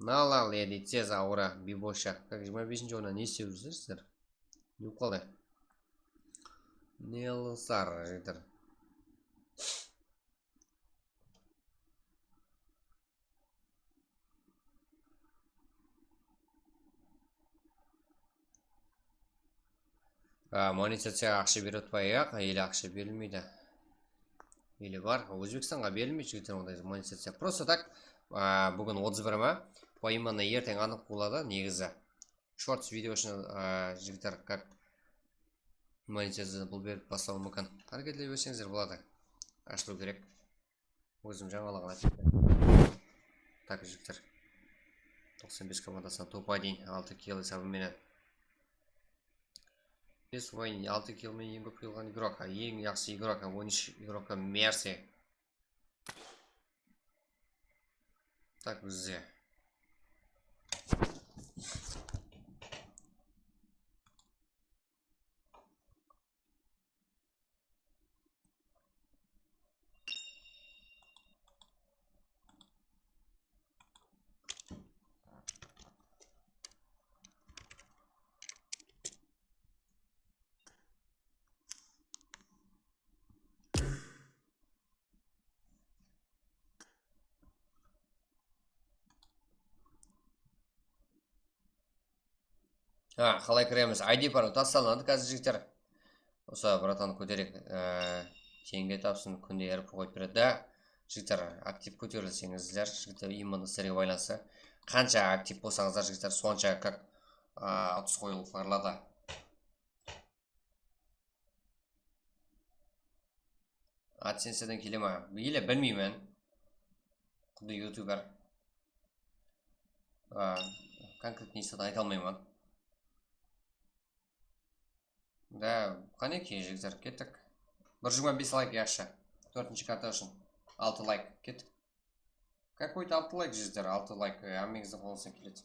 Nala, Ledi, Cez, Aura, Bibosha, kak, jigirma besinshi orında ne islep júrsizler sizler? Ne bolıp qaldı? Ne qılsar, jigitler? A, monetizaciyaǵa aqsha berip atpay aq, ele aqsha berilmeydi. Ele bar, Ózbekstanǵa berilmeydi, jigitler, onday monetizaciya. Просто так, a, búgin otız bir ma? По именно erteń anıq boladı, negizi. Shorts video ushın, a, jigitler, как monetizaciya pul berip baslawı múmkin. Háreketle berseńizler boladı. Ashılıw kerek. Ózim jańalıǵın aytıp. Tak, jigitler. Toqsan bes komandasına topa deyin, altı kill esabı menen. Bes oyın, altı kill menen eń kóp qıyılǵan igrok, ha, eń jaqsı igrok, ha, on úsh igrokqa Mersi. Tak, bizde. Ha, qalay kiremiz? I D parol taslanadı házir, jigitler. Usı, bratan, kótereyik. Ee, teńge tapsın, kúnde R P qoyıp beredi. Da, jigitler, aktiv kóterilseńizler, jigitler, именно sizlerge baylanıslı. Qansha aktiv bolsańızlar, jigitler, sonsha, как, aa, utıs qoyılıp barıladı. AdSense'den kele ma? Ele bilmeymen. Xuddi youtuber. A, konkretno heshzat ayta almayman. Da, qánekey, jigitler, kettik. Bir jigirma bes layk yaqshı. Tórtinshi karta ushın. Altı layk, kettik. Какой-то altı layk, jigitler, altı layk, e, hámmeńizdiń qolıńızdan keledi.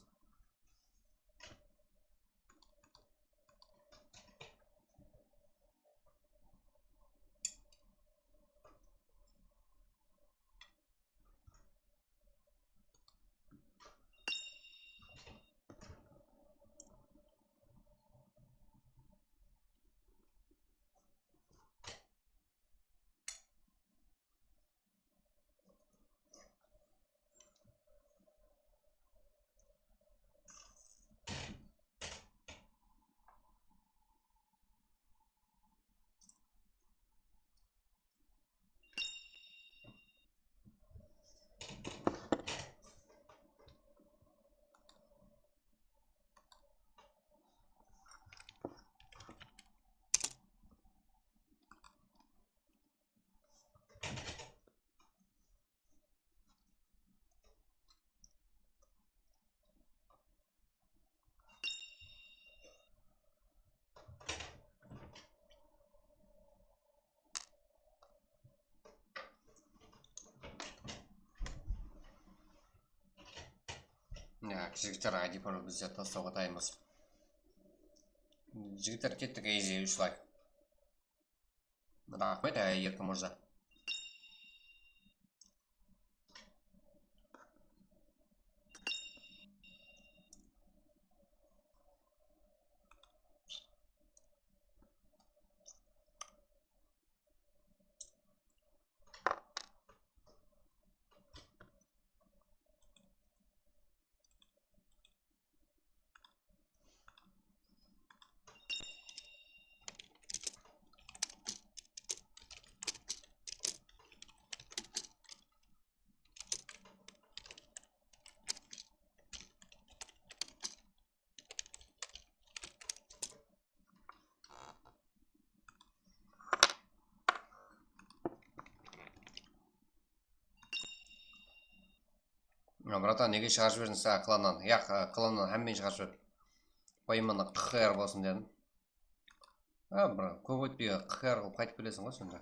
Ya, jigitler, I D parol bizde taslawǵa tayınbız. Jigitler, kettik, easy, úsh layk. Raxmet, Erkin mırza. Bratan, nege shıǵarıp jiberdiń saǵan klannan? Yaq, klannan hámmeni shıǵarıp jiberdim. Poymanı Q R bolsın dedim. A, bir kóp ótpey Q R qılıp qaytıp keleseń ǵoy sonda.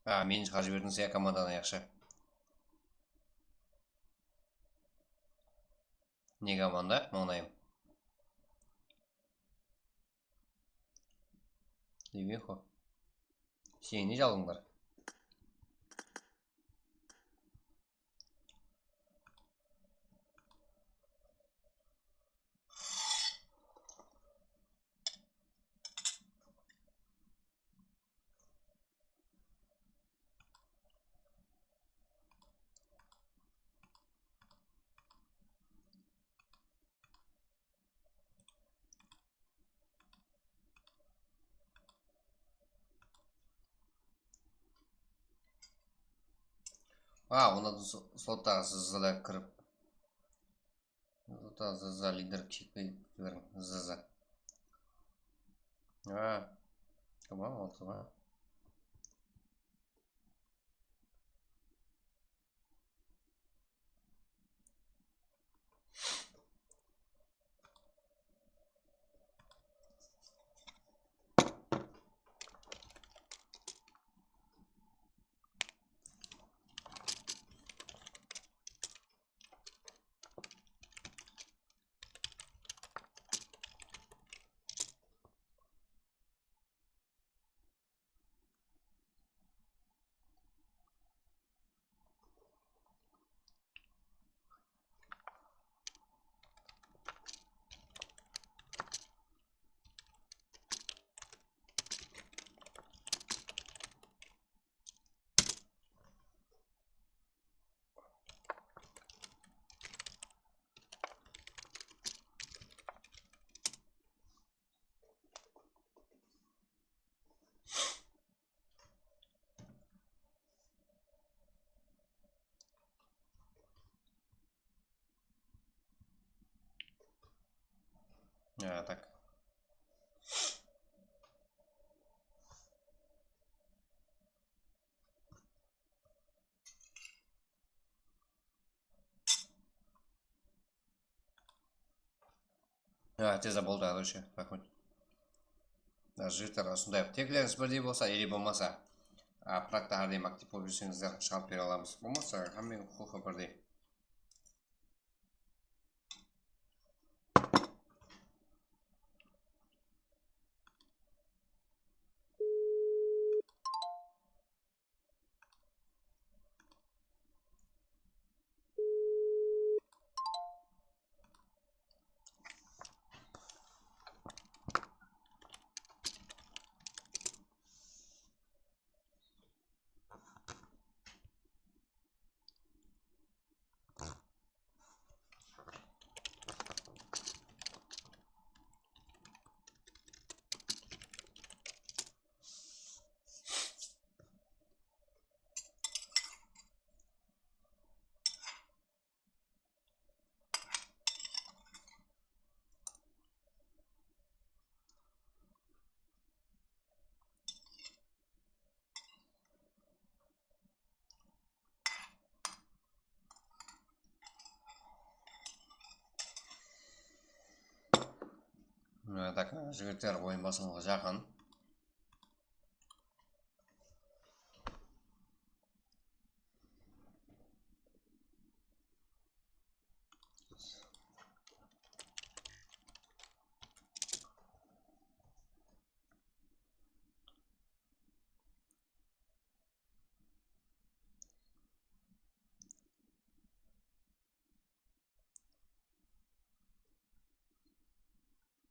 A, meni shıǵarıp jiberdiń sen komandanı, yaqshı. Ne komanda, mańlayım? Демехо. Seniń ne jalǵıń bar? A, onnan so-, slottaǵı Z Z ler kirip. Slottaǵı Z Z lider shekpey jiberiń, Z Z. A, tamam, oldı ma? Ya, tak. Ya, tez boldı, короче, raxmet. Jigitler, usınday teklerińiz birdey bolsa, ele bolmasa, a, proktı hár dayım aktiv bolıp júrseńizler, shıǵarıp bere alamız. Bolmasa, hámmege huqıqı birdey. Mına, tak, jigitler, oyın baslanıwǵa jaqın.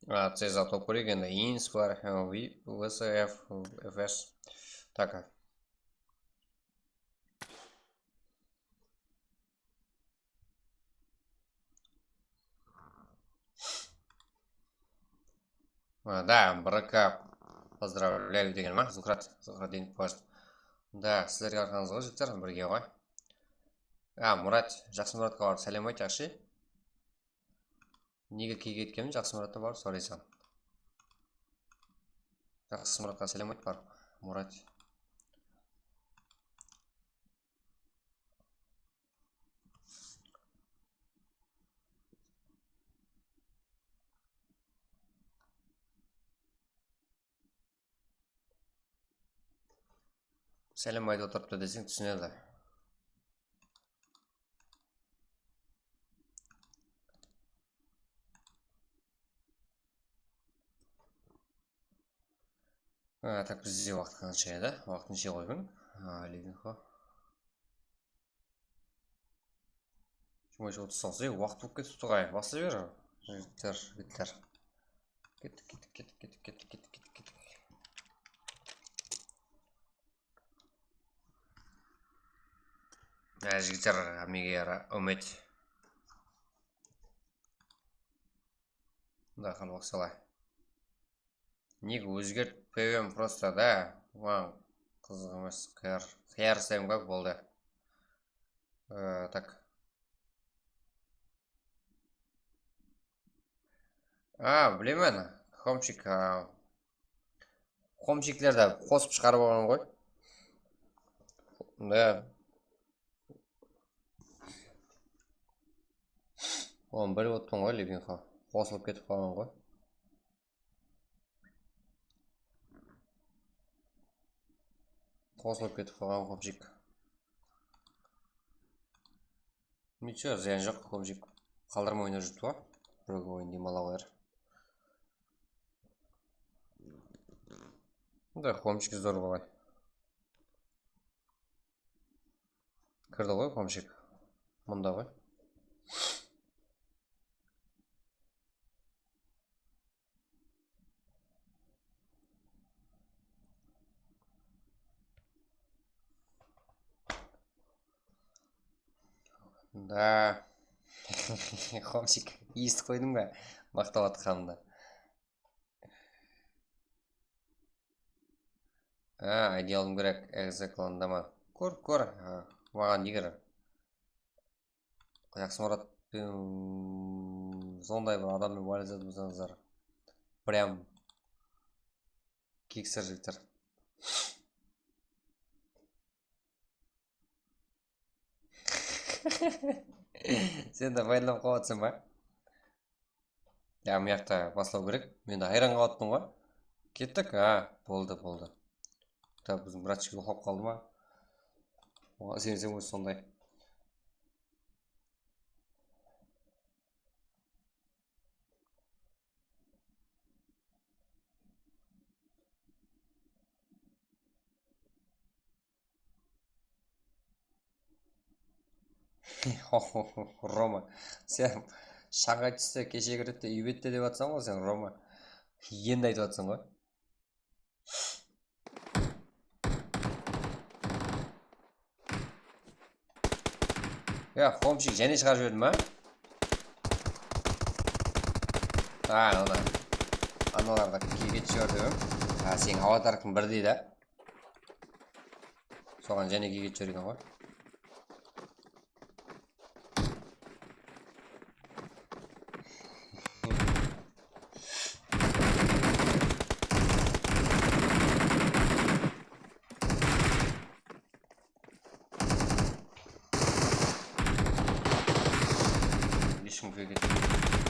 A, C Z top koyayıq endi. Ins bar, V S F, F S. Tak. A, da, bir K поздравляю degen ma? Zuhrat, Zuhrat degen post. Da, sizlerge arqańız ǵoy, jigitler, birge ǵoy. A, Murat, Jaqsımuratqa barıp sálem ayt, yaqshı. Nege key ketkenin Jaqsımurattan barıp soraysań. Jaqsımuratqa sálem ayt barıp, Murat. Sálem aytıp otırıptı deseń, túsinedi. Ha, tak, bizde waqıt qansha edi? Waqıt neshe qoydıń? Ha, Levinxo. Jigirma úsh otız toǵız. Ey, waqıt bolıp ketipti ǵoy. Baslay ber, jigitler, jigitler. Kettik, kettik, kettik. Á, jigitler, hámmege ra-, úmit. Mında qanday sala. Nik ózgertpegen prosta da. Maǵan qızıq emes. Qıyar, qıyar isleyim ǵoy, boldı. Ee, tak. A, bilemen. Xomchik, a, xomchiklerdi qosıp shıǵarıp alǵan ǵoy. Da. Onı bilip otpan ǵoy, Levinxo. Qosılıp ketip qalǵan ǵoy. Qosılıp ketip qalǵan xomchik. Nicho, zıyan joq, xomchik. Qaldırmay oynap júripti ǵoy. Bir oyın dem ala qoyar. Bunday xomchik zor bolay. Kirdi ǵoy xomchik. Mında ǵoy. Da. Xomchik, esitip qoydıń ba? Maqtap atqanımdı. Ha, I D alıwım kerek, exeklanda ma? Kór, kór. Ha, maǵan egir. Jaqsımurat, ım, sonday bir adammen байланысады bolsańızlar. Прям keksir jigitler. Sen de baylanıp qalıp atırsań ba? Ya, mıyaqta baslaw kerek. Men de hayran qalıp atırman ǵoy. Kettik. Ha, boldı, boldı. Da, biziń bratchik uxlap qaldı ma? Oǵan isenseń ózi sonday. Roma, sen shańǵay túste, keshe kiredi de, úy bette dep atsań ǵoy sen, Roma. Endi aytıp atsań ǵoy. Ya, xomshik, jáne shıǵarıp jiberdi ma? Ha, ana. Analardı kiygetip jiberdi. Ha, seniń avatarıń birdey da. Soǵan jáne kiygetip jibergen ǵoy. Eshkim kúyge ketedi.